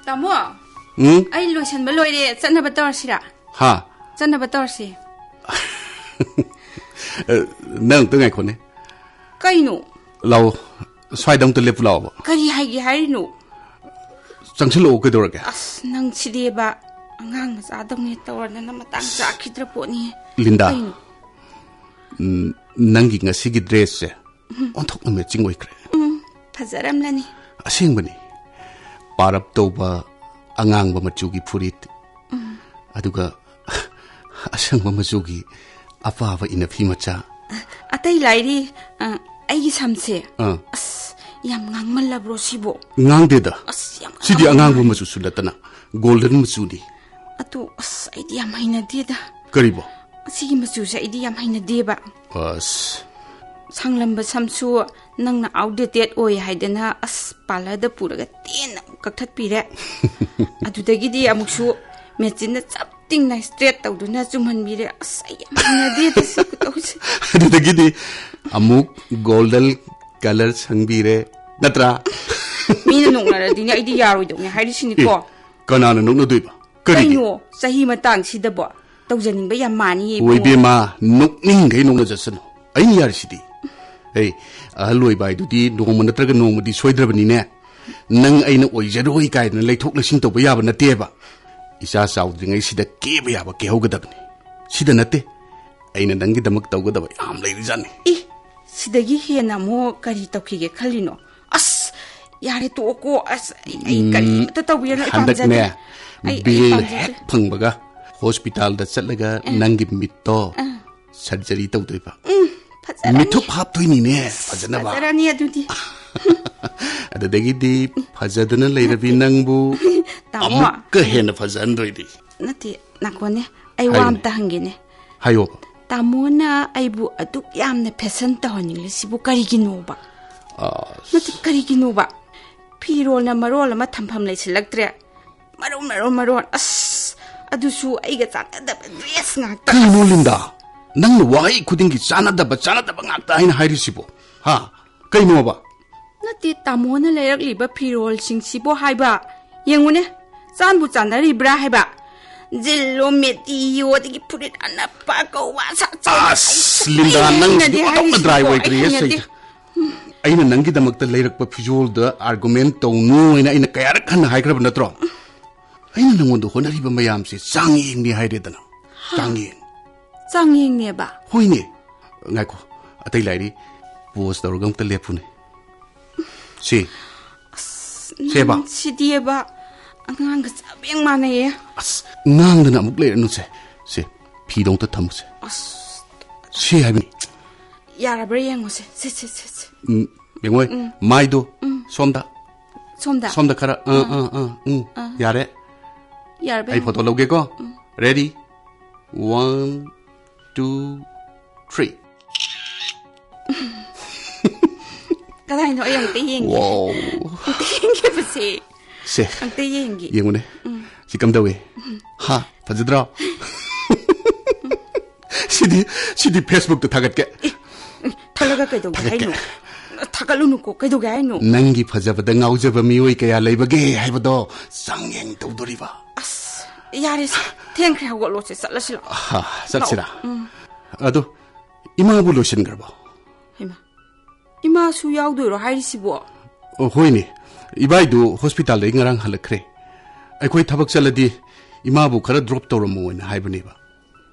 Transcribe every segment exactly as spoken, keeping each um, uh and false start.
ꯇꯥꯃꯣ, ꯎꯝ? ꯑꯩ ꯂꯣꯏꯁꯟꯕ ꯂꯣꯏꯔꯦ, ꯆꯠꯅꯕ ꯇꯧꯔꯁꯤꯔꯥ? ꯍꯥ? ꯆꯠꯅꯕ ꯇꯧꯔꯁꯤ꯫ ꯑ, ꯅꯪ ꯑꯝꯇ ꯉꯥꯏꯈꯣꯅꯦ꯫ ꯀꯩꯅꯣ? ꯂꯥꯛꯑꯣ, ꯁ꯭ꯋꯥꯏꯗ ꯑꯝꯇ ꯂꯦꯞꯄꯨ ꯂꯥꯛꯑꯣꯕ꯫ ꯀꯔꯤ ꯍꯥꯏꯒꯦ ꯍꯥꯏꯔꯤꯅꯣ? ꯆꯪꯁꯤꯜꯂꯛꯑꯣ, ꯀꯩꯗꯧꯔꯒꯦ? ꯑꯁ, ꯅꯪ ꯁꯤꯗꯤꯕ, ꯑꯉꯥꯡ ꯃꯆꯥꯗꯧꯅꯦ ꯇꯧꯔꯗꯅ ꯃꯇꯥꯡ ꯆꯥꯈꯤꯗ꯭ꯔ ꯄꯣꯠꯅꯤ꯫ ꯂꯤꯟꯗꯥ, ꯀꯩꯅꯣ? ꯎꯝ, ꯅꯪꯒꯤ ꯉꯁꯤꯒꯤ ꯗ꯭ꯔꯦꯁꯁꯦ ꯑꯣꯟꯊꯣꯛꯅ ꯃꯦꯆꯤꯡ ꯑꯣꯏꯈ꯭ꯔꯦ꯫ ꯎꯝ, ꯐꯖꯔꯝꯂꯅꯤ꯫ ꯑꯁꯦꯡꯕꯅꯤ, ꯄꯥꯔꯞ ꯇꯧꯕ ꯑꯉꯥꯡꯕ ꯃꯆꯨꯒꯤ ꯐꯨꯔꯤꯠ, ꯑꯗꯨꯒ ꯑꯁꯪꯕ ꯃꯆꯨꯒꯤ ꯑꯄꯥꯕ ꯏꯅꯐꯤ ꯃꯆꯥ꯫ ꯑꯇꯩ ꯂꯥꯏꯔꯤ, ꯑ, ꯑꯩꯒꯤ ꯁꯝꯁꯦ꯫ ꯑꯥ꯫ ꯑꯁ, ꯌꯥꯝ ꯉꯥꯡꯃꯜꯂꯕ꯭ꯔꯣ ꯁꯤꯕꯣ? ꯉꯥꯡꯗꯦꯗ꯫ ꯑꯁ, ꯌꯥꯝ ꯁꯤꯗꯤ ꯉꯥꯡꯃꯜꯂꯦ꯫ ꯑꯉꯥꯡꯕ ꯃꯆꯨꯁꯨ ꯅꯠꯇꯅ, ꯒꯣꯜꯗꯟ ꯃꯆꯨꯅꯤ꯫ ꯑꯗꯨ, ꯑꯁ, ꯑꯩꯗꯤ ꯌꯥꯝ ꯍꯩꯅꯗꯦꯗ꯫ ꯀꯔꯤꯕꯣ? ꯑꯁꯤꯒꯤ ꯃꯆꯨꯁꯦ ꯑꯩꯗꯤ ꯌꯥꯝ ꯍꯩꯅꯗꯦꯕ꯫ ꯑꯁ꯫ ꯁꯪꯂꯝꯕ ꯁꯝꯁꯨ ꯅꯪꯅ ꯑꯥꯎꯠꯗꯦꯇꯦꯠ ꯑꯣꯏ ꯍꯥꯏꯗꯅ, ꯑꯁ, ꯄꯥꯔꯂꯔꯗ ꯄꯨꯔꯒ ꯇꯦꯟꯅ ꯀꯛꯊꯠꯄꯤꯔꯦ꯫ ꯑꯗꯨꯗꯒꯤꯗꯤ ꯑꯃꯨꯛꯁꯨ ꯃꯦꯆꯤꯟꯅ ꯆꯞ ꯇꯤꯡꯅ ꯁ꯭ꯇ꯭ꯔꯦꯠ ꯇꯧꯗꯨꯅ ꯆꯨꯝꯍꯟꯕꯤꯔꯦ꯫ ꯑꯁ, ꯑꯩ ꯌꯥꯝ ꯍꯩꯅꯗꯦꯗ ꯁꯤ ꯈꯨꯇꯧꯁꯦ꯫ ꯑꯗꯨꯗꯒꯤꯗꯤ ꯑꯃꯨꯛ ꯒꯣꯜꯗꯟ ꯀꯂꯔ ꯁꯪꯕꯤꯔꯦ, ꯅꯠꯇ꯭ꯔꯥ? ꯃꯤꯅ ꯅꯣꯛꯅꯔꯗꯤꯅꯦ, ꯑꯩꯗꯤ ꯌꯥꯔꯣꯏꯗꯧꯅꯦ ꯍꯥꯏꯔꯤꯁꯤꯅꯤꯀꯣ꯫ ꯑꯦ, ꯀꯅꯥꯅ ꯅꯣꯛꯅꯗꯣꯏꯕ? ꯀꯔꯤꯒꯤ? ꯀꯩꯅꯣ, ꯆꯍꯤ ꯃꯇꯥꯡꯁꯤꯗꯕꯣ ꯇꯧꯖꯅꯤꯡꯕ ꯌꯥꯝ ꯃꯥꯅꯤ꯫ ꯍꯣꯏ, ꯏꯕꯦꯝꯃ, ꯅꯣꯛꯅꯤꯡꯈꯩ ꯅꯣꯛꯅꯖꯁꯅꯨ꯫ ꯑꯩꯅ ꯌꯥꯔꯤꯁꯤꯗꯤ꯫ ꯑꯩ ꯑꯍꯜ ꯑꯣꯏꯕ ꯍꯥꯏꯗꯨꯗꯤ ꯅꯣꯡꯃ ꯅꯠꯇ꯭ꯔꯒ ꯅꯣꯡꯃꯗꯤ ꯁꯣꯏꯗ꯭ꯔꯕꯅꯤꯅꯦ꯫ ꯅꯪ ꯑꯩꯅ ꯑꯣꯏꯖꯔꯣꯏ ꯀꯥꯏꯗꯅ ꯂꯩꯊꯣꯛ ꯂꯩꯁꯤꯟ ꯇꯧꯕ ꯌꯥꯕ ꯅꯠꯇꯦꯕ꯫ ꯏꯆꯥ ꯆꯥꯎꯗ꯭ꯔꯤꯉꯩꯁꯤꯗ ꯀꯦꯕ ꯌꯥꯕ ꯀꯦꯍꯧꯒꯗꯕꯅꯤ꯫ ꯁꯤꯗ ꯅꯠꯇꯦ, ꯑꯩꯅ ꯅꯪꯒꯤꯗꯃꯛ ꯇꯧꯒꯗꯕ ꯌꯥꯝ ꯂꯩꯔꯤꯖꯥꯠꯅꯤ꯫ ꯏ, ꯁꯤꯗꯒꯤ ꯍꯦꯟꯅ ꯑꯃꯨꯛ ꯀꯔꯤ ꯇꯧꯈꯤꯒꯦ ꯈꯜꯂꯤꯅꯣ? ꯑꯁ, ꯌꯥꯔꯦ, ꯇꯣꯛꯑꯣꯀꯣ꯫ ꯑꯁ, ꯑꯩ, ꯑꯩ ꯀꯔꯤꯝꯇ ꯇꯧꯕꯤꯔꯅꯨ, ꯑꯩ ꯍꯟꯗꯛꯅꯦ, ꯄꯥꯝꯖꯗꯦ꯫ ꯑꯩ, ꯑꯩ ꯕꯤꯜ ꯄꯥꯝꯖꯗꯦ꯫ ꯍꯦꯛ ꯐꯪꯕꯒ ꯍꯣꯁꯄꯤꯇꯥꯜꯗ ꯆꯠꯂꯒ ꯅꯪꯒꯤ ꯃꯤꯠꯇꯣ ꯁꯔꯖꯔꯤ ꯇꯧꯗꯣꯏꯕ꯫ ꯐꯖꯔꯅꯤ꯫ ꯃꯤꯊꯨꯞ ꯍꯥꯞꯇꯣꯏꯅꯤꯅꯦ, ꯐꯖꯅꯕ꯫ ꯐꯖꯔꯅꯤ ꯑꯗꯨꯗꯤ꯫ ꯑꯗꯨꯗꯒꯤꯗꯤ ꯐꯖꯗꯅ ꯂꯩꯔꯕꯤ ꯅꯪꯕꯨ ꯇꯥꯃꯣ꯫ ꯑꯃꯨꯛꯀ ꯍꯦꯟꯅ ꯐꯖꯍꯟꯗꯣꯏꯗꯤ꯫ ꯅꯠꯇꯦ, ꯅꯥꯀꯣꯟꯅꯦ, ꯑꯩ ꯋꯥ ꯍꯥꯏꯌꯨꯅꯦ꯫ ꯑꯝꯇ ꯍꯪꯒꯦꯅꯦ꯫ ꯍꯥꯏꯌꯣꯕ꯫ ꯇꯥꯃꯣꯅ ꯑꯩꯕꯨ ꯑꯗꯨꯛ ꯌꯥꯝꯅ ꯐꯦꯁꯟ ꯇꯧꯍꯟꯅꯤꯡꯂꯤꯁꯤꯕꯨ ꯀꯔꯤꯒꯤꯅꯣꯕ? ꯑꯁ꯫ ꯅꯠꯇꯦ, ꯀꯔꯤꯒꯤꯅꯣꯕ? ꯐꯤꯔꯣꯜꯅ ꯃꯔꯣꯜ ꯑꯃ ꯊꯝꯐꯝ ꯂꯩꯁꯤꯜꯂꯛꯇ꯭ꯔꯦ꯫ ꯃꯔꯣꯟ, ꯃꯔꯣꯟ, ꯃꯔꯣꯟ꯫ ꯑꯁ, ꯑꯗꯨꯁꯨ ꯑꯩꯒ ꯆꯥꯟꯅꯗꯕ ꯗ꯭ꯔꯦꯁ ꯉꯥꯛꯇ꯫ ꯀꯩꯅꯣ ꯂꯤꯟꯗꯥ? ꯅꯪꯅ ꯋꯥꯍꯩ ꯈꯨꯗꯤꯡꯒꯤ ꯆꯥꯟꯅꯗꯕ, ꯆꯥꯟꯅꯗꯕ ꯉꯥꯛꯇ ꯍꯥꯏꯅ ꯍꯥꯏꯔꯤꯁꯤꯕꯣ? ꯍꯥ? ꯀꯩꯅꯣꯕ? ꯅꯠꯇꯦ, ꯇꯥꯃꯣꯅ ꯂꯩꯔꯛꯂꯤꯕ ꯐꯤꯔꯣꯜꯁꯤꯡꯁꯤꯕꯨ ꯍꯥꯏꯕ꯫ ꯌꯦꯡꯉꯨꯅꯦ, ꯆꯥꯟꯕꯨ ꯆꯥꯟꯅꯔꯤꯕ꯭ꯔꯥ ꯍꯥꯏꯕ꯫ ꯖꯤꯜꯂꯣ, ꯃꯦꯇꯤꯌꯣ, ꯑꯗꯒꯤ ꯐꯨꯔꯤꯠ ꯑꯅꯞꯄ ꯀꯧꯕ, ꯁꯥ-, ꯆꯥꯎꯅ ꯑꯁ, ꯑꯩ ꯂꯤꯟꯗꯥ, ꯅꯪ ꯍꯩꯅꯗꯦ ꯑꯣꯟꯊꯣꯛꯅ ꯍꯥꯏꯔꯤꯁꯤꯀꯣ, dry ꯑꯩ ꯑꯣꯏꯈ꯭ꯔꯦꯍꯦ, ꯍꯩꯅꯗꯦ꯫ ꯁꯩꯇ꯫ ꯑꯩꯅ ꯅꯪꯒꯤꯗꯃꯛꯇ ꯂꯩꯔꯛꯄ ꯐꯤꯖꯣꯜꯗ argument ꯇꯧꯅꯨ ꯍꯥꯏꯅ ꯑꯩꯅ ꯀꯌꯥꯔꯛ ꯍꯟꯅ ꯍꯥꯏꯈ꯭ꯔꯕ ꯅꯠꯇ꯭ꯔꯣ? ꯑꯩꯅ ꯅꯪꯉꯣꯟꯗ ꯍꯣꯠꯅꯔꯤꯕ ꯃꯌꯥꯝꯁꯦ ꯆꯥꯡꯌꯦꯡꯅꯤ ꯍꯥꯏꯔꯦꯗꯅ꯫ ꯆꯥꯡꯌꯦꯡ꯫ ꯆꯥꯡꯌꯦꯡꯅꯦꯕ? ꯍꯣꯏꯅꯦ꯫ ꯉꯥꯏꯈꯣ, ꯑꯇꯩ ꯂꯥꯏꯔꯤ꯫ Pose ꯇꯧꯔꯒ ꯑꯝꯇ ꯂꯦꯞꯄꯨꯅꯦ꯫ ꯁꯤ꯫ ꯁꯦꯕ꯫ ꯅꯪ ꯁꯤꯗꯤꯕ꯫ ꯑꯉꯥꯡꯒ ꯆꯞ ꯍꯦꯛ ꯃꯥꯟꯅꯩꯌꯦ꯫ ꯑꯁ, ꯉꯥꯡꯗꯅ ꯑꯃꯨꯛ ꯂꯩꯔꯅꯨꯁꯦ꯫ ꯁꯦ, ꯐꯤꯗꯣ ꯑꯝꯇ ꯊꯝꯃꯨꯁꯦ꯫ ꯑꯁ꯫ ꯁꯤ ꯍꯥꯏꯕꯅꯤ꯫ ꯌꯥꯔꯕ꯭ꯔꯥ ꯌꯦꯡꯉꯨꯁꯦ꯫ ꯁꯦ, ꯁꯦ, ꯁꯦ, ꯁꯦ꯫ ꯎꯝ, ꯌꯦꯡꯉꯣꯏ꯫ ꯎꯝ꯫ ꯃꯥꯏꯗꯣ꯫ ꯎꯝ꯫ ꯁꯣꯝꯗ꯫ ꯁꯣꯝꯗ? ꯁꯣꯝꯗ ꯈꯔ꯫ ꯑꯥ, ꯑꯥ꯫ ꯑꯥ, ꯑꯥ, ꯎꯝ꯫ ꯑꯥ꯫ ꯌꯥꯔꯦ꯫ ꯌꯥꯔꯕ ꯑꯩ ꯌꯦꯡꯉꯣ꯫ Photo ꯂꯧꯒꯦꯀꯣ꯫ ꯎꯝ꯫ Ready? One, two, three. ꯀꯗꯥꯏꯅꯣ? ꯑꯩ ꯑꯃꯨꯛꯇ ꯌꯦꯡꯒꯦ꯫ Wow. ꯑꯃꯨꯛꯇ ꯌꯦꯡꯒꯦꯕꯁꯦ꯫ ꯁꯦ꯫ ꯑꯃꯨꯛꯇ ꯌꯦꯡꯒꯦ꯫ ꯌꯦꯡꯉꯨꯅꯦ꯫ ꯎꯝ꯫ ꯁꯤ ꯀꯝꯗꯧꯏ? ꯍꯥ? ꯐꯖꯗ꯭ꯔꯣ? ꯁꯤꯗꯤ, ꯁꯤꯗꯤ Facebook-ꯇ ꯊꯥꯒꯠꯀꯦ꯫ ꯑꯦ, ꯊꯥꯒꯠꯂꯒ ꯀꯩꯗꯧꯒꯦ ꯊꯥꯒꯠꯀꯦ꯫ ꯍꯥꯏꯅꯣ? ꯊꯥꯒꯠꯂꯨꯅꯨꯀꯣ, ꯀꯩꯗꯧꯒꯦ ꯍꯥꯏꯅꯣ? ꯅꯪꯒꯤ ꯐꯖꯕꯗ ꯉꯥꯎꯖꯕ ꯃꯤꯑꯣꯏ ꯀꯌꯥ ꯂꯩꯕꯒꯦ ꯍꯥꯏꯕꯗꯣ ꯆꯥꯡꯌꯦꯡ ꯇꯧꯗꯣꯔꯤꯕ꯫ ꯑꯁ, ꯌꯥꯔꯦꯁꯦ, ꯊꯦꯡꯈ꯭ꯔꯦ, ꯍꯧꯒꯠꯂꯣꯁꯦ, ꯆꯠꯂꯁꯤ ꯂꯥꯛꯑꯣ꯫ ꯑꯍꯥ, ꯆꯠꯁꯤꯔꯥ? ꯂꯥꯛꯑꯣ꯫ ꯎꯝ꯫ ꯑꯗꯣ, ꯏꯃꯥꯕꯨ ꯂꯣꯏꯁꯤꯟꯈ꯭ꯔꯕꯣ? ꯍꯩꯃꯥ, ꯏꯃꯥꯁꯨ ꯌꯥꯎꯗꯣꯏꯔꯣ ꯍꯥꯏꯔꯤꯁꯤꯕꯣ? ꯑꯣ, ꯍꯣꯏꯅꯦ, ꯏꯕꯥꯏꯗꯨ hospital-ꯗꯒꯤ ꯉꯔꯥꯡ ꯍꯜꯂꯛꯈ꯭ꯔꯦ꯫ ꯑꯩꯈꯣꯏ ꯊꯕꯛ ꯆꯠꯂꯗꯤ ꯏꯃꯥꯕꯨ ꯈꯔ drop ꯇꯧꯔꯝꯃꯣꯅ ꯍꯥꯏꯕꯅꯦꯕ꯫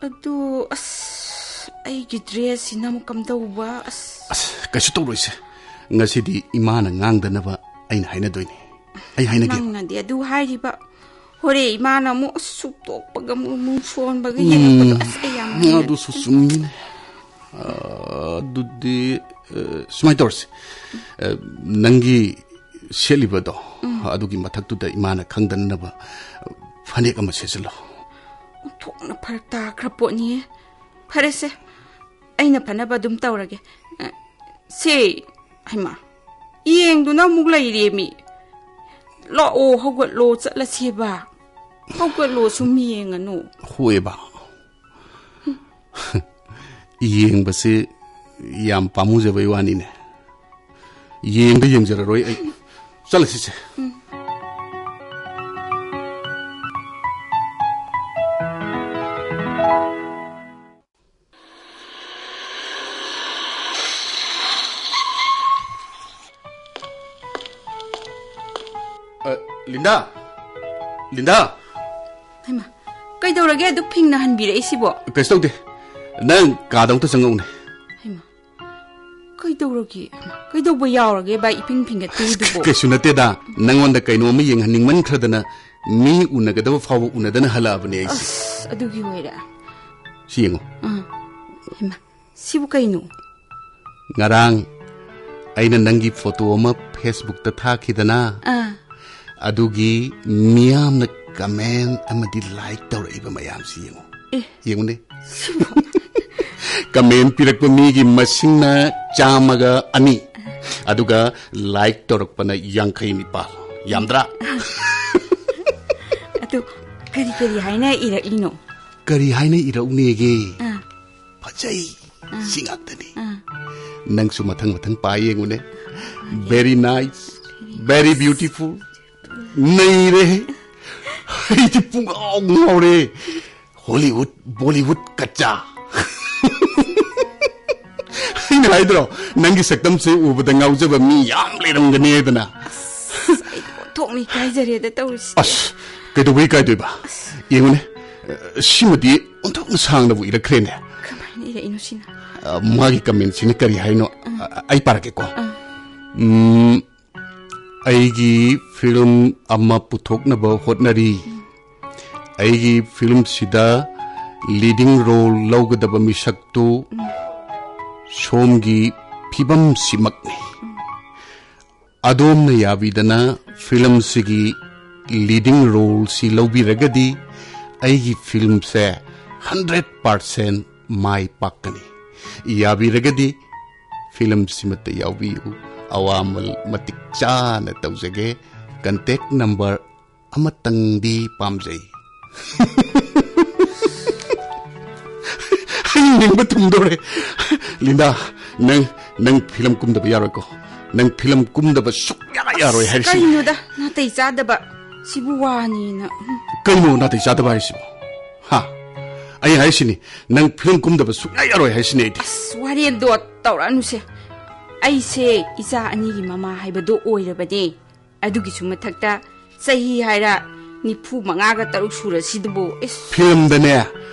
ꯑꯗꯨ, ꯑꯁ, ꯑꯩꯒꯤ dress-ꯁꯤꯅ ꯑꯃꯨꯛ ꯀꯝꯗꯧꯕ? ꯑꯁ꯫ ꯑꯁ, ꯀꯩꯁꯨ ꯇꯧꯔꯣꯏꯁꯦ꯫ ꯉꯁꯤꯗꯤ ꯏꯃꯥꯅ ꯉꯥꯡꯗꯅꯕ ꯑꯩꯅ ꯍꯥꯏꯅꯗꯣꯏꯅꯦ꯫ ꯑꯩ ꯍꯥꯏꯅꯒꯦ꯫ ꯅꯪꯅꯗꯤ ꯑꯗꯨ ꯍꯥꯏꯔꯤꯕ꯫ ꯍꯣꯔꯦ ꯏꯃꯥꯅ ꯑꯃꯨꯛ, ꯑꯁ, ꯁꯨꯛꯇꯣꯛꯄꯒ ꯑꯃꯨꯛ, ꯑꯃꯨꯛ ꯁꯣꯟꯕꯒ ꯎꯝ꯫ ꯌꯦꯡꯉꯛꯄꯗꯣ, ꯑꯁ, ꯑꯩ ꯌꯥꯝ ꯍꯩꯅꯗꯦ꯫ ꯑꯗꯨꯁꯨ ꯆꯨꯝꯃꯤꯅꯦ꯫ ꯑ, ꯑꯗꯨꯗꯤ, ꯑ, ꯁꯨꯃꯥꯏꯅ ꯇꯧꯔꯁꯤ꯫ ꯑ, ꯅꯪꯒꯤ ꯁꯦꯠꯂꯤꯕꯗꯣ, ꯎꯝ꯫ ꯑꯗꯨꯒꯤ ꯃꯊꯛꯇꯨꯗ ꯏꯃꯥꯅ ꯈꯪꯗꯅꯅꯕ ꯐꯅꯦꯛ ꯑꯃ ꯁꯦꯠꯆꯜꯂꯣ꯫ ꯑꯣꯟꯊꯣꯛꯅ ꯐꯔꯛ ꯇꯥꯈ꯭ꯔ ꯄꯣꯠꯅꯤꯍꯦ꯫ ꯐꯔꯦꯁꯦ, ꯑꯩꯅ ꯐꯅꯕ ꯑꯗꯨꯝ ꯇꯧꯔꯒꯦ꯫ ꯑ, ꯁꯦ, ꯍꯩꯃꯥ, ꯌꯦꯡꯗꯨꯅ ꯑꯃꯨꯛ ꯂꯩꯔꯦꯃꯤ꯫ ꯂꯥꯛꯑꯣ, ꯍꯧꯒꯠꯂꯣ, ꯆꯠꯂꯁꯦꯕ꯫ ꯍꯧꯒꯠꯂꯣ, ꯁꯨꯝ ꯌꯦꯡꯉꯅꯨ꯫ ꯍꯣꯏꯕ꯫ ꯌꯦꯡꯕꯁꯦ ꯌꯥꯝ ꯄꯥꯝꯃꯨꯖꯕꯩ ꯋꯥꯅꯤꯅꯦ꯫ ꯌꯦꯡꯗ ꯌꯦꯡꯖꯔꯔꯣꯏ ꯑꯩ꯫ ꯆꯠꯂꯁꯤꯁꯦ꯫ ꯎꯝ꯫ ꯂꯤꯟꯗꯥ! ꯂꯤꯟꯗꯥ! ꯍꯩꯃꯥ, ꯀꯩꯗꯧꯔꯒꯦ ꯑꯗꯨꯛ ꯐꯤꯡꯅ ꯍꯟꯕꯤꯔꯛꯏꯁꯤꯕꯣ? ꯀꯩꯁꯨ ꯇꯧꯗꯦ꯫ ꯅꯪ ꯀꯥꯗ ꯑꯃꯨꯛꯇ ꯆꯪꯉꯛꯎꯅꯦ꯫ ꯍꯩꯃꯥ, ꯀꯩꯗꯧꯔꯒꯦ? ꯀꯩꯗꯧꯕ ꯌꯥꯎꯔꯒꯦ ꯚꯥꯏ, ꯏꯐꯤꯡ ꯐꯤꯡꯒꯠꯄꯤꯔꯤꯗꯨꯕꯣ? ꯀꯩꯁꯨ ꯅꯠꯇꯦꯗ, ꯅꯪꯉꯣꯟꯗ ꯀꯩꯅꯣꯝꯃ ꯌꯦꯡꯍꯟꯅꯤꯡꯃꯟꯈ꯭ꯔꯗꯅ ꯃꯤ ꯎꯅꯒꯗꯕ ꯐꯥꯎꯕ ꯎꯅꯗꯅ ꯍꯜꯂꯛꯑꯕꯅꯦ ꯑꯩꯁꯦ꯫ ꯑꯁ, ꯑꯗꯨꯒꯤ ꯑꯣꯏꯔꯦ꯫ ꯁꯤ ꯌꯦꯡꯉꯣ꯫ ꯑꯥ, ꯍꯩꯃꯥ, ꯁꯤꯕꯨ ꯀꯩꯅꯣ? ꯉꯔꯥꯡ ꯑꯩꯅ ꯅꯪꯒꯤ ꯐꯣꯇꯣ ꯑꯃ Facebookꯇ ꯊꯥꯈꯤꯗꯅ, ꯑꯥ꯫ ꯑꯗꯨꯒꯤ ꯃꯤꯌꯥꯝꯅ comment ꯑꯃꯗꯤ like ꯇꯧꯔꯛꯏꯕ ꯃꯌꯥꯝꯁꯤ ꯌꯦꯡꯉꯨ꯫ ꯑꯦ꯫ ꯌꯦꯡꯉꯨꯅꯦ꯫ ꯁꯤꯕꯨ꯫ Comment ꯄꯤꯔꯛꯄ ꯃꯤꯒꯤ ꯃꯁꯤꯡꯅ ꯆꯥꯝꯃꯒ ꯑꯅꯤ, ꯑꯗꯨꯒ like ꯇꯧꯔꯛꯄꯅ ꯌꯥꯡꯈꯩ ꯅꯤꯄꯥꯜ꯫ ꯌꯥꯝꯗ꯭ꯔꯥ? ꯑꯗꯨ ꯀꯔꯤ ꯀꯔꯤ ꯍꯥꯏꯅ ꯏꯔꯛꯂꯤꯅꯣ? ꯀꯔꯤ ꯍꯥꯏꯅ ꯏꯔꯛꯎꯅꯦꯒꯦ? ꯑꯥ꯫ ꯐꯖꯩ꯫ ꯑꯥ꯫ ꯁꯤ ꯉꯥꯛꯇꯅꯤ꯫ ꯑꯥ꯫ ꯅꯪꯁꯨ ꯃꯊꯪ ꯃꯊꯪ ꯄꯥ ꯌꯦꯡꯉꯨꯅꯦ꯫ Very nice, very beautiful꯫ ꯅꯩꯔꯦ꯫ ꯑꯩꯗꯤ ꯄꯨꯡꯉꯥꯎ ꯉꯥꯎꯔꯦ꯫ Hollywood, Bollywood ꯀꯠꯆꯥ꯫ ꯑꯩꯅ ꯍꯥꯏꯗ꯭ꯔꯣ, ꯅꯪꯒꯤ ꯁꯛꯇꯝꯁꯦ ꯎꯕꯗ ꯉꯥꯎꯖꯕ ꯃꯤ ꯌꯥꯝ ꯂꯩꯔꯝꯒꯅꯤ ꯍꯥꯏꯗꯅ꯫ ꯑꯁ, ꯑꯩ ꯑꯣꯟꯊꯣꯛꯅ ꯏꯀꯥꯏꯖꯔꯦꯗ ꯇꯧꯔꯤꯁꯦ꯫ ꯑꯁ, ꯀꯩꯗꯧꯕꯩ ꯏꯀꯥꯏꯗꯣꯏꯕ? ꯑꯁ꯫ ꯌꯦꯡꯉꯨꯅꯦ, ꯑ, ꯁꯤꯃꯗꯤ ꯑꯣꯟꯊꯣꯛꯅ ꯁꯥꯡꯅꯕꯨ ꯏꯔꯛꯈ꯭ꯔꯦꯅꯦ꯫ ꯀꯃꯥꯏꯅ ꯏꯔꯛꯏꯅꯣ ꯁꯤꯅ? ꯑ, ꯃꯥꯒꯤ commentꯁꯤꯅ ꯀꯔꯤ ꯍꯥꯏꯅꯣ? ꯑꯥ꯫ ꯑ, ꯑꯩ ꯄꯥꯔꯛꯀꯦꯀꯣ꯫ ꯑꯥ꯫ ꯎꯝ, ꯑꯩꯒꯤ film ꯑꯃ ꯄꯨꯊꯣꯛꯅꯕ ꯍꯣꯠꯅꯔꯤ꯫ ꯎꯝ꯫ ꯑꯩꯒꯤ filmꯁꯤꯗ leading role ꯂꯧꯒꯗꯕ ꯃꯤꯁꯛꯇꯨ ꯎꯝ꯫ ꯁꯣꯝꯒꯤ ꯐꯤꯕꯝꯁꯤꯃꯛꯅꯤ꯫ ꯎꯝ꯫ ꯑꯗꯣꯝꯅ ꯌꯥꯕꯤꯗꯅ filmꯁꯤꯒꯤ leading roleꯁꯤ ꯂꯧꯕꯤꯔꯒꯗꯤ ꯑꯩꯒꯤ filmꯁꯦ hundred percent ꯃꯥꯏ ꯄꯥꯛꯀꯅꯤ꯫ ꯌꯥꯕꯤꯔꯒꯗꯤ filmꯁꯤꯃꯠꯇ ꯌꯥꯎꯕꯤꯌꯨ꯫ ꯑꯋꯥꯃꯜ ꯃꯇꯤꯛ ꯆꯥꯅ ꯇꯧꯖꯒꯦ꯫ Contact number ꯑꯃꯇꯪꯗꯤ ꯄꯥꯝꯖꯩ꯫ ꯑꯩ ꯅꯤꯡꯕ ꯊꯨꯡꯗꯧꯔꯦ꯫ ꯂꯤꯟꯗꯥ, ꯅꯪ, ꯅꯪ film ꯀꯨꯝꯗꯕ ꯌꯥꯔꯣꯏꯀꯣ꯫ ꯅꯪ film ꯀꯨꯝꯗꯕ ꯁꯨꯛꯌꯥ ꯌꯥꯔꯣꯏ ꯍꯥꯏꯔꯤꯁꯤ꯫ ꯀꯩꯅꯣꯗ, ꯅꯥꯇꯩ ꯆꯥꯗꯕ꯫ ꯁꯤꯕꯨ ꯋꯥꯅꯤꯅ꯫ ꯎꯝ꯫ ꯀꯩꯅꯣ ꯅꯥꯇꯩ ꯆꯥꯗꯕ ꯍꯥꯏꯔꯤꯁꯤꯕꯣ? ꯍꯥ? ꯑꯩ ꯍꯥꯏꯁꯤꯅꯤ, ꯅꯪ film ꯀꯨꯝꯗꯕ ꯁꯨꯛꯌꯥ ꯌꯥꯔꯣꯏ ꯍꯥꯏꯁꯤꯅꯤ ꯑꯩꯗꯤ꯫ ꯑꯁ, ꯋꯥꯔꯦꯟꯗꯣ ꯇꯧꯔꯛꯑꯅꯨꯁꯦ꯫ ꯑꯩꯁꯦ ꯏꯆꯥ ꯑꯅꯤꯒꯤ ꯃꯃꯥ ꯍꯥꯏꯕꯗꯣ ꯑꯣꯏꯔꯕꯅꯦ꯫ ꯑꯗꯨꯒꯤꯁꯨ ꯃꯊꯛꯇ ꯆꯍꯤ ꯍꯥꯏꯔ ꯅꯤꯐꯨ ꯃꯉꯥꯒ ꯇꯔꯨꯛ ꯁꯨꯔꯁꯤꯗꯨꯕꯨ, ꯏꯁ꯫ ꯐꯤꯂꯝꯗꯅꯦ,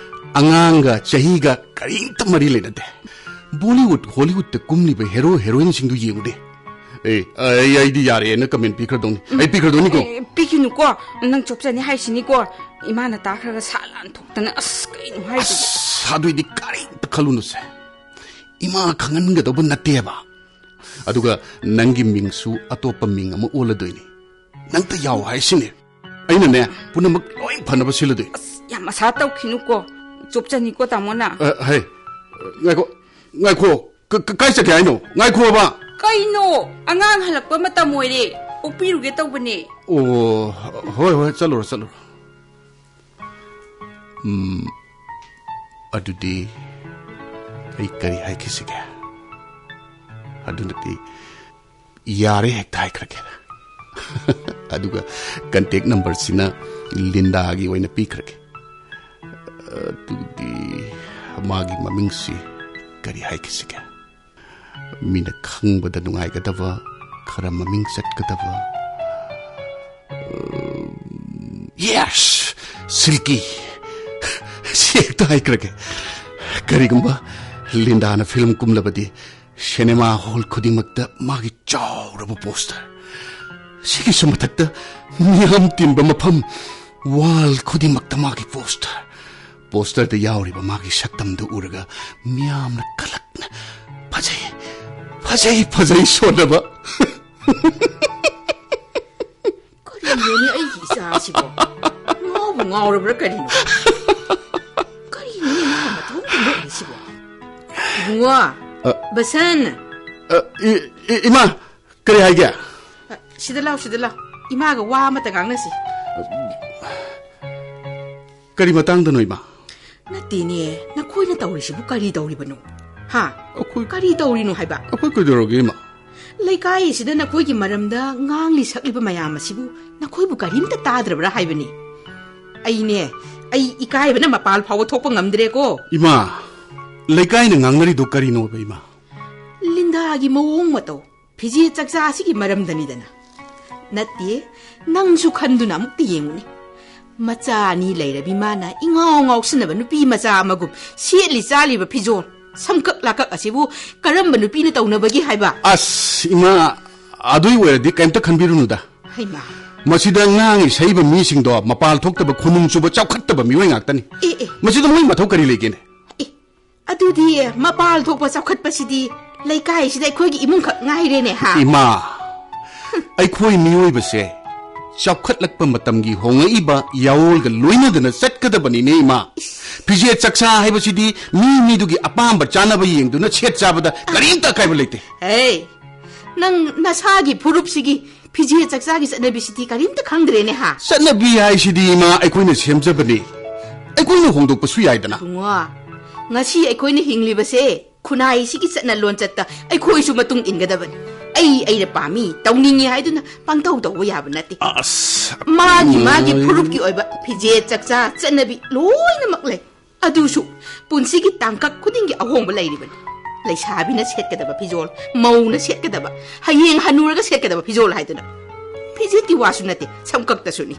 ꯑꯉꯥꯡꯒ ꯆꯍꯤꯒ ꯀꯔꯤꯝꯇ ꯃꯔꯤ ꯂꯩꯅꯗꯦ꯫ ꯕꯣꯂꯤꯋꯨꯗ, ꯍꯣꯂꯤꯋꯨꯗꯇ ꯀꯨꯝꯂꯤꯕ ꯍꯦꯔꯣ ꯍꯦꯔꯣꯏꯟꯁꯤꯡꯗꯨ ꯌꯦꯡꯉꯨꯅꯦ꯫ ꯑꯦ, ꯑꯩ, ꯑꯩꯗꯤ ꯌꯥꯔꯦꯅ ꯀꯃꯦꯟ ꯄꯤꯈ꯭ꯔꯗꯧꯅꯤ꯫ ꯑꯩ ꯄꯤꯈ꯭ꯔꯗꯧꯅꯤꯀꯣ꯫ ꯑꯦ, ꯄꯤꯈꯤꯅꯨꯀꯣ꯫ ꯅꯪ ꯆꯣꯞꯆꯅꯤ ꯍꯥꯏꯁꯤꯅꯤꯀꯣ꯫ ꯏꯃꯥꯅ ꯇꯥꯈ꯭ꯔꯒ ꯁꯥ ꯂꯥꯟ ꯊꯣꯛꯇꯅ, ꯑꯁ, ꯀꯩꯅꯣ ꯍꯥꯏꯗꯨꯕꯨ? ꯑꯁ, ꯑꯗꯨꯏꯗꯤ ꯀꯔꯤꯝꯇ ꯈꯜꯂꯨꯅꯨꯁꯦ꯫ ꯏꯃꯥ ꯈꯪꯍꯟꯒꯗꯧꯕ ꯅꯠꯇꯦꯕ꯫ ꯑꯗꯨꯒ ꯅꯪꯒꯤ ꯃꯤꯡꯁꯨ ꯑꯇꯣꯞꯄ ꯃꯤꯡ ꯑꯃ ꯑꯣꯜꯂꯗꯣꯏꯅꯤ꯫ ꯅꯪꯇ ꯌꯥꯎ ꯍꯥꯏꯁꯤꯅꯦ꯫ ꯑꯩꯅꯅꯦ, ꯄꯨꯝꯅꯃꯛ ꯂꯣꯏ ꯐꯅꯕ ꯁꯤꯜꯂꯗꯣꯏꯅꯤ꯫ ꯑꯁ, ꯌꯥꯝ ꯑꯁꯥ ꯇꯧꯈꯤꯅꯨꯀꯣ꯫ ꯆꯣꯞꯆꯅꯤꯀꯣ, ꯇꯥꯃꯣꯅ꯫ ꯑ, ꯍꯩ, ꯉꯥꯏꯈꯣ, ꯉꯥꯏꯈꯣ꯫ ꯀ-, ꯀ-, ꯀꯥꯏ ꯆꯠꯀꯦ ꯍꯥꯏꯅꯣ? ꯉꯥꯏꯈꯣꯕ꯫ ꯀꯩꯅꯣ? ꯑꯉꯥꯡ ꯍꯜꯂꯛꯄ ꯃꯇꯝ ꯑꯣꯏꯔꯦ꯫ ꯑꯣꯛꯄꯤꯔꯨꯒꯦ ꯇꯧꯕꯅꯦ꯫ ꯑꯣ, ꯍꯣꯏ, ꯍꯣꯏ, ꯆꯠꯂꯨꯔꯣ, ꯆꯠꯂꯨꯔꯣ꯫ ꯎꯝ, ꯑꯗꯨꯗꯤ ꯑꯩ ꯀꯔꯤ ꯍꯥꯏꯈꯤꯁꯤꯒꯦ? ꯑꯗꯨꯅꯗꯤ ꯌꯥꯔꯦ ꯍꯦꯛꯇ ꯍꯥꯏꯈ꯭ꯔꯒꯦ꯫ ꯑꯗꯨꯒ ꯀꯟꯇꯦꯛ ꯅꯝꯕꯔꯁꯤꯅ ꯂꯤꯟꯗꯥꯒꯤ ꯑꯣꯏꯅ ꯄꯤꯈ꯭ꯔꯒꯦ꯫ ꯑꯗꯨꯗꯤ ꯃꯥꯒꯤ ꯃꯃꯤꯡꯁꯤ ꯀꯔꯤ ꯍꯥꯏꯈꯤꯁꯤꯒꯦ? ꯃꯤꯅ ꯈꯪꯕꯗ ꯅꯨꯡꯉꯥꯏꯒꯗꯕ, ꯈꯔ ꯃꯃꯤꯡ ꯆꯠꯀꯗꯕ꯫ ꯌꯦꯁ! ꯁꯤꯜꯀꯤ! ꯁꯤ ꯍꯦꯛꯇ ꯍꯥꯏꯈ꯭ꯔꯒꯦ꯫ ꯀꯔꯤꯒꯨꯝꯕ ꯂꯤꯟꯗꯥꯅ ꯐꯤꯂꯝ ꯀꯨꯝꯂꯕꯗꯤ, ꯁꯤꯅꯦꯃꯥ ꯍꯣꯜ ꯈꯨꯗꯤꯡꯃꯛꯇ ꯃꯥꯒꯤ ꯆꯥꯎꯔꯕ ꯄꯣꯁꯇꯔ, ꯁꯤꯒꯤꯁꯨ ꯃꯊꯛꯇ ꯃꯤꯌꯥꯝ ꯇꯤꯟꯕ ꯃꯐꯝ, ꯋꯥꯜ ꯈꯨꯗꯤꯡꯃꯛꯇ ꯃꯥꯒꯤ ꯄꯣꯁꯇꯔ, ꯄꯣꯁꯇꯔꯗ ꯌꯥꯎꯔꯤꯕ ꯃꯥꯒꯤ ꯁꯛꯇꯝꯗꯨ ꯎꯔꯒ ꯃꯤꯌꯥꯝꯅ ꯀꯂꯛꯅ "ꯐꯖꯩ, ꯐꯖꯩ, ꯐꯖꯩ" ꯁꯣꯟꯅꯕ꯫ ꯀꯔꯤꯅꯣꯅꯦ ꯑꯩꯒꯤ ꯏꯆꯥꯁꯤꯕꯣ? ꯉꯥꯎꯕꯨ ꯉꯥꯎꯔꯕ꯭ꯔꯥ ꯀꯔꯤꯅꯣ? ꯀꯔꯤꯅꯣꯅꯦ ꯃꯥ ꯃꯇꯣꯝꯇ ꯅꯣꯛꯏꯁꯤꯕꯣ? ꯏꯕꯨꯡꯉꯣ, ꯑ, ꯕꯁꯟ꯫ ꯑ, ꯏ-, ꯏ-, ꯏꯃꯥ, ꯀꯔꯤ ꯍꯥꯏꯒꯦ? ꯑ, ꯁꯤꯗ ꯂꯥꯎ, ꯁꯤꯗ ꯂꯥꯎ꯫ ꯏꯃꯥꯒ ꯋꯥ ꯑꯃꯇ ꯉꯥꯡꯅꯁꯤ꯫ ꯀꯔꯤ ꯃꯇꯥꯡꯗꯅꯣ, ꯏꯃꯥ? ꯅꯠꯇꯦꯅꯦ, ꯅꯈꯣꯏꯅ ꯇꯧꯔꯤꯁꯤꯕꯨ ꯀꯔꯤ ꯇꯧꯔꯤꯕꯅꯣ? ꯍꯥ? ꯑꯩꯈꯣꯏ ꯀꯔꯤ ꯇꯧꯔꯤꯅꯣ ꯍꯥꯏꯕ? ꯑꯩꯈꯣꯏ ꯀꯩꯗꯧꯔꯒꯦ, ꯏꯃꯥ? ꯂꯩꯀꯥꯏ ꯑꯁꯤꯗ ꯅꯈꯣꯏꯒꯤ ꯃꯔꯝꯗ ꯉꯥꯡꯂꯤ ꯁꯛꯂꯤꯕ ꯃꯌꯥꯝ ꯑꯁꯤꯕꯨ ꯅꯈꯣꯏꯕꯨ ꯀꯔꯤꯝꯇ ꯇꯥꯗ꯭ꯔꯕ꯭ꯔꯥ ꯍꯥꯏꯕꯅꯤ? ꯑꯩꯅꯦ, ꯑꯩ ꯏꯀꯥꯏꯕꯅ ꯃꯄꯥꯜ ꯐꯥꯎꯕ ꯊꯣꯛꯄ ꯉꯝꯗ꯭ꯔꯦꯀꯣ꯫ ꯏꯃꯥ, ꯂꯩꯀꯥꯏꯅ ꯉꯥꯡꯅꯔꯤꯗꯣ ꯀꯔꯤꯅꯣꯕ, ꯏꯃꯥ? ꯂꯤꯟꯗꯥꯒꯤ ꯃꯑꯣꯡ ꯃꯇꯧ, ꯐꯤꯖꯦꯠ ꯆꯛꯆꯥ ꯑꯁꯤꯒꯤ ꯃꯔꯝꯗꯅꯤꯗꯅ꯫ ꯅꯠꯇꯦ, ꯅꯪꯁꯨ ꯈꯟꯗꯨꯅ ꯑꯃꯨꯛꯇ ꯌꯦꯡꯉꯨꯅꯦ꯫ ꯃꯆꯥ ꯑꯅꯤ ꯂꯩꯔꯕꯤ ꯃꯥꯅ ꯏꯉꯥꯎ ꯉꯥꯎꯁꯤꯟꯅꯕ ꯅꯨꯄꯤ ꯃꯆꯥ ꯑꯃꯒꯨꯝ ꯁꯦꯠꯂꯤ ꯆꯥꯔꯤꯕ ꯐꯤꯖꯣꯜ, ꯁꯝꯀꯛ ꯂꯥꯀꯛ ꯑꯁꯤꯕꯨ ꯀꯔꯝꯕ ꯅꯨꯄꯤꯅ ꯇꯧꯅꯕꯒꯤ ꯍꯥꯏꯕ? ꯑꯁ, ꯏꯃꯥ, ꯑꯗꯨꯏ ꯑꯣꯏꯔꯗꯤ ꯀꯩꯝꯇ ꯈꯟꯕꯤꯔꯨꯅꯨꯗ꯫ ꯍꯩꯃꯥ꯫ ꯃꯁꯤꯗ ꯉꯥꯡꯉꯤ ꯁꯛꯏꯕ ꯃꯤꯁꯤꯡꯗꯣ ꯃꯄꯥꯜ ꯊꯣꯛꯇꯕ, ꯈꯨꯅꯨꯡ ꯆꯨꯕ, ꯆꯥꯎꯈꯠꯇꯕ ꯃꯤꯑꯣꯏ ꯉꯥꯛꯇꯅꯤ꯫ ꯑꯦ, ꯑꯦ꯫ ꯃꯁꯤꯗ ꯃꯣꯏ ꯃꯊꯧ ꯀꯔꯤ ꯂꯩꯒꯦꯅꯦ? ꯑꯦ, ꯑꯗꯨꯗꯤ ꯃꯄꯥꯜ ꯊꯣꯛꯄ ꯆꯥꯎꯈꯠꯄꯁꯤꯗꯤ ꯂꯩꯀꯥꯏꯁꯤꯗ ꯑꯩꯈꯣꯏꯒꯤ ꯏꯃꯨꯡꯈꯛ ꯉꯥꯏꯔꯦꯅꯦ, ꯍꯥ? ꯏꯃꯥ, ꯑꯩꯈꯣꯏ ꯃꯤꯑꯣꯏꯕꯁꯦ ꯆꯥꯎꯈꯠꯂꯛꯄ ꯃꯇꯝꯒꯤ ꯍꯣꯡꯂꯛꯏꯕ ꯌꯥꯑꯣꯜꯒ ꯂꯣꯏꯅꯗꯅ ꯆꯠꯀꯗꯕꯅꯤꯅꯦ, ꯏꯃꯥ꯫ ꯐꯤꯖꯦꯠ ꯆꯛꯆꯥ ꯍꯥꯏꯕꯁꯤꯗꯤ ꯃꯤ ꯃꯤꯗꯨꯒꯤ ꯑꯄꯥꯝꯕ ꯆꯥꯅꯕ ꯌꯦꯡꯗꯨꯅ ꯁꯦꯠ ꯆꯥꯕꯗ ꯀꯔꯤꯝꯇ ꯑꯀꯥꯏꯕ ꯂꯩꯇꯦ꯫ ꯍꯦ, ꯅꯪ ꯅꯁꯥꯒꯤ ꯐꯨꯔꯨꯞꯁꯤꯒꯤ ꯐꯤꯖꯦꯠ ꯆꯛꯆꯥꯒꯤ ꯆꯠꯅꯕꯤꯁꯤꯗꯤ ꯀꯔꯤꯝꯇ ꯈꯪꯗ꯭ꯔꯦꯅꯦ, ꯍꯥ? ꯆꯠꯅꯕꯤ ꯍꯥꯏꯁꯤꯗꯤ, ꯏꯃꯥ, ꯑꯩꯈꯣꯏꯅ ꯁꯦꯝꯖꯕꯅꯤ꯫ ꯑꯩꯈꯣꯏꯅ ꯍꯣꯡꯗꯣꯛꯄꯁꯨ ꯌꯥꯏꯗꯅ꯫ ꯏꯕꯨꯡꯉꯣ, ꯉꯁꯤ ꯑꯩꯈꯣꯏꯅ ꯍꯤꯡꯂꯤꯕꯁꯦ ꯈꯨꯟꯅꯥꯏꯁꯤꯒꯤ ꯆꯠꯅ ꯂꯣꯟꯆꯠꯇ ꯑꯩꯈꯣꯏꯁꯨ ꯃꯇꯨꯡ ꯏꯟꯒꯗꯕꯅꯤ꯫ ꯑꯩ ꯑꯩꯅ ꯄꯥꯝꯃꯤ, ꯇꯧꯅꯤꯡꯉꯤ ꯍꯥꯏꯗꯨꯅ ꯄꯪꯇꯧ ꯇꯧꯕ ꯌꯥꯕ ꯅꯠꯇꯦ꯫ ꯑꯁ, ꯃꯥꯒꯤ ꯃꯥꯒꯤ ꯎꯝ꯫ ꯐꯨꯔꯨꯞꯀꯤ ꯑꯣꯏꯕ ꯐꯤꯖꯦꯠ ꯆꯛꯆꯥ ꯆꯠꯅꯕꯤ ꯂꯣꯏꯅꯃꯛ ꯂꯩ꯫ ꯑꯗꯨꯁꯨ ꯄꯨꯟꯁꯤꯒꯤ ꯇꯥꯡꯀꯛ ꯈꯨꯗꯤꯡꯒꯤ ꯑꯍꯣꯡꯕ ꯂꯩꯔꯤꯕꯅꯤ꯫ ꯂꯩꯁꯥꯕꯤꯅ ꯁꯦꯠꯀꯗꯕ ꯐꯤꯖꯣꯜ, ꯃꯧꯅ ꯁꯦꯠꯀꯗꯕ, ꯍꯌꯦꯡ ꯍꯅꯨꯔꯒ ꯁꯦꯠꯀꯗꯕ ꯐꯤꯖꯣꯜ ꯍꯥꯏꯗꯨꯅ꯫ ꯐꯤꯖꯦꯠꯀꯤ ꯋꯥꯁꯨ ꯅꯠꯇꯦ, ꯁꯝꯀꯛꯇꯁꯨꯅꯤ꯫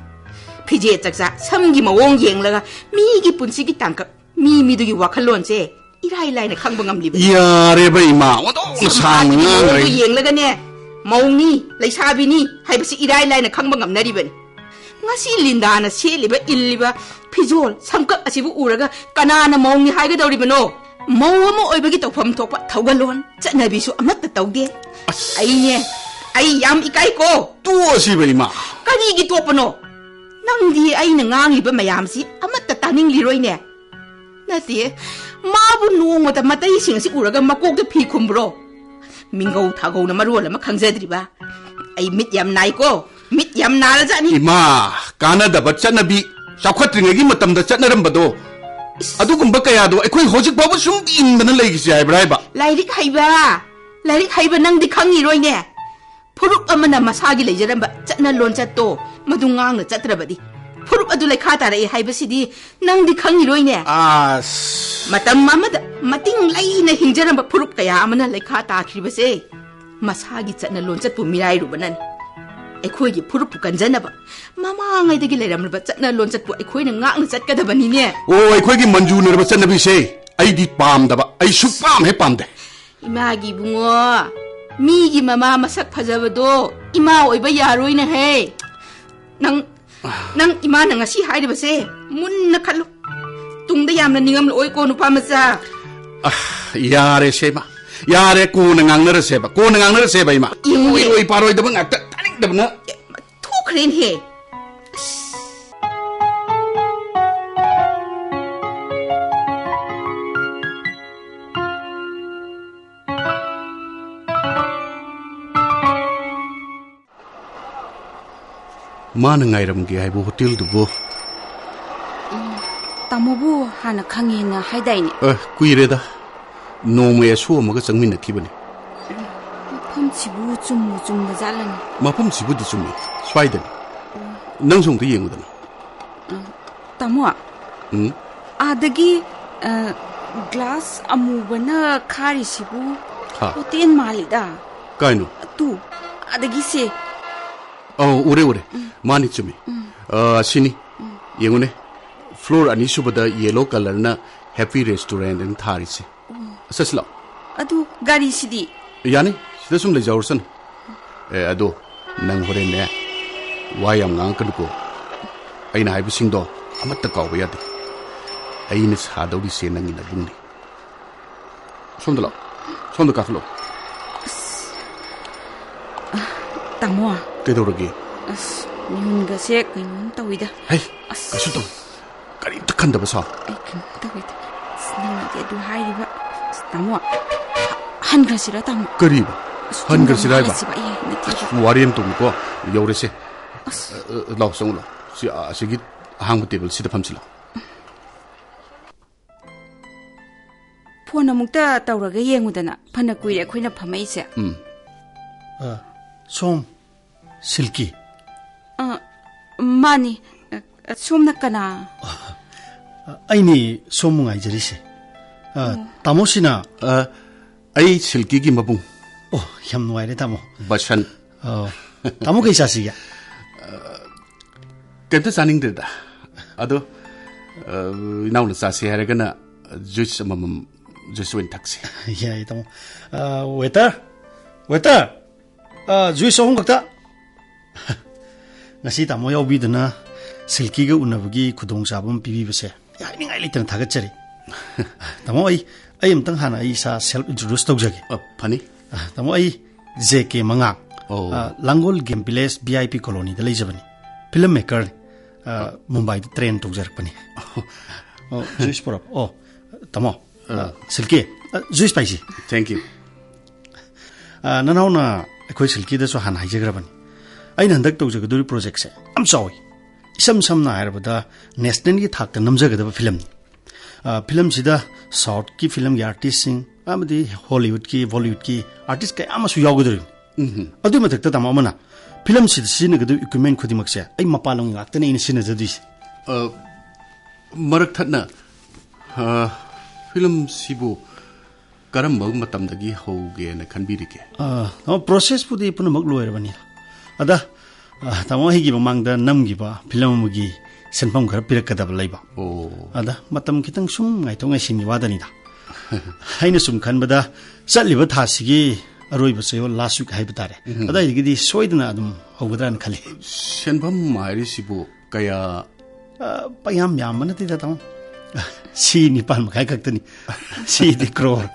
ꯐꯤꯖꯦꯠ ꯆꯛꯆꯥ, ꯁꯝꯒꯤ ꯃꯑꯣꯡ ꯌꯦꯡꯂꯒ ꯃꯤꯒꯤ ꯄꯨꯟꯁꯤꯒꯤ ꯇꯥꯡꯀꯛ, ꯃꯤ ꯃꯤꯗꯨꯒꯤ ꯋꯥꯈꯜꯂꯣꯟꯁꯦ ꯏꯔꯥꯏ ꯂꯥꯏꯅ ꯈꯪꯕ ꯉꯝꯂꯤꯕꯅꯤ꯫ ꯌꯥꯔꯦꯕ, ꯏꯃꯥ, ꯑꯣꯟꯊꯣꯛꯅ ꯁꯥꯡꯅ ꯁꯝꯍꯥꯠꯄꯒꯤ ꯃꯑꯣꯡꯗꯣ ꯉꯥꯡꯈ꯭ꯔꯦ꯫ ꯌꯦꯡꯂꯒꯅꯦ, ꯃꯧꯅꯤ, ꯂꯩꯁꯥꯕꯤꯅꯤ ꯍꯥꯏꯕꯁꯤ ꯏꯔꯥꯏ ꯂꯥꯏꯅ ꯈꯪꯕ ꯉꯝꯅꯔꯤꯕꯅꯤ꯫ ꯉꯁꯤ ꯂꯤꯟꯗꯥꯅ ꯁꯦꯠꯂꯤꯕ, ꯏꯜꯂꯤꯕ ꯐꯤꯖꯣꯜ, ꯁꯝꯀꯛ ꯑꯁꯤꯕꯨ ꯎꯔꯒ ꯀꯅꯥꯅ ꯃꯧꯅꯤ ꯍꯥꯏꯒꯗꯧꯔꯤꯕꯅꯣ? ꯃꯧ ꯑꯃ ꯑꯣꯏꯕꯒꯤ ꯇꯧꯐꯝ ꯊꯣꯛꯄ ꯊꯧꯒꯜꯂꯣꯟ, ꯆꯠꯅꯕꯤꯁꯨ ꯑꯃꯠꯇ ꯇꯧꯗꯦ꯫ ꯑꯁ꯫ ꯑꯩꯅꯦ, ꯑꯩ ꯌꯥꯝ ꯏꯀꯥꯏꯀꯣ꯫ ꯇꯣꯛꯑꯁꯤꯕ, ꯏꯃꯥ꯫ ꯀꯔꯤꯒꯤ ꯇꯣꯛꯄꯅꯣ? ꯅꯪꯗꯤ ꯑꯩꯅ ꯉꯥꯡꯂꯤꯕ ꯃꯌꯥꯝꯁꯤ ꯑꯃꯠꯇ ꯇꯥꯅꯤꯡꯂꯤꯔꯣꯏꯅꯦ꯫ ꯅꯠꯇꯦ, ꯃꯥꯕꯨ ꯅꯣꯡꯃꯇ ꯃꯇꯩꯁꯤꯡ ꯑꯁꯤ ꯎꯔꯒ ꯃꯀꯣꯛꯇ ꯐꯤ ꯈꯨꯝꯕ꯭ꯔꯣ? ꯃꯤꯡꯒꯧ ꯊꯥꯒꯧꯅ ꯃꯔꯣꯜ ꯑꯃ ꯈꯪꯖꯗ꯭ꯔꯤꯕ꯫ ꯑꯩ ꯃꯤꯠ ꯌꯥꯝ ꯅꯥꯏꯀꯣ, ꯃꯤꯠ ꯌꯥꯝ ꯅꯥꯔꯖꯥꯠꯅꯤ꯫ ꯏꯃꯥ, ꯀꯥꯟꯅꯗꯕ ꯆꯠꯅꯕꯤ, ꯆꯥꯎꯈꯠꯇ꯭ꯔꯤꯉꯩꯒꯤ ꯃꯇꯝꯗ ꯆꯠꯅꯔꯝꯕꯗꯣ, ꯏꯁ꯫ ꯑꯗꯨꯒꯨꯝꯕ ꯀꯌꯥꯗꯣ ꯑꯩꯈꯣꯏ ꯍꯧꯖꯤꯛ ꯐꯥꯎꯕ ꯁꯨꯝ ꯏꯟꯗꯅ ꯂꯩꯈꯤꯁꯦ ꯍꯥꯏꯕ꯭ꯔꯥ ꯍꯥꯏꯕ? ꯂꯥꯏꯔꯤꯛ ꯍꯩꯕ, ꯂꯥꯏꯔꯤꯛ ꯍꯩꯕ ꯅꯪꯗꯤ ꯈꯪꯉꯤꯔꯣꯏꯅꯦ꯫ ꯐꯨꯔꯨꯞ ꯑꯃꯅ ꯃꯁꯥꯒꯤ ꯂꯩꯖꯔꯝꯕ ꯆꯠꯅ ꯂꯣꯟꯆꯠꯇꯣ ꯃꯗꯨ ꯉꯥꯡꯅ ꯆꯠꯇ꯭ꯔꯕꯗꯤ ꯐꯨꯔꯨꯞ ꯑꯗꯨ ꯂꯩꯈꯥ ꯇꯥꯔꯛꯏ ꯍꯥꯏꯕꯁꯤꯗꯤ ꯅꯪꯗꯤ ꯈꯪꯉꯤꯔꯣꯏꯅꯦ꯫ ꯑꯁ꯫ ꯃꯇꯝ ꯑꯃꯗ ꯃꯇꯤꯡ ꯂꯩꯅ ꯍꯤꯡꯖꯔꯝꯕ ꯐꯨꯔꯨꯞ ꯀꯌꯥ ꯑꯃꯅ ꯂꯩꯈꯥ ꯇꯥꯈꯤꯕꯁꯦ ꯃꯁꯥꯒꯤ ꯆꯠꯅ ꯂꯣꯟꯆꯠꯄꯨ ꯃꯤꯔꯥꯏꯔꯨꯕꯅꯅꯤ꯫ ꯑꯩꯈꯣꯏꯒꯤ ꯐꯨꯔꯨꯞꯄꯨ ꯀꯟꯖꯅꯕ ꯃꯃꯥꯡꯉꯩꯗꯒꯤ ꯂꯩꯔꯝꯂꯕ ꯆꯠꯅ ꯂꯣꯟꯆꯠꯄꯨ ꯑꯩꯈꯣꯏꯅ ꯉꯥꯛꯅ ꯆꯠꯀꯗꯕꯅꯤꯅꯦ꯫ ꯑꯣ, ꯑꯩꯈꯣꯏꯒꯤ ꯃꯟꯖꯨꯅꯔꯕ ꯆꯠꯅꯕꯤꯁꯦ ꯑꯩꯗꯤ ꯄꯥꯝꯗꯕ, ꯑꯩ ꯁꯨꯛꯄꯥꯝ ꯍꯦꯛ ꯄꯥꯝꯗꯦ꯫ ꯏꯃꯥꯒꯤ ꯏꯕꯨꯡꯉꯣ, ꯃꯤꯒꯤ ꯃꯃꯥ ꯃꯁꯛ ꯐꯖꯕꯗꯣ ꯏꯃꯥ ꯑꯣꯏꯕ ꯌꯥꯔꯣꯏꯅꯦꯍꯦ꯫ ꯅꯪ, ꯅꯪ ꯏꯃꯥꯅ ꯉꯁꯤ ꯍꯥꯏꯔꯤꯕꯁꯦ ꯃꯨꯟꯅ ꯈꯜꯂꯨ꯫ ꯇꯨꯡꯗ ꯌꯥꯝꯅ ꯅꯤꯡꯉꯝꯂꯛꯑꯣꯏꯀꯣ, ꯅꯨꯄꯥ ꯃꯆꯥ꯫ ꯑ, ꯌꯥꯔꯦꯁꯦ ꯏꯃꯥ, ꯌꯥꯔꯦ, ꯀꯣꯟꯅ ꯉꯥꯡꯅꯔꯁꯦꯕ, ꯀꯣꯟꯅ ꯉꯥꯡꯅꯔꯁꯦꯕ ꯏꯃꯥ꯫ ꯏꯃꯥ꯫ ꯑꯣꯏꯔꯣꯏ ꯄꯥꯔꯣꯏꯗꯕ ꯉꯥꯛꯇ ꯇꯥꯅꯤꯡꯗꯕꯅ꯫ ꯑꯦ, ꯊꯣꯛꯈ꯭ꯔꯦꯅꯦꯍꯦ꯫ ꯃꯥꯅ ꯉꯥꯏꯔꯝꯒꯦ ꯍꯥꯏꯕ ꯍꯣꯇꯦꯜꯗꯨꯕꯨ? ꯎꯝ, ꯇꯥꯃꯣꯕꯨ ꯍꯥꯟꯅ ꯈꯪꯉꯦꯅ ꯍꯥꯏꯗꯥꯏꯅꯦ? ꯑ, ꯀꯨꯏꯔꯦꯗ꯫ ꯅꯣꯡꯃ ꯑꯦꯁꯣ ꯑꯃꯒ ꯆꯪꯃꯤꯟꯅꯈꯤꯕꯅꯤ꯫ ꯃꯐꯝꯁꯤꯕꯨ ꯆꯨꯝꯕꯨ ꯆꯨꯝꯕ ꯖꯥꯠꯂꯅꯦ? ꯃꯐꯝꯁꯤꯕꯨꯗꯤ ꯆꯨꯝꯃꯤ, ꯁ꯭ꯋꯥꯏꯗꯅꯤ꯫ ꯅꯪꯁꯨ ꯑꯃꯨꯛꯇ ꯌꯦꯡꯉꯨꯗꯅ꯫ ꯇꯥꯃꯣ, ꯎꯝ? ꯑꯥꯗꯒꯤ, ꯑ, ꯒ꯭ꯂꯥꯁ ꯑꯃꯨꯕꯅ ꯈꯥꯔꯤꯁꯤꯕꯨ ꯍꯥ? ꯍꯣꯇꯦꯜ ꯃꯥꯜꯂꯤꯗ꯫ ꯀꯥꯏꯅꯣ? ꯇꯨ, ꯑꯥꯗꯒꯤꯁꯦ꯫ ꯑꯧ, ꯎꯔꯦ, ꯎꯔꯦ꯫ ꯎꯝ꯫ ꯃꯥꯅꯤ, ꯆꯨꯝꯃꯤ꯫ ꯎꯝ꯫ ꯑ, ꯁꯤꯅꯤ꯫ ꯎꯝ꯫ ꯌꯦꯡꯉꯨꯅꯦ, ꯐ꯭ꯂꯣꯔ ꯑꯅꯤꯁꯨꯕꯗ ꯌꯦꯂꯣ ꯀꯂꯔꯅ ꯍꯦꯄꯤ ꯔꯦꯁꯇꯨꯔꯦꯟ ꯑꯅ ꯊꯥꯔꯤꯁꯦ꯫ ꯆꯠꯁꯤ ꯂꯥꯛꯑꯣ꯫ ꯑꯗꯨ ꯒꯥꯔꯤꯁꯤꯗꯤ? ꯌꯥꯅꯤ, ꯁꯤꯗ ꯁꯨꯝ ꯂꯩꯖꯍꯧꯔꯁꯅꯨ꯫ ꯑꯦ, ꯑꯗꯣ ꯅꯪ ꯍꯣꯔꯦꯟꯅꯦ, ꯋꯥ ꯌꯥꯝ ꯉꯥꯡꯉꯛꯀꯅꯨꯀꯣ꯫ ꯑꯩꯅ ꯍꯥꯏꯕꯁꯤꯡꯗꯣ ꯑꯃꯠꯇ ꯀꯥꯎꯕ ꯌꯥꯗꯦ꯫ ꯑꯩꯅ ꯁꯥꯗꯧꯔꯤꯁꯦ ꯅꯪꯒꯤ ꯅꯕꯨꯡꯅꯤ꯫ ꯁꯣꯝꯗ ꯂꯥꯛꯑꯣ꯫ ꯁꯣꯝꯗ ꯀꯥꯈꯠꯂꯛꯑꯣ꯫ ꯑꯁ, ꯑ, ꯇꯥꯃꯣ꯫ ꯀꯩꯗꯧꯔꯒꯦ? ꯑꯁ, ꯃꯤꯍꯨꯟꯒꯁꯦ ꯀꯩꯅꯣꯝ ꯇꯧꯋꯤꯗ꯫ ꯍꯩ, ꯑꯁ꯫ ꯀꯩꯁꯨ ꯇꯧ-, ꯀꯔꯤꯝꯇ ꯈꯟꯗꯕ ꯁꯥꯎ꯫ ꯑꯩ ꯀꯩꯅꯣꯝ ꯇꯧꯋꯤꯗ꯫ ꯑꯁ, ꯅꯪꯅꯗꯤ ꯑꯗꯨ ꯍꯥꯏꯔꯤꯕ꯫ ꯑꯁ, ꯇꯥꯃꯣ, ꯍꯟꯈ꯭ꯔꯁꯤꯔ, ꯇꯥꯃꯣ? ꯀꯔꯤꯕ? ꯑꯁ, ꯍꯟꯈ꯭ꯔꯁꯤꯔ ꯍꯥꯏꯕ? ꯍꯜꯂꯁꯤꯕ, ꯑꯩ ꯅꯠꯇꯦꯕ꯫ ꯑꯁ, ꯋꯥꯔꯤ ꯑꯃ ꯇꯧꯅꯨꯀꯣ꯫ ꯌꯧꯔꯁꯦ꯫ ꯑꯁ꯫ ꯑ, ꯑ, ꯂꯥꯎ, ꯆꯪꯉꯨ ꯂꯥꯎ꯫ ꯁꯤ, ꯑ, ꯑꯁꯤꯒꯤ ꯑꯍꯥꯡꯕ ꯇꯦꯕꯜꯁꯤꯗ ꯐꯝꯁꯤ ꯂꯥꯎ꯫ ꯐꯣꯟ ꯑꯃꯨꯛꯇ ꯇꯧꯔꯒ ꯌꯦꯡꯉꯨꯗꯅ, ꯐꯅ ꯀꯨꯏꯔꯦ ꯑꯩꯈꯣꯏꯅ ꯐꯝꯃꯛꯏꯁꯦ꯫ ꯎꯝ꯫ ꯑ, ꯁꯣꯝ, ꯁꯤꯜꯀꯤ꯫ ꯑ, ꯃꯥꯅꯤ꯫ ꯑ, ꯁꯣꯝꯅ ꯀꯅꯥ? ꯑ, ꯑꯩꯅꯤ ꯁꯣꯝꯕꯨ ꯉꯥꯏꯖꯔꯤꯁꯦ꯫ ꯑ, ꯑꯣ꯫ ꯇꯥꯃꯣꯁꯤꯅ? ꯑ, ꯑꯩ ꯁꯤꯜꯀꯤꯒꯤ ꯃꯕꯨꯡ꯫ ꯑꯣ, ꯌꯥꯝ ꯅꯨꯡꯉꯥꯏꯔꯦ, ꯇꯥꯃꯣ꯫ ꯕꯁꯟ꯫ ꯑ, ꯇꯥꯃꯣ, ꯀꯩ ꯆꯥꯁꯤꯒꯦ? ꯀꯩꯝꯇ ꯆꯥꯅꯤꯡꯗ꯭ꯔꯦꯗ꯫ ꯑꯗꯣ, ꯑ, ꯏꯅꯥꯎꯅ ꯆꯥꯁꯦ ꯍꯥꯏꯔꯒꯅ ꯖꯨꯏꯁ ꯑꯃꯃꯝ, ꯖꯨꯏꯁ ꯑꯣꯏꯅ ꯊꯛꯁꯤ꯫ ꯌꯥꯏ, ꯇꯥꯃꯣ꯫ ꯑ, ꯋꯦꯇꯔ! ꯋꯦꯇꯔ! ꯑ, ꯖꯨꯏꯁ ꯑꯍꯨꯝ ꯈꯛꯇ꯫ ꯉꯁꯤ ꯇꯥꯃꯣ ꯌꯥꯎꯕꯤꯗꯨꯅ ꯁꯤꯜꯀꯤꯒ ꯎꯅꯕꯒꯤ ꯈꯨꯗꯣꯡꯆꯥꯕ ꯑꯃ ꯄꯤꯕꯤꯕꯁꯦ ꯍꯥꯏꯅꯤꯡꯉꯥꯏ ꯂꯩꯇꯅ ꯊꯥꯒꯠꯆꯔꯤ꯫ ꯇꯥꯃꯣ, ꯑꯩ, ꯑꯩ ꯑꯃꯇꯪ ꯍꯥꯟꯅ ꯑꯩ ꯏꯁꯥ self introduce ꯇꯧꯖꯒꯦ꯫ ꯑ, ꯐꯅꯤ꯫ ꯑ, ꯇꯥꯃꯣ, ꯑꯩ ꯖꯦ ꯀꯦ ꯃꯉꯥꯡ, ꯑꯣ꯫ ꯑ, Langol game village V I P ꯀꯣꯂꯣꯅꯤꯗ ꯂꯩꯖꯕꯅꯤ꯫ ꯐꯤꯂꯝ ꯃꯦꯀꯔꯅꯤ꯫ ꯑ, ꯃꯨꯝꯕꯥꯏꯗ ꯇ꯭ꯔꯦꯟ ꯇꯧꯖꯔꯛꯄꯅꯤ꯫ ꯑꯣ, ꯖꯨꯏꯁ ꯄꯨꯔꯛ-, ꯑꯣ, ꯇꯥꯃꯣ, ꯑ, ꯑ꯫ ꯁꯤꯜꯀꯤ, ꯑ, ꯖꯨꯏꯁ ꯄꯥꯏꯁꯤ꯫ Thank you꯫ ꯑ, ꯅꯅꯥꯎꯅ ꯑꯩꯈꯣꯏ ꯁꯤꯜꯀꯤꯗꯁꯨ ꯍꯥꯟꯅ ꯍꯥꯏꯖꯈ꯭ꯔꯕꯅꯤ꯫ ꯑꯩꯅ ꯍꯟꯗꯛ ꯇꯧꯖꯒꯗꯧꯔꯤꯕ ꯄ꯭ꯔꯣꯖꯦꯛꯁꯦ ꯌꯥꯝ ꯆꯥꯎꯏ꯫ ꯏꯁꯝ ꯁꯝꯅ ꯍꯥꯏꯔꯕꯗ, ꯅꯦꯁꯅꯦꯜꯒꯤ ꯊꯥꯛꯇ ꯅꯝꯖꯒꯗꯕ ꯐꯤꯂꯝꯅꯤ꯫ ꯑ, ꯐꯤꯂꯝꯁꯤꯗ ꯁꯥꯎꯠꯀꯤ ꯐꯤꯂꯝꯒꯤ ꯑꯥꯔꯇꯤꯁꯁꯤꯡ ꯑꯃꯗꯤ ꯍꯣꯂꯤꯋꯨꯗꯀꯤ, ꯕꯣꯂꯤꯋꯨꯗꯀꯤ ꯑꯥꯔꯇꯤꯁ ꯀꯌꯥ ꯑꯃꯁꯨ ꯌꯥꯎꯒꯗꯧꯔꯤꯕꯅꯤ꯫ ꯎꯝꯍꯨꯝ꯫ ꯑꯗꯨꯒꯤ ꯃꯊꯛꯇ, ꯇꯥꯃꯣ, ꯑꯃꯅ ꯐꯤꯂꯝꯁꯤꯗ ꯁꯤꯖꯤꯟꯅꯒꯗꯧꯔꯤꯕ equipment ꯈꯨꯗꯤꯡꯃꯛꯁꯦ ꯑꯩ ꯃꯄꯥꯟ ꯂꯝꯒꯤ ꯉꯥꯛꯇꯅꯦ ꯑꯩꯅ ꯁꯤꯖꯤꯟꯅꯖꯗꯣꯏꯁꯦ꯫ ꯑ, ꯃꯔꯛ ꯊꯠꯅ, ꯑ, ꯐꯤꯂꯝꯁꯤꯕꯨ ꯀꯔꯝꯕ ꯃꯇꯝꯗꯒꯤ ꯍꯧꯒꯦꯅ ꯈꯟꯕꯤꯔꯤꯒꯦ? ꯑ, ꯇꯥꯃꯣ, ꯄ꯭ꯔꯣꯁꯦꯁꯄꯨꯗꯤ ꯄꯨꯝꯅꯃꯛ ꯂꯣꯏꯔꯕꯅꯤ꯫ ꯑꯗ, ꯑ, ꯇꯥꯃꯣ ꯑꯩꯒꯤ ꯃꯃꯥꯡꯗ ꯅꯝꯈꯤꯕ ꯐꯤꯂꯝ ꯑꯃꯒꯤ ꯁꯦꯟꯐꯝ ꯈꯔ ꯄꯤꯔꯛꯀꯗꯕ ꯂꯩꯕ꯫ ꯑꯣ꯫ ꯑꯗ ꯃꯇꯝ ꯈꯤꯇꯪ ꯁꯨꯝ ꯉꯥꯏꯊꯣꯛ ꯉꯥꯏꯁꯤꯟꯒꯤ ꯋꯥꯗꯅꯤꯗ꯫ ꯑꯩꯅ ꯁꯨꯝ ꯈꯟꯕꯗ ꯆꯠꯂꯤꯕ ꯊꯥꯁꯤꯒꯤ ꯑꯔꯣꯏꯕ ꯆꯌꯣꯜ, last week ꯍꯥꯏꯕ ꯇꯥꯔꯦ꯫ ꯎꯝ꯫ ꯑꯗꯥꯏꯗꯒꯤꯗꯤ ꯁꯣꯏꯗꯅ ꯑꯗꯨꯝ ꯍꯧꯒꯗ꯭ꯔꯥꯅ ꯈꯜꯂꯤ꯫ ꯁꯦꯟꯐꯝ ꯍꯥꯏꯔꯤꯁꯤꯕꯨ ꯀꯌꯥ? ꯑ, ꯄꯪꯌꯥꯝ ꯌꯥꯝꯕ ꯅꯠꯇꯦꯗ, ꯇꯥꯃꯣ꯫ ꯁꯤ ꯅꯤꯄꯥꯟ ꯃꯈꯥꯏ ꯈꯛꯇꯅꯤ꯫ ꯁꯤꯗꯤ ꯀ꯭ꯔꯣꯔ꯫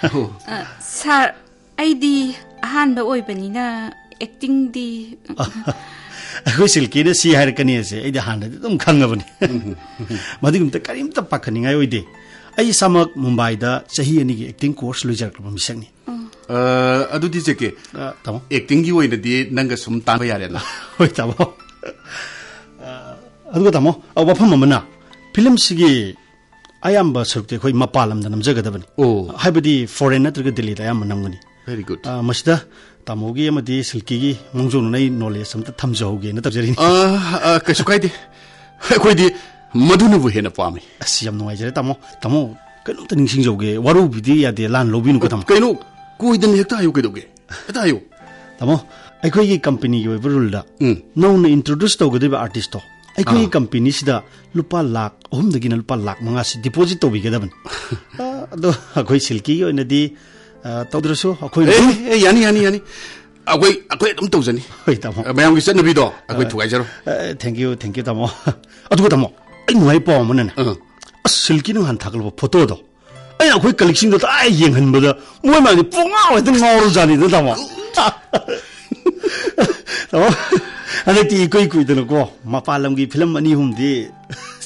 ꯑꯣ꯫ ꯑ, ꯁꯥꯔ, ꯑꯩꯗꯤ ꯑꯍꯥꯟꯕ ꯑꯣꯏꯕꯅꯤꯅ actingꯗꯤ ꯑꯩꯈꯣꯏ ꯁꯤꯜꯀꯤꯅ ꯁꯤ ꯍꯥꯏꯔꯛꯀꯅꯤ ꯍꯥꯏꯁꯦ ꯑꯩꯗꯤ ꯍꯥꯟꯅꯗꯤ ꯑꯗꯨꯝ ꯈꯪꯉꯕꯅꯤ꯫ ꯎꯝ꯫ ꯃꯗꯨꯒꯤꯗꯃꯛꯇ ꯀꯔꯤꯝꯇ ꯄꯥꯈꯠꯅꯤꯡꯉꯥꯏ ꯑꯣꯏꯗꯦ꯫ ꯑꯩ ꯏꯁꯥꯃꯛ ꯃꯨꯝꯕꯥꯏꯗ ꯆꯍꯤ ꯑꯅꯤꯒꯤ acting course ꯂꯣꯏꯖꯔꯛꯂꯕ ꯃꯤꯁꯛꯅꯤ꯫ ꯑ, ꯑꯗꯨꯗꯤ ꯖꯦ ꯀꯦ, ꯑ, ꯇꯥꯃꯣ꯫ Actingꯒꯤ ꯑꯣꯏꯅꯗꯤ ꯅꯪꯒ ꯁꯨꯝ ꯇꯥꯟꯕ ꯌꯥꯔꯦꯅ꯫ ꯍꯣꯏ, ꯇꯥꯃꯣ꯫ ꯑ, ꯑꯗꯨꯒ ꯇꯥꯃꯣ, ꯑ, ꯋꯥꯐꯝ ꯑꯃꯅ, ꯐꯤꯂꯝꯁꯤꯒꯤ ꯑꯌꯥꯝꯕ ꯁꯔꯨꯛꯇꯤ ꯑꯩꯈꯣꯏ ꯃꯄꯥꯟ ꯂꯝꯗ ꯅꯝꯖꯒꯗꯕꯅꯤ꯫ ꯑꯣ꯫ ꯍꯥꯏꯕꯗꯤ foreign ꯅꯠꯇ꯭ꯔꯒ ꯗꯤꯜꯂꯤꯗ ꯑꯌꯥꯝꯕ ꯅꯝꯒꯅꯤ꯫ Very good꯫ ꯑ, ꯃꯁꯤꯗ ꯇꯥꯃꯣꯒꯤ ꯑꯃꯗꯤ ꯁꯤꯜꯀꯤꯒꯤ ꯃꯥꯡꯖꯧꯅꯅ ꯑꯩ knowledge ꯑꯝꯇ ꯊꯝꯖꯍꯧꯒꯦꯅ ꯇꯧꯖꯔꯤꯅꯤ꯫ ꯑ, ꯑ, ꯀꯩꯁꯨ ꯀꯥꯏꯗꯦ꯫ ꯑꯩꯈꯣꯏꯗꯤ ꯃꯗꯨꯅꯕꯨ ꯍꯦꯟꯅ ꯄꯥꯝꯃꯤ꯫ ꯑꯁ, ꯌꯥꯝ ꯅꯨꯡꯉꯥꯏꯖꯔꯦ, ꯇꯥꯃꯣ꯫ ꯇꯥꯃꯣ, ꯀꯩꯅꯣꯝꯇ ꯅꯤꯡꯁꯤꯡꯖꯍꯧꯒꯦ, ꯋꯥꯔꯧꯕꯤꯗꯤ ꯌꯥꯗꯦ, ꯂꯥꯟ ꯂꯧꯕꯤꯅꯨꯀꯣ, ꯇꯥꯃꯣ꯫ ꯀꯩꯅꯣ, ꯀꯣꯏꯗꯅ ꯍꯦꯛꯇ ꯍꯥꯏꯌꯨ ꯀꯩꯗꯧꯒꯦ? ꯍꯦꯛꯇ ꯍꯥꯏꯌꯨ꯫ ꯇꯥꯃꯣ, ꯑꯩꯈꯣꯏꯒꯤ ꯀꯝꯄꯅꯤꯒꯤ ꯑꯣꯏꯕ ꯔꯨꯜꯗ ꯎꯝ꯫ ꯅꯧꯅ ꯏꯟꯇ꯭ꯔꯣꯗ꯭ꯌꯨꯁ ꯇꯧꯒꯗꯣꯏꯕ ꯑꯥꯔꯇꯤꯁꯇꯣ ꯑꯩꯈꯣꯏꯒꯤ ꯑꯥ꯫ ꯀꯝꯄꯅꯤꯁꯤꯗ ꯂꯨꯄꯥ ꯂꯥꯈ ꯑꯍꯨꯝꯗꯒꯤꯅ ꯂꯨꯄꯥ ꯂꯥꯈ ꯃꯉꯥꯁꯤ ꯗꯤꯄꯣꯖꯤꯠ ꯇꯧꯕꯤꯒꯗꯕꯅꯤ꯫ ꯑ, ꯑꯗꯣ ꯑꯩꯈꯣꯏ ꯁꯤꯜꯀꯤꯒꯤ ꯑꯣꯏꯅꯗꯤ, ꯑ, ꯇꯧꯗ꯭ꯔꯁꯨ ꯑꯩꯈꯣꯏ ꯑꯦ, ꯑꯗꯨꯝ ꯑꯦ, ꯌꯥꯅꯤ, ꯌꯥꯅꯤ, ꯌꯥꯅꯤ꯫ ꯑꯩꯈꯣꯏ, ꯑꯩꯈꯣꯏ ꯑꯗꯨꯝ ꯇꯧꯖꯅꯤ꯫ ꯍꯣꯏ, ꯇꯥꯃꯣ꯫ ꯃꯌꯥꯝꯒꯤ ꯆꯠꯅꯕꯤꯗꯣ ꯑꯩꯈꯣꯏ ꯑ, ꯊꯨꯒꯥꯏꯖꯔꯣꯏ꯫ ꯑ, thank you, thank you, ꯇꯥꯃꯣ꯫ ꯑꯗꯨꯒ ꯇꯥꯃꯣ, ꯑꯩ ꯅꯨꯡꯉꯥꯏ ꯄꯥꯎ ꯑꯃꯅꯅꯦ꯫ ꯑ꯫ ꯑꯁ, ꯁꯤꯜꯀꯤꯅ ꯅꯍꯥꯟ ꯊꯥꯒꯠꯂꯛꯄ ꯐꯣꯇꯣꯗꯣ ꯑꯩꯅ ꯑꯩꯈꯣꯏ ꯀꯂꯤꯛꯁꯤꯡꯗꯣ ꯇꯥꯏ ꯌꯦꯡꯍꯟꯕꯗ ꯃꯣꯏ ꯃꯌꯥꯝꯗꯤ ꯄꯨꯡꯉꯥꯎ ꯍꯦꯛꯇ ꯉꯥꯎꯔꯖꯥꯠꯅꯤꯗ, ꯇꯥꯃꯣ꯫ ꯇꯥꯃꯣ, ꯍꯟꯗꯛꯇꯤ ꯏꯀꯨꯏ ꯀꯨꯏꯗꯅꯀꯣ ꯃꯄꯥꯟ ꯂꯝꯒꯤ ꯐꯤꯂꯝ ꯑꯅꯤ ꯑꯍꯨꯝꯗꯤ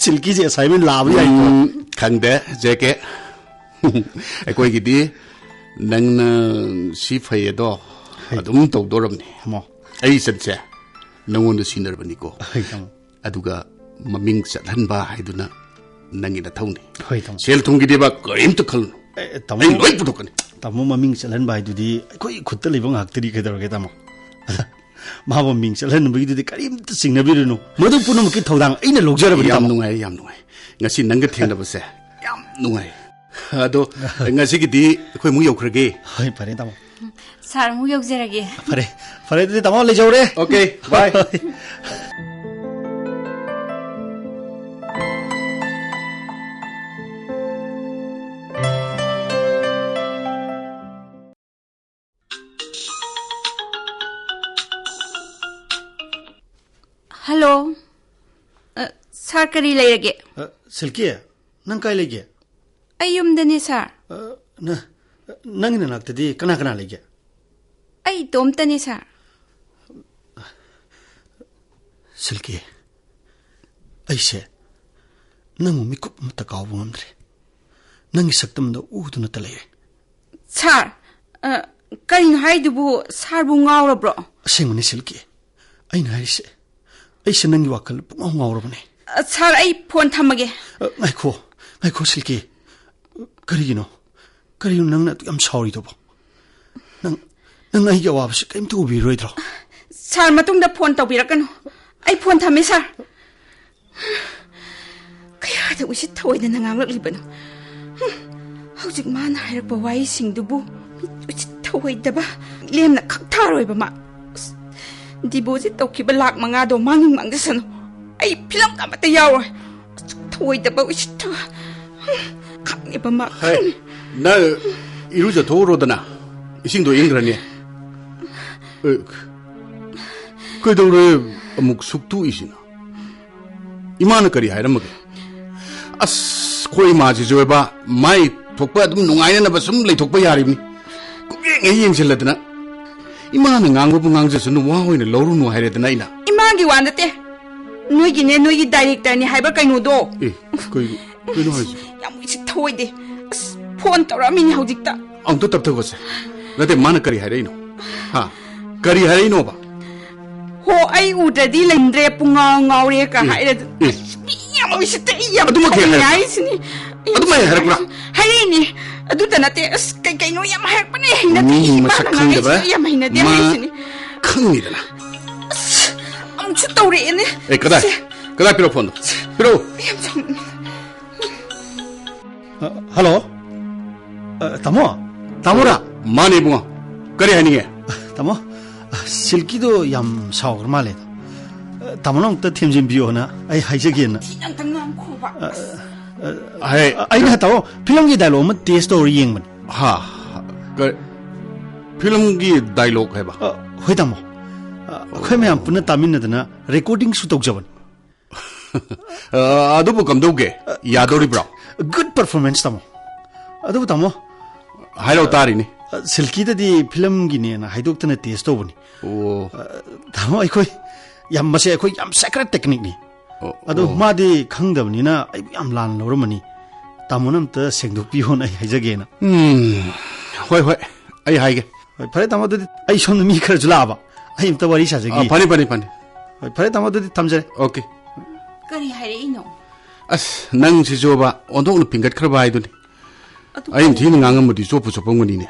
ꯁꯤꯜꯀꯤꯁꯦ ꯑꯦꯁꯥꯏꯟꯃꯦꯟ ꯂꯥꯛꯑꯕ ꯌꯥꯏꯀꯣ꯫ ꯎꯝ, ꯈꯪꯗꯦ, ꯖꯦ ꯀꯦ꯫ ꯑꯩꯈꯣꯏꯒꯤꯗꯤ ꯅꯪꯅ ꯁꯤ ꯐꯩ ꯑꯗꯣ ꯍꯩ꯫ ꯑꯗꯨꯝ ꯇꯧꯗꯣꯔꯕꯅꯤ꯫ ꯇꯥꯃꯣ꯫ ꯑꯩ ꯏꯆꯟꯁꯦ ꯅꯪꯉꯣꯟꯗ ꯁꯤꯟꯅꯔꯕꯅꯤꯀꯣ꯫ ꯍꯩ, ꯇꯥꯃꯣ꯫ ꯑꯗꯨꯒ ꯃꯃꯤꯡ ꯆꯠꯍꯟꯕ ꯍꯥꯏꯗꯨꯅ ꯅꯪꯒꯤ ꯅꯊꯧꯅꯤ꯫ ꯍꯣꯏ, ꯇꯥꯃꯣ꯫ ꯁꯦꯜ ꯊꯨꯝꯒꯤꯗꯤꯕ ꯀꯔꯤꯝꯇ ꯈꯜꯂꯨꯅꯨ꯫ ꯑꯦ, ꯇꯥꯃꯣ꯫ ꯑꯩ ꯂꯣꯏ ꯄꯨꯊꯣꯛꯀꯅꯤ꯫ ꯇꯥꯃꯣ, ꯃꯃꯤꯡ ꯆꯠꯍꯟꯕ ꯍꯥꯏꯗꯨꯗꯤ ꯑꯩꯈꯣꯏ ꯈꯨꯠꯇ ꯂꯩꯕ ꯉꯥꯛꯇꯅꯤ, ꯀꯩꯗꯧꯔꯒꯦ, ꯇꯥꯃꯣ? ꯃꯥꯕꯨ ꯃꯤꯡ ꯆꯠꯍꯟꯕꯒꯤꯗꯨꯗꯤ ꯀꯔꯤꯝꯇ ꯆꯤꯡꯅꯕꯤꯔꯨꯅꯨ꯫ ꯃꯗꯨ ꯄꯨꯝꯅꯃꯛꯀꯤ ꯊꯧꯗꯥꯡ ꯑꯩꯅ ꯂꯧꯖꯔꯕꯅꯤ, ꯌꯥꯝ ꯇꯥꯃꯣ꯫ ꯅꯨꯡꯉꯥꯏ, ꯌꯥꯝ ꯅꯨꯡꯉꯥꯏ꯫ ꯉꯁꯤ ꯅꯪꯒ ꯊꯦꯡꯅꯕꯁꯦ ꯌꯥꯝ ꯅꯨꯡꯉꯥꯏ꯫ ꯑꯗꯣ ꯉꯁꯤꯒꯤꯗꯤ ꯑꯩꯈꯣꯏ ꯑꯃꯨꯛ ꯌꯧꯈ꯭ꯔꯒꯦ꯫ ꯍꯣꯏ, ꯐꯔꯦ, ꯇꯥꯃꯣ꯫ ꯁꯥꯔ, ꯑꯃꯨꯛ ꯌꯧꯖꯔꯒꯦ꯫ ꯐꯔꯦ, ꯐꯔꯦ, ꯑꯗꯨꯗꯤ ꯇꯥꯃꯣ ꯂꯩꯖꯧꯔꯦ꯫ ꯑꯣꯀꯦ, ꯕꯥꯏ꯫ ꯍꯜꯂꯣ꯫ ꯑ, ꯁꯥꯔ, ꯀꯔꯤ ꯂꯩꯔꯒꯦ? ꯑ, ꯁꯤꯜꯀꯤ, ꯅꯪ ꯀꯥꯏ ꯂꯩꯒꯦ? ꯑꯩ ꯌꯨꯝꯗꯅꯤ, ꯁꯥꯔ꯫ ꯑ, ꯅ-, ꯅꯪꯒꯤ ꯅꯅꯥꯛꯇꯗꯤ ꯀꯅꯥ ꯀꯅꯥ ꯂꯩꯒꯦ? ꯑꯩ ꯏꯇꯣꯝꯇꯅꯤ, ꯁꯥꯔ꯫ ꯁꯤꯜꯀꯤ, ꯑꯩꯁꯦ ꯅꯪꯕꯨ ꯃꯤꯀꯨꯞ ꯑꯃꯠꯇ ꯀꯥꯎꯕ ꯉꯝꯗ꯭ꯔꯦ꯫ ꯅꯪꯒꯤ ꯁꯛꯇꯝꯗ ꯎꯗꯨꯅꯇ ꯂꯩꯔꯦ꯫ ꯁꯥꯔ, ꯑ, ꯀꯔꯤꯅꯣ ꯍꯥꯏꯗꯨꯕꯨ? ꯁꯥꯔꯕꯨ ꯉꯥꯎꯔꯕ꯭ꯔꯣ? ꯑꯁꯦꯡꯕꯅꯤ, ꯁꯤꯜꯀꯤ꯫ ꯑꯩꯅ ꯍꯥꯏꯔꯤꯁꯦ, ꯑꯩꯁꯦ ꯅꯪꯒꯤ ꯋꯥꯈꯜ ꯄꯨꯡꯉꯥꯎ ꯉꯥꯎꯔꯕꯅꯦ꯫ ꯑ, ꯁꯥꯔ, ꯑꯩ ꯐꯣꯟ ꯊꯝꯃꯒꯦ꯫ ꯑ, ꯉꯥꯏꯈꯣ, ꯉꯥꯏꯈꯣ, ꯁꯤꯜꯀꯤ꯫ ꯀꯔꯤꯒꯤꯅꯣ? ꯀꯔꯤꯅꯣ ꯅꯪꯅ ꯑꯗꯨꯛ ꯌꯥꯝ ꯁꯥꯎꯔꯤꯗꯨꯕꯣ? ꯅꯪ, ꯅꯪ ꯑꯩꯒꯤ ꯑꯋꯥꯕꯁꯤ ꯀꯔꯤꯝꯇ ꯎꯕꯤꯔꯣꯏꯗ꯭ꯔꯣ? ꯁꯥꯔ, ꯃꯇꯨꯡꯗ ꯐꯣꯟ ꯇꯧꯕꯤꯔꯛꯀꯅꯨ꯫ ꯑꯩ ꯐꯣꯟ ꯊꯝꯃꯦ, ꯁꯥꯔ꯫ ꯀꯌꯥꯗ ꯎꯁꯤꯠ ꯊꯑꯣꯏꯗꯅ ꯉꯥꯡꯂꯛꯂꯤꯕꯅꯣ? ꯍꯨꯝ, ꯍꯧꯖꯤꯛ ꯃꯥꯅ ꯍꯥꯏꯔꯛꯄ ꯋꯥꯍꯩꯁꯤꯡꯗꯨꯕꯨ ꯃꯤ ꯎꯁꯤꯠ ꯊꯑꯣꯏꯗꯕ, ꯂꯦꯝꯅ ꯈꯛ ꯊꯥꯔꯣꯏꯕ ꯃꯥ꯫ ꯑꯁ, ꯗꯤꯄꯣꯖꯤꯠ ꯇꯧꯈꯤꯕ ꯂꯥꯛ ꯃꯉꯥꯗꯣ ꯃꯥꯡꯅꯤꯡ ꯃꯥꯡꯖꯁꯅꯨ꯫ ꯑꯩ ꯐꯤꯂꯝꯒ ꯑꯃꯠꯇ ꯌꯥꯎꯔꯣꯏ꯫ ꯑꯁꯨꯛ ꯊꯧꯑꯣꯏꯗꯕ ꯎꯁꯤꯠꯇ꯫ ꯈꯪꯉꯦꯕ ꯃꯥ, ꯍꯦ, ꯈꯪꯉꯦ꯫ ꯅꯪ ꯏꯔꯨꯖꯊꯣꯛꯎꯔꯣꯗꯅ꯫ ꯏꯁꯤꯡꯗꯣ ꯏꯪꯈ꯭ꯔꯅꯤ꯫ ꯑꯦ, ꯀꯩꯗꯧꯔꯦ ꯑꯃꯨꯛ ꯁꯨꯛ ꯇꯣꯛꯏꯁꯤꯅ? ꯏꯃꯥꯅ ꯀꯔꯤ ꯍꯥꯏꯔꯝꯃꯒꯦ? ꯑꯁ, ꯑꯩꯈꯣꯏ ꯏꯃꯥꯁꯤꯁꯨ ꯑꯣꯏꯕ, ꯃꯥꯏ ꯊꯣꯛꯄ ꯑꯗꯨꯝ ꯅꯨꯡꯉꯥꯏꯅꯅꯕ ꯁꯨꯝ ꯂꯩꯊꯣꯛꯄ ꯌꯥꯔꯤꯕꯅꯤ꯫ ꯀꯨꯞꯌꯦꯡ ꯍꯦꯛ ꯌꯦꯡꯁꯤꯜꯂꯗꯅ꯫ ꯏꯃꯥꯅ ꯉꯥꯡꯕꯕꯨ ꯉꯥꯡꯖꯁꯅꯨ, ꯋꯥ ꯑꯣꯏꯅ ꯂꯧꯔꯨꯅꯨ ꯍꯥꯏꯔꯦꯗꯅ ꯑꯩꯅ꯫ ꯏꯃꯥꯒꯤ ꯋꯥ ꯅꯠꯇꯦ, ꯅꯣꯏꯒꯤꯅꯦ, ꯅꯣꯏꯒꯤ ꯗꯥꯏꯔꯦꯛꯇꯔꯅꯤ ꯍꯥꯏꯕ ꯀꯩꯅꯣꯗꯣ꯫ ꯑꯦ, ꯀꯩ-, ꯀꯩꯅꯣ ꯍꯥꯏꯁꯦ? ꯌꯥꯝ ꯎꯁꯤꯠ ꯊꯧꯑꯣꯏꯗꯦ꯫ ꯑꯁ, ꯐꯣꯟ ꯇꯧꯔꯛꯑꯝꯃꯤꯅꯦ ꯍꯧꯖꯤꯛꯇ꯫ ꯑꯃꯨꯛꯇ ꯇꯞꯊꯒꯣꯠꯁꯦ꯫ ꯅꯠꯇꯦ, ꯃꯥꯅ ꯀꯔꯤ ꯍꯥꯏꯔꯛꯏꯅꯣ? ꯍꯥ? ꯀꯔꯤ ꯍꯥꯏꯔꯛꯏꯅꯣꯕ? ꯍꯣ, ꯑꯩ ꯎꯗ꯭ꯔꯗꯤ ꯂꯩꯅꯤꯡꯗ꯭ꯔꯦ, ꯄꯨꯡꯉꯥꯎ ꯉꯥꯎꯔꯦ ꯀ ꯎꯝ, ꯍꯥꯏꯔ-, ꯎꯝ꯫ ꯑꯁ, ꯃꯤ ꯌꯥꯝ ꯎꯁꯤꯠꯇꯦ, ꯑꯩ ꯌꯥꯝ ꯑꯗꯨꯃꯛ ꯍꯦꯛ ꯁꯥꯎꯅꯤꯡꯉꯦ ꯍꯥꯏꯔꯛꯄ꯭ꯔꯥ? ꯍꯥꯏꯁꯤꯅꯤ꯫ ꯑꯩ ꯑꯗꯨꯃꯥꯏ ꯌꯥꯝ ꯍꯥꯏꯔꯛꯄ꯭ꯔꯥ? ꯍꯥꯏꯔꯛꯏꯅꯦ꯫ ꯑꯗꯨꯇ ꯅꯠꯇꯦ, ꯑꯁ, ꯀꯩ ꯀꯩꯅꯣ ꯌꯥꯝ ꯍꯥꯏꯔꯛꯄꯅꯦ, ꯍꯩꯅꯗꯦ, ꯃꯤ ꯏꯃꯥꯅ ꯃꯁꯛ ꯉꯥꯡꯉꯛꯏꯁꯦ ꯈꯪꯗꯕ ꯑꯩ ꯌꯥꯝ ꯍꯩꯅꯗꯦ ꯃꯥ ꯍꯥꯏꯁꯤꯅꯤ꯫ ꯈꯪꯉꯤꯗꯅ꯫ ꯑꯁ, ꯑꯃꯨꯛꯁꯨ ꯇꯧꯔꯛꯑꯦꯅꯦ꯫ ꯑꯦ, ꯀꯗꯥꯏ? ꯁꯦ꯫ ꯀꯗꯥꯏ ꯄꯤꯔꯛꯑꯣ ꯐꯣꯟꯗꯣ? ꯄꯤꯔꯛꯑꯣ꯫ ꯑꯩ ꯌꯥꯝ ꯁꯥꯎꯅꯤꯡꯉꯦ꯫ ꯑ, ꯍꯜꯂꯣ? ꯑ, ꯇꯥꯃꯣ? ꯇꯥꯃꯣꯔꯥ? ꯃꯥꯅꯦ ꯏꯕꯨꯡꯉꯣ꯫ ꯀꯔꯤ ꯍꯥꯏꯅꯤꯡꯉꯦ? ꯇꯥꯃꯣ, ꯑ, ꯁꯤꯜꯀꯤꯗꯣ ꯌꯥꯝ ꯁꯥꯎꯈ꯭ꯔ ꯃꯥꯜꯂꯦ꯫ ꯑ, ꯇꯥꯃꯣꯅ ꯑꯃꯨꯛꯇ ꯊꯦꯝꯖꯤꯟꯕꯤꯌꯣꯅ ꯑꯩ ꯍꯥꯏꯖꯒꯦꯅ꯫ ꯊꯤꯅ ꯑꯝꯇ ꯉꯥꯡꯈꯣꯕ꯫ ꯑ, ꯑ, ꯍꯦ꯫ ꯑ, ꯑꯩꯅ, ꯇꯥꯃꯣ, ꯐꯤꯂꯝꯒꯤ ꯗꯥꯏꯂꯣꯛ ꯑꯃ ꯇꯦꯁ ꯇꯧꯔ ꯌꯦꯡꯕꯅꯤ꯫ ꯍꯥ? ꯀ-, ꯐꯤꯂꯝꯒꯤ ꯗꯥꯏꯂꯣꯛ ꯍꯥꯏꯕ? ꯑ, ꯍꯣꯏ, ꯇꯥꯃꯣ꯫ ꯑ, ꯑꯩꯈꯣꯏ ꯃꯌꯥꯝ ꯄꯨꯟꯅ ꯇꯥꯃꯤꯟꯅꯗꯅ ꯔꯦꯀꯣꯔꯗꯤꯡꯁꯨ ꯇꯧꯖꯕꯅꯤ꯫ ꯑ, ꯑꯗꯨꯕꯨ ꯀꯝꯗꯧꯒꯦ? ꯌꯥꯗꯣꯔꯤꯕ꯭ꯔꯣ? Good performance, ꯇꯥꯃꯣ꯫ ꯑꯗꯨꯕꯨ, ꯇꯥꯃꯣ, ꯍꯥꯏꯔꯛꯑꯣ, ꯇꯥꯔꯤꯅꯤ꯫ ꯑ, ꯁꯤꯜꯀꯤꯗꯗꯤ ꯐꯤꯂꯝꯒꯤꯅꯦꯅ ꯍꯥꯏꯗꯣꯛꯇꯅ ꯇꯦꯁ ꯇꯧꯕꯅꯤ꯫ ꯑꯣ꯫ ꯑ, ꯇꯥꯃꯣ, ꯑꯩꯈꯣꯏ ꯌꯥꯝ, ꯃꯁꯤ ꯑꯩꯈꯣꯏ ꯌꯥꯝ secret techniqueꯅꯤ꯫ ꯑꯣ, ꯑꯗꯣ ꯑꯣ꯫ ꯃꯥꯗꯤ ꯈꯪꯗꯕꯅꯤꯅ ꯑꯩꯕꯨ ꯌꯥꯝ ꯂꯥꯟꯅ ꯂꯧꯔꯝꯃꯅꯤ꯫ ꯇꯥꯃꯣꯅ ꯑꯝꯇ ꯁꯦꯡꯗꯣꯛꯄꯤꯌꯣꯅ ꯑꯩ ꯍꯥꯏꯖꯒꯦꯅ꯫ ꯎꯝ, ꯍꯣꯏ, ꯍꯣꯏ, ꯑꯩ ꯍꯥꯏꯒꯦ꯫ ꯍꯣꯏ, ꯐꯔꯦ, ꯇꯥꯃꯣ, ꯑꯗꯨꯗꯤ ꯑꯩ ꯁꯣꯝꯗ ꯃꯤ ꯈꯔꯁꯨ ꯂꯥꯛꯑꯕ꯫ ꯑꯩ ꯑꯝꯇ ꯋꯥꯔꯤ ꯁꯥꯖꯒꯦ꯫ ꯑ, ꯐꯅꯤ, ꯐꯅꯤ, ꯐꯅꯤ꯫ ꯍꯣꯏ, ꯐꯔꯦ, ꯇꯥꯃꯣ, ꯑꯗꯨꯗꯤ ꯊꯝꯖꯔꯦ꯫ ꯑꯣꯀꯦ꯫ ꯀꯔꯤ ꯍꯥꯏꯔꯛꯏꯅꯣ? ꯑꯁ, ꯅꯪꯁꯤꯁꯨꯕ ꯑꯣꯟꯊꯣꯛꯅ ꯐꯤꯡꯒꯠꯈ꯭ꯔꯕ ꯍꯥꯏꯗꯨꯅꯤ꯫ ꯑꯗꯨ ꯑꯩꯅ ꯀꯔꯤ? ꯊꯤꯅ ꯉꯥꯡꯉꯝꯃꯗꯤ ꯆꯣꯞꯄꯨ ꯆꯣꯞꯄꯝꯒꯅꯤꯅꯦ꯫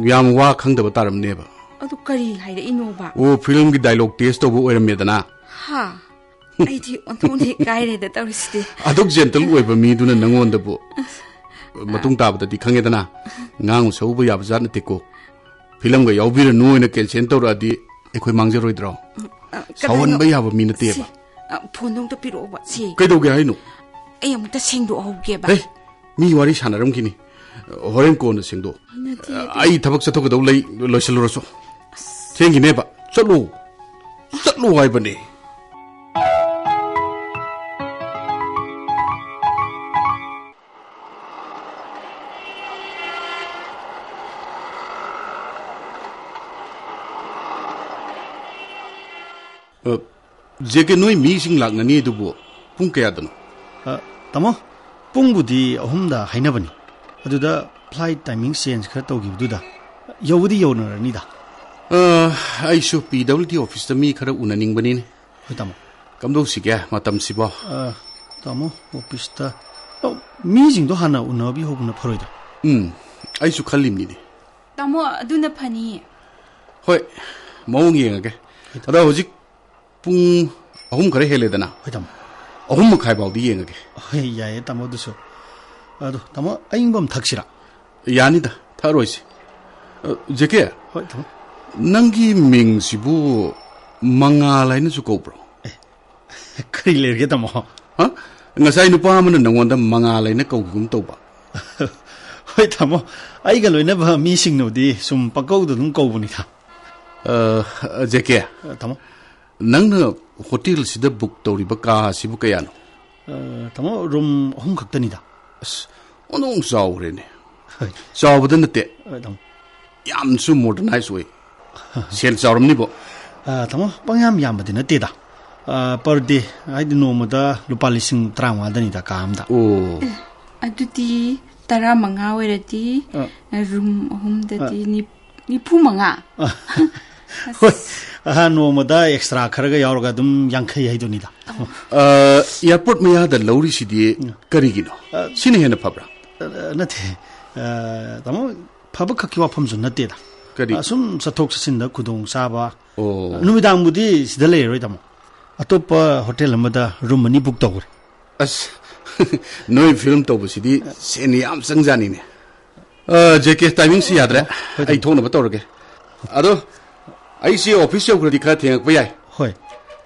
ꯌꯥꯝ ꯋꯥ ꯈꯪꯗꯕ ꯇꯥꯔꯝꯅꯦꯕ꯫ ꯑꯗꯨ ꯀꯔꯤ ꯍꯥꯏꯔꯛꯏꯅꯣꯕ? ꯑꯣ, ꯐꯤꯂꯝꯒꯤ ꯗꯥꯏꯂꯣꯛ ꯇꯦꯁ ꯇꯧꯕ ꯑꯣꯏꯔꯝꯃꯦꯗꯅ꯫ ꯍꯥ? ꯑꯩꯗꯤ ꯑꯣꯟꯊꯣꯛꯅ ꯏꯀꯥꯏꯔꯦꯗ ꯇꯧꯔꯤꯁꯤꯗꯤ꯫ ꯑꯗꯨꯛ ꯖꯦꯟꯇꯜ ꯑꯣꯏꯕ ꯃꯤꯗꯨꯅ ꯅꯪꯉꯣꯟꯗꯕꯨ ꯃꯇꯨꯡ ꯇꯥꯕꯗꯗꯤ ꯈꯪꯉꯦꯗꯅ, ꯉꯥꯡꯉꯨ ꯁꯛꯎꯕ ꯌꯥꯕ ꯖꯥꯠ ꯅꯠꯇꯦꯀꯣ꯫ ꯐꯤꯂꯝꯒ ꯌꯥꯎꯕꯤꯔꯅꯨ ꯍꯥꯏꯅ ꯀꯦꯟꯁꯦꯜ ꯇꯧꯔꯛꯑꯗꯤ ꯑꯩꯈꯣꯏ ꯃꯥꯡꯖꯔꯣꯏꯗ꯭ꯔꯣ? ꯑ, ꯀꯅꯥꯅꯣ? ꯁꯥꯎꯍꯟꯕ ꯌꯥꯕ ꯃꯤ ꯅꯠꯇꯦꯕ꯫ ꯁꯤ, ꯑ, ꯐꯣꯟꯗꯣ ꯑꯝꯇ ꯄꯤꯔꯛꯑꯣꯕ, ꯁꯤ꯫ ꯀꯩꯗꯧꯒꯦ ꯍꯥꯏꯅꯣ? ꯑꯩ ꯑꯃꯨꯛꯇ ꯁꯦꯡꯗꯣꯛꯍꯧꯒꯦꯕ꯫ ꯍꯦ, ꯃꯤ ꯋꯥꯔꯤ ꯁꯥꯟꯅꯔꯝꯈꯤꯅꯤ꯫ ꯍꯣꯔꯦꯟ ꯀꯣꯟꯅ ꯁꯦꯡꯗꯣꯛ꯫ ꯅꯠꯇꯦ, ꯑ, ꯅꯠꯇꯦ꯫ ꯑꯩ ꯊꯕꯛ ꯆꯠꯊꯣꯛꯀꯗꯧ ꯂꯩ, ꯂꯣꯏꯁꯤꯜꯂꯨꯔꯁꯨ꯫ ꯊꯦꯡꯈꯤꯅꯦꯕ꯫ ꯆꯠꯂꯨ꯫ ꯆꯠꯂꯨ ꯍꯥꯏꯕꯅꯦ꯫ ꯑ, ꯖꯦ ꯀꯦ, ꯅꯣꯏ ꯃꯤꯁꯤꯡ ꯂꯥꯛꯅꯅꯤ ꯑꯗꯨꯕꯨ ꯄꯨꯡ ꯀꯌꯥꯗꯅꯣ? ꯑ, ꯇꯥꯃꯣ, ꯄꯨꯡꯕꯨꯗꯤ ꯑꯍꯨꯝꯗ ꯍꯥꯏꯅꯕꯅꯤ꯫ ꯑꯗꯨꯗ flight timing change ꯈꯔ ꯇꯧꯈꯤꯕꯗꯨꯗ ꯌꯧꯕꯗꯤ ꯌꯧꯅꯔꯅꯤꯗ꯫ ꯑ, ꯑꯩꯁꯨ ꯄꯤ ꯗꯕ꯭ꯂꯤꯎ ꯗꯤ ꯑꯣꯐꯤꯁꯇ ꯃꯤ ꯈꯔ ꯎꯅꯅꯤꯡꯕꯅꯤꯅꯦ꯫ ꯍꯣꯏ, ꯇꯥꯃꯣ꯫ ꯀꯝꯗꯧꯁꯤꯒꯦ ꯃꯇꯝꯁꯤꯕꯣ? ꯑ, ꯇꯥꯃꯣ, ꯑꯣꯐꯤꯁꯇ, ꯑ, ꯃꯤꯁꯤꯡꯗꯣ ꯍꯥꯟꯅ ꯎꯅꯕꯤꯍꯧꯕꯅ ꯐꯔꯣꯏꯗ꯭ꯔꯥ? ꯎꯝ, ꯑꯩꯁꯨ ꯈꯜꯂꯤꯝꯅꯤꯅꯦ꯫ ꯇꯥꯃꯣ, ꯑꯗꯨꯅ ꯐꯅꯤꯌꯦ꯫ ꯍꯣꯏ, ꯃꯑꯣꯡ ꯌꯦꯡꯉꯒꯦ꯫ ꯍꯣꯏ, ꯇꯥꯃꯣ꯫ ꯑꯗꯣ ꯍꯧꯖꯤꯛ ꯄꯨꯡ ꯑꯍꯨꯝ ꯈꯔ ꯍꯦꯜꯂꯦꯗꯅ? ꯍꯣꯏ, ꯇꯥꯃꯣ꯫ ꯑꯍꯨꯝ ꯃꯈꯥꯏ ꯐꯥꯎꯗꯤ ꯌꯦꯡꯉꯒꯦ꯫ ꯍꯣꯏ, ꯌꯥꯏꯌꯦ, ꯇꯥꯃꯣ, ꯑꯗꯨꯁꯨ꯫ ꯑꯗꯣ, ꯇꯥꯃꯣ, ꯑꯏꯪꯕ ꯑꯃ ꯊꯛꯁꯤꯔꯥ? ꯌꯥꯅꯤꯗ, ꯊꯛꯑꯔꯣꯏꯁꯤ꯫ ꯑ, ꯖꯦ ꯀꯦ, ꯍꯣꯏ, ꯇꯥꯃꯣ꯫ ꯅꯪꯒꯤ ꯃꯤꯡꯁꯤꯕꯨ ꯃꯉꯥꯜ ꯍꯥꯏꯅꯁꯨ ꯀꯧꯕ꯭ꯔꯣ? ꯑꯦ, ꯀꯔꯤ ꯂꯩꯔꯒꯦ, ꯇꯥꯃꯣ? ꯍꯥ? ꯉꯁꯥꯏ ꯅꯨꯄꯥ ꯑꯃꯅ ꯅꯪꯉꯣꯟꯗ ꯃꯉꯥꯜ ꯍꯥꯏꯅ ꯀꯧꯈꯤꯒꯨꯝ ꯇꯧꯕ꯫ ꯍꯣꯏ, ꯇꯥꯃꯣ, ꯑꯩꯒ ꯂꯣꯏꯅꯕ ꯃꯤꯁꯤꯡꯅꯕꯨꯗꯤ ꯁꯨꯝ ꯄꯪꯀꯧꯗ ꯑꯗꯨꯝ ꯀꯧꯕꯅꯤꯗ꯫ ꯑ, ꯖꯦ ꯀꯦ, ꯑ, ꯇꯥꯃꯣ꯫ ꯅꯪꯅ ꯍꯣꯇꯦꯜꯁꯤꯗ ꯕꯨꯛ ꯇꯧꯔꯤꯕ ꯀꯥ ꯑꯁꯤꯕꯨ ꯀꯌꯥꯅꯣ? ꯑ, ꯇꯥꯃꯣ, ꯔꯨꯝ ꯑꯍꯨꯝ ꯈꯛꯇꯅꯤꯗ꯫ ꯑꯁ, ꯑꯣꯟꯊꯣꯛ ꯆꯥꯎꯈ꯭ꯔꯦꯅꯦ꯫ ꯍꯣꯏ꯫ ꯆꯥꯎꯕꯗ ꯅꯠꯇꯦ꯫ ꯑ, ꯇꯥꯃꯣ꯫ ꯌꯥꯝꯁꯨ ꯃꯣꯗꯔꯅꯥꯏꯖ ꯑꯣꯏ꯫ ꯁꯦꯜ ꯆꯥꯎꯔꯝꯅꯤꯕꯣ꯫ ꯑ, ꯇꯥꯃꯣ, ꯄꯪꯌꯥꯝ ꯌꯥꯝꯕꯗꯤ ꯅꯠꯇꯦꯗ꯫ ꯑ, per day, ꯍꯥꯏꯗꯤ ꯅꯣꯡꯃꯗ ꯂꯨꯄꯥ ꯂꯤꯁꯤꯡ ꯇꯔꯥꯃꯉꯥꯗꯅꯤꯗ ꯀꯥ ꯑꯝꯗ꯫ ꯑꯣ꯫ ꯑꯦ, ꯑꯗꯨꯗꯤ ꯇꯔꯥꯃꯉꯥ ꯑꯣꯏꯔꯗꯤ, ꯑ꯫ ꯔꯨꯝ ꯑꯍꯨꯝꯗꯗꯤ ꯑ꯫ ꯅꯤ-, ꯅꯤꯐꯨ ꯃꯉꯥ꯫ ꯑ꯫ ꯍꯣꯏ, ꯑꯍ, ꯅꯣꯡꯃꯗ ꯑꯦꯛꯁꯇ꯭ꯔꯥ ꯈꯔꯒ ꯌꯥꯎꯔꯒ ꯑꯗꯨꯝ ꯌꯥꯡꯈꯩ ꯍꯥꯏꯗꯨꯅꯤꯗ꯫ ꯑ, ꯑꯦꯌꯥꯔꯄꯣꯔꯠ ꯃꯌꯥꯗ ꯂꯧꯔꯤꯁꯤꯗꯤ ꯎꯝ꯫ ꯀꯔꯤꯒꯤꯅꯣ? ꯑ꯫ ꯁꯤꯅ ꯍꯦꯟꯅ ꯐꯕ꯭ꯔꯥ? ꯑ, ꯅꯠꯇꯦ꯫ ꯑ, ꯇꯥꯃꯣ, ꯐꯕ ꯈꯛꯀꯤ ꯋꯥꯐꯝꯁꯨ ꯅꯠꯇꯦꯗ꯫ ꯀꯔꯤ? ꯑ, ꯁꯨꯝ ꯆꯠꯊꯣꯛ ꯆꯠꯁꯤꯟꯗ ꯈꯨꯗꯣꯡ ꯆꯥꯕ꯫ ꯑꯣ꯫ ꯅꯨꯃꯤꯗꯥꯡꯕꯨꯗꯤ ꯁꯤꯗ ꯂꯩꯔꯔꯣꯏ, ꯇꯥꯃꯣ꯫ ꯑꯇꯣꯞꯄ ꯍꯣꯇꯦꯜ ꯑꯃꯗ ꯔꯨꯝ ꯑꯅꯤ ꯕꯨꯛ ꯇꯧꯈ꯭ꯔꯦ꯫ ꯑꯁ, ꯅꯣꯏ ꯐꯤꯂꯝ ꯇꯧꯕꯁꯤꯗꯤ ꯁꯦꯟ ꯌꯥꯝ ꯆꯪꯖꯥꯅꯤꯅꯦ꯫ ꯑ, ꯖꯦ ꯀꯦ, ꯇꯥꯏꯃꯤꯡꯁꯤ ꯌꯥꯗ꯭ꯔꯦ꯫ ꯍꯣꯏ, ꯇꯥꯃꯣ꯫ ꯑꯩ ꯊꯣꯛꯅꯕ ꯇꯧꯔꯒꯦ꯫ ꯑꯗꯣ, ꯑꯩꯁꯦ ꯑꯣꯐꯤꯁ ꯌꯧꯈ꯭ꯔꯗꯤ ꯈꯔ ꯊꯦꯡꯉꯛꯄ ꯌꯥꯏ꯫ ꯍꯣꯏ꯫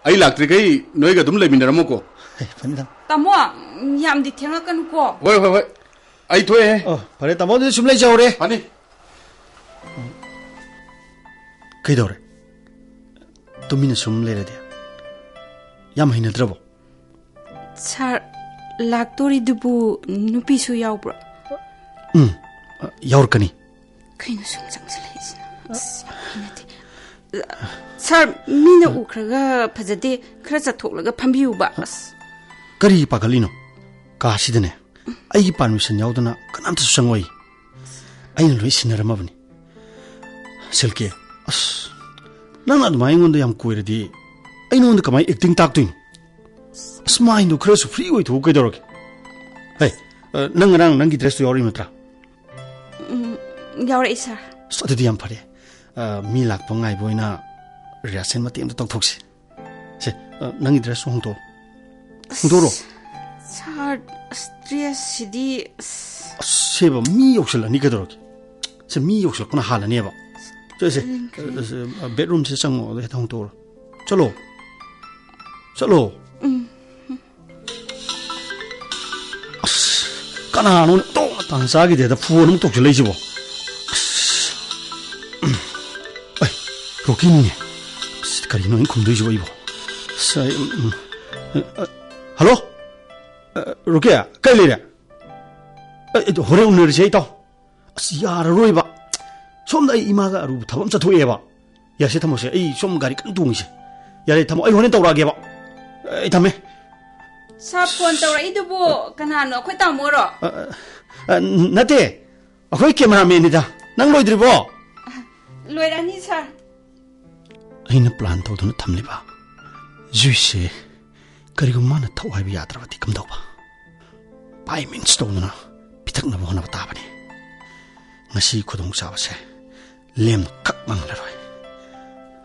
ꯑꯩ ꯂꯥꯛꯇ꯭ꯔꯤꯈꯩ ꯅꯣꯏꯒ ꯑꯗꯨꯝ ꯂꯩꯃꯤꯟꯅꯔꯝꯃꯣꯀꯣ꯫ ꯍꯣꯏ, ꯐꯅꯤ, ꯊꯝꯃꯣ꯫ ꯇꯥꯃꯣ, ꯌꯥꯝꯗꯤ ꯊꯦꯡꯉꯛꯀꯅꯨꯀꯣ꯫ ꯍꯣꯏ, ꯍꯣꯏ, ꯍꯣꯏ꯫ ꯑꯩ ꯊꯣꯛꯑꯦ꯫ ꯑꯣ, ꯐꯔꯦ, ꯇꯥꯃꯣ, ꯑꯗꯨꯗꯤ ꯁꯨꯝ ꯂꯩꯖꯍꯧꯔꯦ꯫ ꯐꯅꯤ꯫ ꯀꯩꯗꯧꯔꯦ? ꯇꯨꯃꯤꯟꯅ ꯁꯨꯝ ꯂꯩꯔꯗꯤ ꯌꯥꯝ ꯍꯩꯅꯗ꯭ꯔꯕꯣ? ꯁꯥꯔ, ꯂꯥꯛꯇꯣꯔꯤꯗꯨꯕꯨ ꯅꯨꯄꯤꯁꯨ ꯌꯥꯎꯕ꯭ꯔꯣ? ꯎꯝ, ꯌꯥꯎꯔꯛꯀꯅꯤ꯫ ꯀꯩꯅꯣ ꯁꯨꯝ ꯆꯪꯁꯤꯜꯂꯛꯏꯁꯤꯅ? ꯑꯁ, ꯌꯥꯝ ꯍꯩꯅꯗꯦ꯫ ꯁꯥꯔ, ꯃꯤꯅ ꯎꯈ꯭ꯔꯒ ꯐꯖꯗꯦ, ꯈꯔ ꯆꯠꯊꯣꯛꯂꯒ ꯐꯝꯕꯤꯌꯨꯕ꯫ ꯑꯁ꯫ ꯀꯔꯤ ꯄꯥꯈꯠꯂꯤꯅꯣ? ꯀꯥꯁꯤꯗꯅꯦ, ꯑꯩꯒꯤ ꯄꯥꯔꯃꯤꯁꯟ ꯌꯥꯎꯗꯅ ꯀꯅꯥꯝꯇꯁꯨ ꯆꯪꯉꯣꯏ꯫ ꯑꯩꯅ ꯂꯣꯏ ꯁꯤꯟꯅꯔꯝꯃꯕꯅꯤ꯫ ꯁꯤꯜꯀꯤ, ꯑꯁ, ꯅꯪꯅ ꯑꯗꯨꯃꯥꯏꯅ ꯑꯩꯉꯣꯟꯗ ꯌꯥꯝ ꯀꯣꯏꯔꯗꯤ ꯑꯩ ꯅꯉꯣꯟꯗ ꯀꯃꯥꯏꯅ ꯑꯦꯛꯇꯤꯡ ꯇꯥꯛꯇꯣꯏꯅꯣ? ꯑꯁ, ꯃꯥꯏꯟꯗꯣ ꯈꯔꯁꯨ ꯐ꯭ꯔꯤ ꯑꯣꯏꯊꯣꯛꯎ ꯀꯩꯗꯧꯔꯒꯦ? ꯍꯩ, ꯑ, ꯅꯪ ꯉꯔꯥꯡ ꯅꯪꯒꯤ ꯗ꯭ꯔꯦꯁꯇꯨ ꯌꯥꯎꯔꯛꯏ ꯅꯠꯇ꯭ꯔꯥ? ꯎꯝ, ꯌꯥꯎꯔꯛꯏ, ꯁꯥꯔ꯫ ꯑꯁ, ꯑꯗꯨꯗꯤ ꯌꯥꯝ ꯐꯔꯦ꯫ ꯑ, ꯃꯤ ꯂꯥꯛꯄ ꯉꯥꯏꯕ ꯑꯣꯏꯅ ꯔꯤꯍꯔꯁꯦꯜ ꯃꯇꯦꯛ ꯑꯝꯇ ꯇꯧꯊꯣꯛꯁꯤ꯫ ꯁꯦ, ꯑ, ꯅꯪꯒꯤ ꯗ꯭ꯔꯦꯁꯁꯨ ꯍꯣꯡꯗꯣꯛꯑꯣ꯫ ꯍꯣꯡꯗꯣꯛꯎꯔꯣ꯫ ꯁꯥꯔ, ꯑꯁ, ꯗ꯭ꯔꯦꯁꯁꯤꯗꯤ, ꯑꯁ꯫ ꯑꯁ, ꯁꯦꯕ, ꯃꯤ ꯌꯧꯁꯜꯂꯛꯑꯅꯤ ꯀꯩꯗꯧꯔꯒꯦ? ꯁꯦ, ꯃꯤ ꯌꯧꯁꯜꯂꯛꯄꯅ ꯍꯥꯜꯂꯅꯦꯕ꯫ ꯁꯦ, ꯁꯦ, ꯌꯦꯡꯈ꯭ꯔꯦ꯫ ꯑ, ꯁꯦ, ꯑ, ꯕꯦꯠꯔꯨꯝꯁꯦ ꯆꯪꯉꯣ, ꯑꯗꯨ ꯍꯦꯛꯇ ꯍꯣꯡꯗꯣꯛꯎꯔꯣ꯫ ꯆꯠꯂꯣ꯫ ꯆꯠꯂꯣ꯫ ꯎꯝ꯫ ꯑꯁ, ꯀꯅꯥꯅꯣ ꯇꯣꯛ ꯇꯥꯟ ꯆꯥꯈꯤꯗꯦꯗ ꯐꯣꯟ ꯑꯃꯨꯛ ꯇꯧꯁꯤꯜꯂꯛꯏꯁꯤꯕꯣ? ꯑꯁ, ꯎꯝ꯫ ꯑꯩ, ꯔꯣꯀꯤꯅꯤꯅꯦ꯫ ꯑꯁ, ꯀꯔꯤꯅꯣ ꯑꯩꯅ ꯈꯨꯝꯗꯣꯏꯁꯤꯕꯣ ꯑꯩꯕꯣ? ꯑꯁ, ꯑꯩ, ꯎꯝ, ꯎꯝ, ꯑ, ꯍꯜꯂꯣ? ꯑ, ꯔꯣꯀꯤ, ꯀꯩ ꯂꯩꯔꯦ? ꯑ, ꯑ, ꯍꯣꯔꯦꯟ ꯎꯅꯔꯁꯦ, ꯏꯇꯥꯎ꯫ ꯑꯁ, ꯌꯥꯔꯔꯣꯏꯕ꯫ ꯁꯣꯝꯗ ꯑꯩ ꯏꯃꯥꯒ ꯑꯔꯨꯕ ꯊꯕꯛ ꯑꯃ ꯆꯠꯊꯣꯛꯑꯦꯕ꯫ ꯌꯥꯁꯦ, ꯊꯝꯃꯣꯁꯦ꯫ ꯑꯩ ꯁꯣꯝ ꯒꯥꯔꯤ ꯀꯟꯅ ꯇꯣꯡꯉꯤꯁꯦ꯫ ꯌꯥꯔꯦ, ꯊꯝꯃꯣ꯫ ꯑꯩ ꯍꯣꯔꯦꯟ ꯇꯧꯔꯛꯑꯒꯦꯕ꯫ ꯑꯩ ꯊꯝꯃꯦ꯫ ꯁꯥꯔ, ꯐꯣꯟ ꯇꯧꯔꯛꯏꯗꯨꯕꯨ ꯀꯅꯥꯅꯣ? ꯑꯩꯈꯣꯏ ꯇꯥꯃꯣꯔꯣ? ꯑ, ꯑ, ꯑ, ꯅꯠꯇꯦ꯫ ꯑꯩꯈꯣꯏ ꯀꯦꯃꯦꯔꯥꯃꯦꯟꯅꯤꯗ꯫ ꯅꯪ ꯂꯣꯏꯗ꯭ꯔꯤꯕꯣ? ꯂꯣꯏꯔꯅꯤ, ꯁꯥꯔ꯫ ꯑꯩꯅ ꯄ꯭ꯂꯥꯟ ꯇꯧꯗꯨꯅ ꯊꯝꯂꯤꯕ ꯖꯨꯏꯁꯁꯦ ꯀꯔꯤꯒꯨꯝꯕ ꯃꯥꯅ ꯊꯛꯎ ꯍꯥꯏꯕ ꯌꯥꯗ꯭ꯔꯕꯗꯤ ꯀꯝꯗꯧꯕ? ꯕꯥꯏ ꯃꯤꯟꯁ ꯇꯧꯗꯨꯅ ꯄꯤꯊꯛꯅꯕ ꯍꯣꯠꯅꯕ ꯇꯥꯕꯅꯤ꯫ ꯉꯁꯤ ꯈꯨꯗꯣꯡꯆꯥꯕꯁꯦ ꯂꯦꯝꯅ ꯀꯛ ꯃꯥꯡꯍꯜꯂꯔꯣꯏ꯫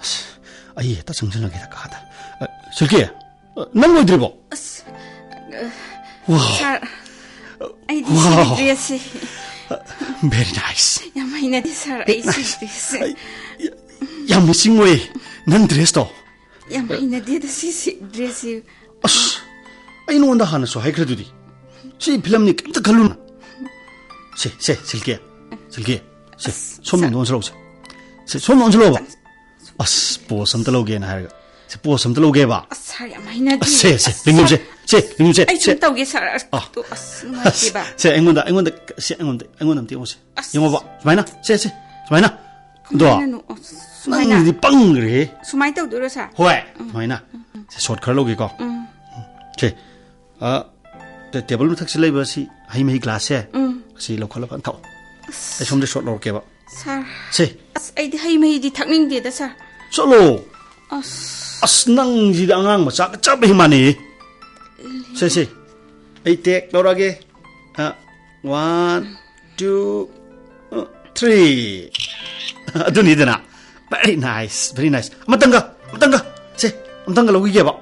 ꯑꯁ, ꯑꯩ ꯍꯦꯛꯇ ꯆꯪꯁꯤꯜꯂꯒꯦꯗ ꯀꯥꯗ꯫ ꯑ, ꯁꯤꯜꯀꯤ, ꯑ, ꯅꯪ ꯂꯣꯏꯗ꯭ꯔꯤꯕꯣ? ꯑꯁ, ꯑ, ꯋꯥꯎ꯫ ꯁꯥꯔ, ꯑꯩꯗꯤ ꯁꯤꯒꯤ ꯋꯥꯎ꯫ ꯗ꯭ꯔꯦꯁꯁꯦ ꯚꯦꯔꯤ ꯅꯥꯏꯁ꯫ ꯌꯥꯝ ꯍꯩꯅꯗꯦ, ꯁꯥꯔ, ꯑꯩ ꯁꯤꯒꯤ ꯗ꯭ꯔꯦꯁꯁꯦ꯫ ꯑꯩ, ꯌꯥꯝ ꯃꯤꯁꯤꯡ ꯑꯣꯏ ꯅꯪ ꯗ꯭ꯔꯦꯁꯇꯣ꯫ ꯌꯥꯝ ꯍꯩꯅꯗꯦꯗ ꯁꯤꯁꯤ ꯗ꯭ꯔꯦꯁꯁꯤ꯫ ꯑꯁ, ꯑꯩ ꯅꯉꯣꯟꯗ ꯍꯥꯟꯅꯁꯨ ꯍꯥꯏꯈ꯭ꯔꯗꯨꯗꯤ, ꯁꯤ ꯐꯤꯂꯝꯅꯤ, ꯀꯩꯝꯇ ꯈꯜꯂꯨꯅ꯫ ꯁꯦ, ꯁꯦ, ꯁꯤꯜꯀꯤ, ꯁꯤꯜꯀꯤ, ꯁꯦ, ꯑꯁ, ꯁꯣꯝꯗ ꯁꯥꯔ꯫ ꯑꯣꯟꯁꯤꯜꯂꯛꯎꯁꯦ꯫ ꯁꯦ, ꯁꯣꯝꯗ ꯑꯣꯟꯁꯤꯜꯂꯛꯑꯣꯕ꯫ ꯑꯁ, ꯄꯣꯁ ꯑꯝꯇ ꯂꯧꯒꯦꯅ ꯍꯥꯏꯔꯒ꯫ ꯁꯦ, ꯄꯣꯁ ꯑꯝꯇ ꯂꯧꯒꯦꯕ꯫ ꯑꯁ, ꯁꯥꯔ, ꯌꯥꯝ ꯍꯩꯅꯗꯦ꯫ ꯑꯁ, ꯁꯦ, ꯁꯦ, ꯂꯤꯡꯉꯨꯁꯦ꯫ ꯁꯦ, ꯂꯤꯡꯉꯨꯁꯦ꯫ ꯑꯩ ꯁꯦ꯫ ꯁꯨꯝ ꯇꯧꯒꯦ, ꯁꯥꯔ꯫ ꯑꯁ, ꯑꯥ꯫ ꯇꯨ, ꯑꯁ, ꯅꯨꯡꯉꯥꯏꯇꯦꯕ꯫ ꯁꯦ, ꯑꯩꯉꯣꯟꯗ, ꯑꯩꯉꯣꯟꯗ, ꯁꯦ, ꯑꯩꯉꯣꯟꯗ, ꯑꯩꯉꯣꯟꯗ ꯑꯝꯇ ꯌꯦꯡꯉꯨꯁꯦ꯫ ꯑꯁ꯫ ꯌꯦꯡꯉꯣꯕ, ꯁꯨꯃꯥꯏꯅ꯫ ꯁꯦ, ꯁꯦ, ꯁꯨꯃꯥꯏꯅ꯫ ꯑꯗꯣ꯫ ꯀꯃꯥꯏꯅꯅꯣ? ꯑꯁ, ꯁꯨꯃꯥꯏꯅ? ꯅꯪꯗꯤ ꯄꯪꯈ꯭ꯔꯦ꯫ ꯁꯨꯃꯥꯏꯅ ꯇꯧꯗꯣꯏꯔꯣ, ꯁꯥꯔ? ꯍꯣꯏ, ꯁꯨꯃꯥꯏꯅ꯫ ꯁꯦ, ꯁꯣꯠ ꯈꯔ ꯂꯧꯒꯦꯀꯣ꯫ ꯎꯝ꯫ ꯁꯦ, ꯑ, ꯇꯦ-, ꯇꯦꯕꯜ ꯃꯊꯛꯁꯤꯗ ꯂꯩꯕ ꯁꯤ ꯍꯩ ꯃꯍꯤ ꯒ꯭ꯂꯥꯁꯁꯦ, ꯎꯝ꯫ ꯁꯤ ꯂꯧꯈꯠꯂꯒ ꯐꯖꯅ ꯊꯛꯑꯣ꯫ ꯑꯩ ꯁꯣꯝꯗ ꯁꯣꯠ ꯂꯧꯔꯛꯀꯦꯕ꯫ ꯁꯥꯔ꯫ ꯁꯦ꯫ ꯑꯁ, ꯑꯩꯗꯤ ꯍꯩ ꯃꯍꯤꯗꯤ ꯊꯛꯅꯤꯡꯗꯦꯗ, ꯁꯥꯔ꯫ ꯆꯠꯂꯣ꯫ ꯑꯁ꯫ ꯑꯁ, ꯅꯪꯁꯤꯗꯤ ꯑꯉꯥꯡ ꯃꯆꯥꯒ ꯆꯞ ꯍꯦꯛ ꯃꯥꯟꯅꯩꯌꯦ꯫ ꯁꯦ, ꯁꯦ꯫ ꯑꯩ ꯇꯦꯛ ꯂꯧꯔꯛꯑꯒꯦ꯫ ꯑ, one, two, ꯑ, three꯫ ꯑꯗꯨꯅꯤꯗꯅ꯫ Very nice, very nice. ꯑꯃꯇꯪꯒ, ꯑꯃꯇꯪꯒ꯫ ꯁꯦ, ꯑꯃꯇꯪꯒ ꯂꯧꯈꯤꯒꯦꯕ꯫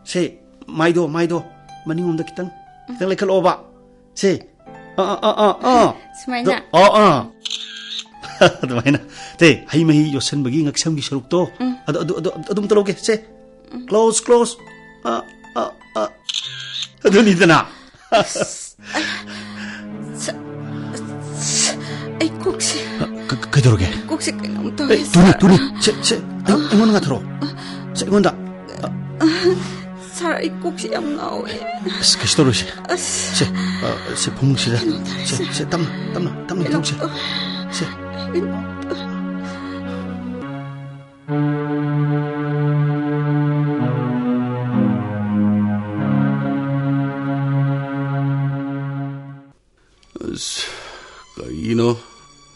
ꯁꯦ, ꯃꯥꯏꯗꯣ, ꯃꯥꯏꯗꯣ꯫ ꯃꯅꯤꯡꯂꯣꯝꯗ ꯈꯤꯇꯪ, ꯈꯤꯇꯪ ꯂꯩꯈꯠꯂꯛꯑꯣꯕ꯫ ꯁꯦ꯫ ꯑꯥ, ꯑꯥ, ꯑꯥ, ꯑꯥ, ꯑꯥ꯫ ꯁꯨꯃꯥꯏꯅ? ꯑꯗꯣ, ꯑꯥ, ꯑꯥ꯫ ꯑꯗꯨꯃꯥꯏꯅ꯫ ꯁꯦ, ꯍꯩ ꯃꯍꯤ ꯌꯣꯠꯁꯟꯕꯒꯤ ꯉꯛꯁꯝꯒꯤ ꯁꯔꯨꯛꯇꯣ꯫ ꯑꯗꯨ, ꯑꯗꯨ, ꯑꯗꯨ, ꯑꯗꯨ ꯑꯝꯇ ꯂꯧꯒꯦ꯫ ꯁꯦ꯫ Close, close. ꯑꯥ, ꯑꯥ, ꯑꯥ꯫ ꯑꯗꯨꯅꯤꯗꯅ꯫ ꯁ-, ꯑꯩ ꯀꯣꯛꯁꯦ, ꯀ-, ꯀ-, ꯀꯩꯗꯧꯔꯒꯦ? ꯀꯣꯛꯁꯦ ꯀꯩꯅꯣꯝ ꯑꯦ, ꯇꯧꯔꯦ, ꯇꯨꯅꯤ, ꯁꯥꯔ꯫ ꯇꯨꯅꯤ꯫ ꯁꯦ, ꯁꯦ, ꯑꯩ-, ꯑꯩꯉꯣꯟꯗ ꯉꯥꯊꯔꯣ꯫ ꯁꯦ, ꯑꯩꯉꯣꯟꯗ꯫ ꯁꯥꯔ, ꯑꯩ ꯀꯣꯛꯁꯦ ꯌꯥꯝ ꯉꯥꯎꯋꯦ꯫ ꯑꯁ, ꯀꯩꯁꯨ ꯇꯧꯔꯣꯏꯁꯦ꯫ ꯑꯁ꯫ ꯁꯦ, ꯑ, ꯁꯦ, ꯐꯃꯨꯡꯁꯤꯗ꯫ ꯁꯦ, ꯁꯦ, ꯇꯞꯅ, ꯇꯞꯅ, ꯇꯞꯅ ꯏꯟꯊꯣꯛꯁꯦ꯫ ꯁꯦ꯫ ꯑꯁ, ꯀꯩꯅꯣ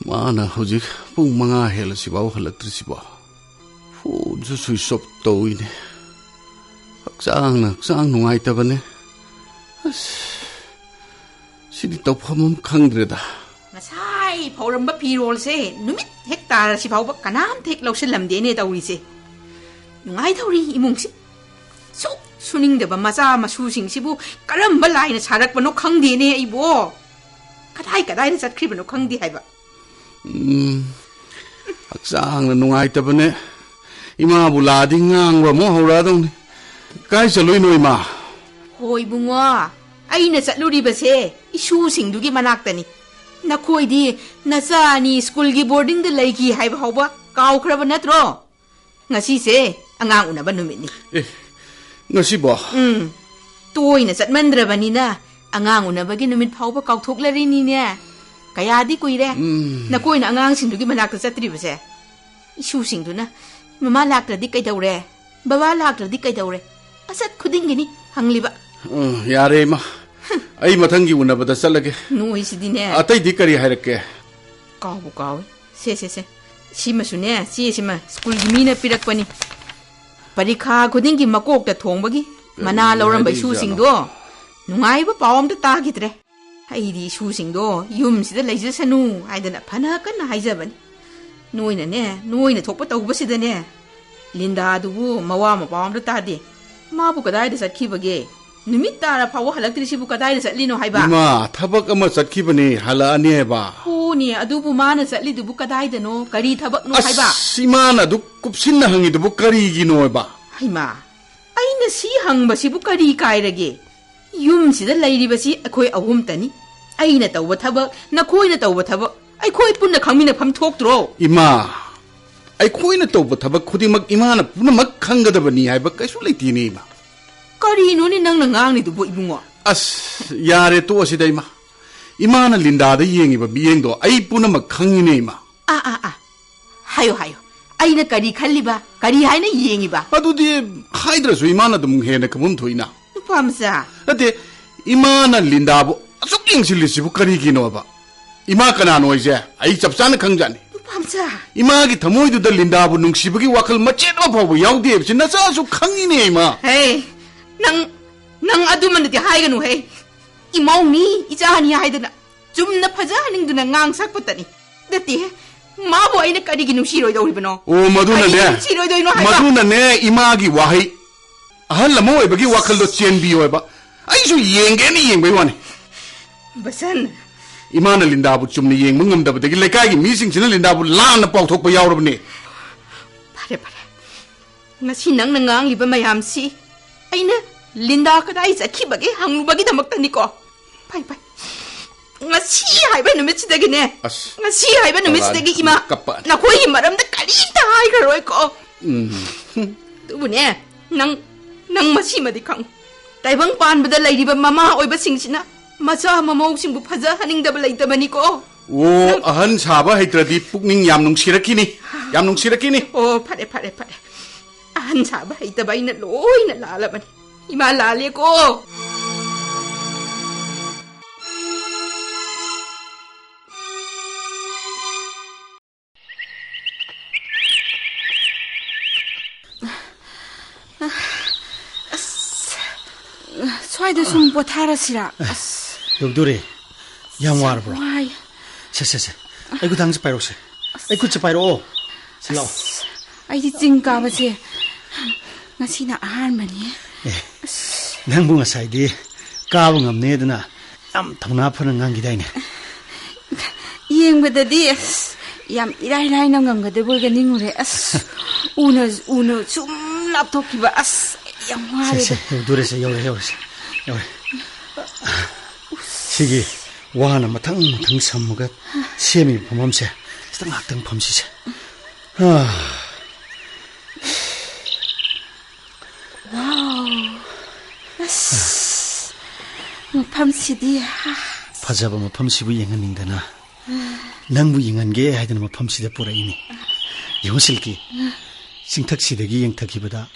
ꯃꯥꯅ ꯍꯧꯖꯤꯛ ꯄꯨꯡ ꯃꯉꯥ ꯍꯦꯜꯂꯁꯤꯐꯥꯎ ꯍꯜꯂꯛꯇ꯭ꯔꯤꯁꯤꯕꯣ? ꯐꯣꯟꯁꯨ switch off ꯇꯧꯏꯅꯦ꯫ ꯍꯛꯆꯥꯡꯅ ꯍꯛꯆꯥꯡ ꯅꯨꯡꯉꯥꯏꯇꯕꯅꯦ꯫ ꯑꯁ, ꯁꯤꯗꯤ ꯇꯧꯐꯝ ꯑꯃ ꯈꯪꯗ꯭ꯔꯦꯗ꯫ ꯉꯁꯥꯏ ꯐꯧꯔꯝꯕ ꯐꯤꯔꯣꯜꯁꯦ ꯅꯨꯃꯤꯠ ꯍꯦꯛ ꯇꯥꯔꯁꯤ ꯐꯥꯎꯕ ꯀꯅꯥꯝꯇ ꯍꯦꯛ ꯂꯧꯁꯤꯜꯂꯝꯗꯦꯅꯦ ꯇꯧꯔꯤꯁꯦ꯫ ꯅꯨꯡꯉꯥꯏꯗꯧꯔꯤ ꯏꯃꯨꯡꯁꯤ꯫ ꯁꯨꯛ ꯁꯨꯅꯤꯡꯗꯕ ꯃꯆꯥ ꯃꯁꯨꯁꯤꯡꯁꯤꯕꯨ ꯀꯔꯝꯕ ꯂꯥꯏꯅ ꯁꯥꯔꯛꯄꯅꯣ ꯈꯪꯗꯦꯅꯦ ꯑꯩꯕꯣ꯫ ꯀꯗꯥꯏ ꯀꯗꯥꯏꯗ ꯆꯠꯈ꯭ꯔꯤꯕꯅꯣ ꯈꯪꯗꯦ ꯍꯥꯏꯕ꯫ ꯎꯝ, ꯍꯛꯆꯥꯡꯅ ꯅꯨꯡꯉꯥꯏꯇꯕꯅꯦ꯫ ꯏꯃꯥꯕꯨ ꯂꯥꯛꯑꯗꯤ ꯉꯥꯡꯕ ꯑꯃꯨꯛ ꯍꯧꯔꯛꯑꯗꯧꯅꯤ꯫ ꯀꯥꯏ ꯆꯠꯂꯨꯏꯅꯣ, ꯏꯃꯥ? ꯍꯣ, ꯏꯕꯨꯡꯉꯣ, ꯑꯩꯅ ꯆꯠꯂꯨꯔꯤꯕꯁꯦ ꯏꯁꯨꯁꯤꯡꯗꯨꯒꯤ ꯃꯅꯥꯛꯇꯅꯤ꯫ ꯅꯈꯣꯏꯗꯤ ꯅꯆꯥ ꯑꯅꯤ ꯁ꯭ꯀꯨꯜꯒꯤ ꯕꯣꯔꯗꯤꯡꯗ ꯂꯩꯈꯤ ꯍꯥꯏꯕ ꯐꯥꯎꯕ ꯀꯥꯎꯈ꯭ꯔꯕ ꯅꯠꯇ꯭ꯔꯣ? ꯉꯁꯤꯁꯦ ꯑꯉꯥꯡ ꯎꯅꯕ ꯅꯨꯃꯤꯠꯅꯤ꯫ ꯑꯦ, ꯉꯁꯤꯕꯣ? ꯎꯝ, ꯇꯣꯏꯅ ꯆꯠꯃꯟꯗ꯭ꯔꯕꯅꯤꯅ ꯑꯉꯥꯡ ꯎꯅꯕꯒꯤ ꯅꯨꯃꯤꯠ ꯐꯥꯎꯕ ꯀꯥꯎꯊꯣꯛꯂꯔꯤꯅꯤꯅꯦ꯫ ꯀꯌꯥꯗꯤ ꯀꯨꯏꯔꯦ ꯎꯝ꯫ ꯅꯈꯣꯏꯅ ꯑꯉꯥꯡꯁꯤꯡꯗꯨꯒꯤ ꯃꯅꯥꯛꯇ ꯆꯠꯇ꯭ꯔꯤꯕꯁꯦ꯫ ꯏꯁꯨꯁꯤꯡꯗꯨꯅ, "ꯃꯃꯥ ꯂꯥꯛꯇ꯭ꯔꯗꯤ ꯀꯩꯗꯧꯔꯦ? ꯕꯕꯥ ꯂꯥꯛꯇ꯭ꯔꯗꯤ ꯀꯩꯗꯧꯔꯦ?" ꯑꯆꯠ ꯈꯨꯗꯤꯡꯒꯤꯅꯤ ꯍꯪꯂꯤꯕ꯫ ꯎꯝ, ꯌꯥꯔꯦ, ꯏꯃꯥ꯫ ꯑꯩ ꯃꯊꯪꯒꯤ ꯎꯅꯕꯗ ꯆꯠꯂꯒꯦ꯫ ꯅꯣꯏꯁꯤꯗꯤꯅꯦ꯫ ꯑꯇꯩꯗꯤ ꯀꯔꯤ ꯍꯥꯏꯔꯛꯀꯦ? ꯀꯥꯎꯕꯨ ꯀꯥꯎꯏ꯫ ꯁꯦ, ꯁꯦ, ꯁꯦ꯫ ꯁꯤꯃꯁꯨꯅꯦ, ꯆꯦꯁꯤꯃ ꯁ꯭ꯀꯨꯜꯒꯤ ꯃꯤꯅ ꯄꯤꯔꯛꯄꯅꯤ꯫ ꯄꯔꯤꯈꯥ ꯈꯨꯗꯤꯡꯒꯤ ꯃꯀꯣꯛꯇ ꯊꯣꯡꯕꯒꯤ ꯃꯅꯥ ꯀꯔꯤ ꯂꯧꯔꯝꯕ ꯍꯥꯏꯔꯛꯏꯖꯥꯠꯅꯣ? ꯏꯁꯨꯁꯤꯡꯗꯣ ꯅꯨꯡꯉꯥꯏꯕ ꯄꯥꯎ ꯑꯝꯇ ꯇꯥꯈꯤꯗ꯭ꯔꯦ꯫ ꯑꯩꯗꯤ ꯏꯁꯨꯁꯤꯡꯗꯣ ꯌꯨꯝꯁꯤꯗ ꯂꯩꯖꯁꯅꯨ ꯍꯥꯏꯗꯅ ꯐꯅ ꯀꯟꯅ ꯍꯥꯏꯖꯕꯅꯤ꯫ ꯅꯣꯏꯅꯅꯦ, ꯅꯣꯏꯅ ꯊꯣꯛꯄ ꯇꯧꯕꯁꯤꯗꯅꯦ, ꯂꯤꯟꯗꯥꯗꯨꯕꯨ ꯃꯋꯥ ꯃꯄꯥ ꯑꯝꯇ ꯇꯥꯗꯦ꯫ ꯃꯥꯕꯨ ꯀꯗꯥꯏꯗ ꯆꯠꯈꯤꯕꯒꯦ? ꯅꯨꯃꯤꯠ ꯇꯥꯔ ꯐꯥꯎꯕ ꯍꯜꯂꯛꯇ꯭ꯔꯤꯁꯤꯕꯨ ꯀꯗꯥꯏꯗ ꯆꯠꯂꯤꯅꯣ ꯍꯥꯏꯕ? ꯏꯃꯥ, ꯊꯕꯛ ꯑꯃ ꯆꯠꯈꯤꯕꯅꯦ, ꯍꯜꯂꯛꯑꯅꯦꯕ꯫ ꯍꯣꯅꯦ, ꯑꯗꯨꯕꯨ ꯃꯥꯅ ꯆꯠꯂꯤꯗꯨꯕꯨ ꯀꯗꯥꯏꯗꯅꯣ? ꯀꯔꯤ ꯊꯕꯛꯅꯣ ꯍꯥꯏꯕ? ꯑꯁ, ꯏꯃꯥꯅ ꯑꯗꯨꯛ ꯀꯨꯞꯁꯤꯟꯅ ꯍꯪꯉꯤꯗꯨꯕꯨ ꯀꯔꯤꯒꯤꯅꯣꯕ? ꯍꯩꯃꯥ, ꯑꯩꯅ ꯁꯤ ꯍꯪꯕꯁꯤꯕꯨ ꯀꯔꯤ ꯀꯥꯏꯔꯒꯦ? ꯌꯨꯝꯁꯤꯗ ꯂꯩꯔꯤꯕꯁꯤ ꯑꯩꯈꯣꯏ ꯑꯍꯨꯝꯇꯅꯤ꯫ ꯑꯩꯅ ꯇꯧꯕ ꯊꯕꯛ, ꯅꯈꯣꯏꯅ ꯇꯧꯕ ꯊꯕꯛ, ꯑꯩꯈꯣꯏ ꯄꯨꯟꯅ ꯈꯪꯃꯤꯟꯅꯐꯝ ꯊꯣꯛꯇ꯭ꯔꯣ? ꯏꯃꯥ, ꯑꯩꯈꯣꯏꯅ ꯇꯧꯕ ꯊꯕꯛ ꯈꯨꯗꯤꯡꯃꯛ ꯏꯃꯥꯅ ꯄꯨꯝꯅꯃꯛ ꯈꯪꯒꯗꯕꯅꯤ ꯍꯥꯏꯕ ꯀꯩꯁꯨ ꯂꯩꯇꯦꯅꯦ, ꯏꯃꯥ꯫ ꯀꯔꯤꯅꯣꯅꯦ ꯅꯪꯅ ꯉꯥꯡꯂꯤꯗꯨꯕꯨ, ꯏꯕꯨꯡꯉꯣ? ꯑꯁ, ꯌꯥꯔꯦ, ꯇꯣꯛꯑꯁꯤꯗ, ꯏꯃꯥ꯫ ꯏꯃꯥꯅ ꯂꯤꯟꯗꯥꯗ ꯌꯦꯡꯉꯤꯕ ꯃꯤꯠꯌꯦꯡꯗꯣ ꯑꯩ ꯄꯨꯝꯅꯃꯛ ꯈꯪꯉꯤꯅꯦ, ꯏꯃꯥ꯫ ꯑꯥ, ꯑꯥ, ꯑꯥ꯫ ꯍꯥꯏꯌꯣ, ꯍꯥꯏꯌꯣ꯫ ꯑꯩꯅ ꯀꯔꯤ ꯈꯜꯂꯤꯕ? ꯀꯔꯤ ꯍꯥꯏꯅ ꯌꯦꯡꯉꯤꯕ? ꯑꯗꯨꯗꯤ ꯍꯥꯏꯗ꯭ꯔꯁꯨ ꯏꯃꯥꯅ ꯑꯗꯨꯝ ꯍꯦꯟꯅ ꯈꯪꯐꯝ ꯊꯣꯛꯏꯅ꯫ ꯅꯨꯄꯥ ꯃꯆꯥ꯫ ꯅꯠꯇꯦ, ꯏꯃꯥꯅ ꯂꯤꯟꯗꯥꯕꯨ ꯑꯁꯨꯛ ꯌꯦꯡꯁꯤꯜꯂꯤꯁꯤꯕꯨ ꯀꯔꯤꯒꯤꯅꯣꯕ? ꯏꯃꯥ ꯀꯅꯥꯅꯣ ꯍꯥꯏꯁꯦ ꯑꯩ ꯆꯞ ꯆꯥꯅ ꯈꯪꯖꯥꯠꯅꯤ꯫ ꯅꯨꯄꯥ ꯃꯆꯥ꯫ ꯏꯃꯥꯒꯤ ꯊꯃꯣꯏꯗꯨꯗ ꯂꯤꯟꯗꯥꯕꯨ ꯅꯨꯡꯁꯤꯕꯒꯤ ꯋꯥꯈꯜ ꯃꯆꯦꯠ ꯑꯃ ꯐꯥꯎꯕ ꯌꯥꯎꯗꯦ ꯍꯥꯏꯕꯁꯤ ꯅꯆꯥꯁꯨ ꯈꯪꯉꯤꯅꯦ, ꯏꯃꯥ꯫ ꯍꯦ, ꯅꯪ, ꯅꯪ ꯑꯗꯨꯃꯅꯗꯤ ꯍꯥꯏꯒꯅꯨꯍꯦ꯫ ꯏꯃꯧꯅꯤ, ꯏꯆꯥꯅꯤ ꯍꯥꯏꯗꯅ ꯆꯨꯝꯅ ꯐꯖꯍꯟꯅꯤꯡꯗꯨꯅ ꯉꯥꯡ ꯁꯛꯄꯇꯅꯤ꯫ ꯅꯠꯇꯦꯍꯦ, ꯃꯥꯕꯨ ꯑꯩꯅ ꯀꯔꯤꯒꯤ ꯅꯨꯡꯁꯤꯔꯣꯏꯗꯧꯔꯤꯕꯅꯣ? ꯑꯣ, ꯃꯗꯨꯅꯅꯦ꯫ ꯀꯔꯤꯒꯤ ꯅꯨꯡꯁꯤꯔꯣꯏꯗꯣꯏꯅꯣ ꯍꯥꯏꯕ? ꯃꯗꯨꯅꯅꯦ, ꯏꯃꯥꯒꯤ ꯋꯥꯍꯩ꯫ ꯑꯍꯜ ꯑꯃ ꯑꯣꯏꯕꯒꯤ ꯋꯥꯈꯜꯗꯣ ꯆꯦꯟꯕꯤꯌꯣ ꯍꯥꯏꯕ꯫ ꯑꯩꯁꯨ ꯌꯦꯡꯒꯦꯅ ꯌꯦꯡꯕꯩ ꯋꯥꯅꯤ꯫ ꯕꯁꯟ, ꯏꯃꯥꯅ ꯂꯤꯟꯗꯥꯕꯨ ꯆꯨꯝꯅ ꯌꯦꯡꯕ ꯉꯝꯗꯕꯗꯒꯤ ꯂꯩꯀꯥꯏꯒꯤ ꯃꯤꯁꯤꯡꯁꯤꯅ ꯂꯤꯟꯗꯥꯕꯨ ꯂꯥꯟꯅ ꯄꯥꯎꯊꯣꯛꯄ ꯌꯥꯎꯔꯕꯅꯦ꯫ ꯐꯔꯦ, ꯐꯔꯦ꯫ ꯉꯁꯤ ꯅꯪꯅ ꯉꯥꯡꯂꯤꯕ ꯃꯌꯥꯝꯁꯤ ꯑꯩꯅ ꯂꯤꯟꯗꯥ ꯀꯗꯥꯏ ꯆꯠꯈꯤꯕꯒꯦ ꯍꯪꯂꯨꯕꯒꯤꯗꯃꯛꯇꯅꯤꯀꯣ꯫ ꯐꯩ, ꯐꯩ꯫ ꯉꯁꯤ ꯍꯥꯏꯕ ꯅꯨꯃꯤꯠꯁꯤꯗꯒꯤꯅꯦ꯫ ꯑꯁ, ꯉꯁꯤ ꯍꯥꯏꯕ ꯅꯨꯃꯤꯠꯁꯤꯗꯒꯤ ꯏꯃꯥ, ꯀꯞꯄꯛꯑꯅꯤ꯫ ꯅꯈꯣꯏꯒꯤ ꯃꯔꯝꯗ ꯀꯔꯤꯝꯇ ꯍꯥꯏꯈ꯭ꯔꯔꯣꯏꯀꯣ꯫ ꯎꯝ꯫ ꯑꯗꯨꯕꯨꯅꯦ, ꯅꯪ, ꯅꯪ ꯃꯁꯤꯃꯗꯤ ꯈꯪꯉꯨ꯫ ꯇꯥꯏꯕꯪ ꯄꯥꯟꯕꯗ ꯂꯩꯔꯤꯕ ꯃꯃꯥ ꯑꯣꯏꯕꯁꯤꯡꯁꯤꯅ ꯃꯆꯥ ꯃꯃꯧꯁꯤꯡꯕꯨ ꯐꯖꯍꯟꯅꯤꯡꯗꯕ ꯂꯩꯇꯕꯅꯤꯀꯣ꯫ ꯑꯣ, ꯅꯪ ꯑꯍꯟ ꯁꯥꯕ ꯍꯩꯇ꯭ꯔꯗꯤ ꯄꯨꯛꯅꯤꯡ ꯌꯥꯝ ꯅꯨꯡꯁꯤꯔꯛꯈꯤꯅꯤ꯫ ꯌꯥꯝ ꯅꯨꯡꯁꯤꯔꯛꯈꯤꯅꯤ꯫ ꯑꯣ, ꯐꯔꯦ, ꯐꯔꯦ, ꯐꯔꯦ꯫ ꯑꯍꯟ ꯁꯥꯕ ꯍꯩꯇꯕ ꯑꯩꯅ ꯂꯣꯏꯅ ꯂꯥꯜꯂꯕꯅꯤ꯫ ꯏꯃꯥ ꯂꯥꯜꯂꯦꯀꯣ꯫ ꯑꯁ, ꯁ꯭ꯋꯥꯏꯗ ꯁꯨꯝ ꯄꯣꯊꯥꯔꯁꯤꯔꯥ? ꯑꯁ, ꯌꯧꯗꯣꯔꯦ꯫ ꯌꯥꯝ ꯋꯥꯔꯕ꯭ꯔꯣ? ꯋꯥꯏ꯫ ꯁꯦ, ꯁꯦ, ꯁꯦ꯫ ꯑꯩ ꯈꯨꯠꯊꯥꯡꯁꯦ ꯄꯥꯏꯔꯛꯑꯣꯁꯦ꯫ ꯑꯩ ꯈꯨꯠꯁꯦ ꯄꯥꯏꯔꯛꯑꯣ꯫ ꯁꯤ ꯂꯥꯛꯑꯣ꯫ ꯑꯁ, ꯑꯩꯗꯤ ꯆꯤꯡ ꯀꯥꯕꯁꯦ ꯉꯁꯤꯅ ꯑꯍꯥꯟꯕꯅꯤ꯫ ꯑꯦ, ꯑꯁ꯫ ꯅꯪꯕꯨ ꯉꯁꯥꯏꯗꯤ ꯀꯥꯕ ꯉꯝꯅꯦꯗꯅ ꯌꯥꯝ ꯊꯧꯅꯥ ꯐꯅ ꯉꯥꯡꯈꯤꯗꯥꯏꯅꯦ? ꯌꯦꯡꯕꯗꯗꯤ, ꯑꯁ, ꯌꯥꯝ ꯏꯔꯥꯏ ꯂꯥꯏꯅ ꯉꯝꯒꯗꯕ ꯑꯣꯏꯒ ꯅꯤꯡꯉꯨꯔꯦ꯫ ꯑꯁ, ꯎꯅ, ꯎꯅ ꯁꯨꯝ ꯂꯥꯞꯊꯣꯛꯈꯤꯕ꯫ ꯑꯁ, ꯌꯥꯝ ꯁꯦ, ꯋꯥꯔꯦꯗ꯫ ꯁꯦ, ꯌꯧꯗꯣꯔꯦꯁꯦ, ꯌꯧꯔꯦ, ꯌꯧꯔꯦꯁꯦ, ꯌꯧꯔꯦ꯫ ꯁꯤꯒꯤ ꯋꯥꯅ ꯃꯊꯪ ꯃꯊꯪ ꯁꯝꯃꯒ ꯁꯦꯝꯃꯤꯕ ꯐꯝꯐꯝꯁꯦ, ꯁꯤꯗ ꯉꯥꯏꯍꯥꯛꯇꯪ ꯐꯝꯁꯤꯁꯦ꯫ ꯑꯥ꯫ ꯋꯥꯎ꯫ ꯑꯁ, ꯃꯐꯝꯁꯤꯗꯤ, ꯍꯥ꯫ ꯐꯖꯕ ꯃꯐꯝꯁꯤꯕꯨ ꯌꯦꯡꯍꯟꯅꯤꯡꯗꯅ ꯅꯪꯕꯨ ꯌꯦꯡꯍꯟꯒꯦ ꯍꯥꯏꯗꯅ ꯃꯐꯝꯁꯤꯗ ꯄꯨꯔꯛꯏꯅꯤ꯫ ꯌꯦꯡꯉꯨ ꯁꯤꯜꯀꯤ, ꯆꯤꯡꯊꯛꯁꯤꯗꯒꯤ ꯌꯦꯡꯊꯈꯤꯕꯗ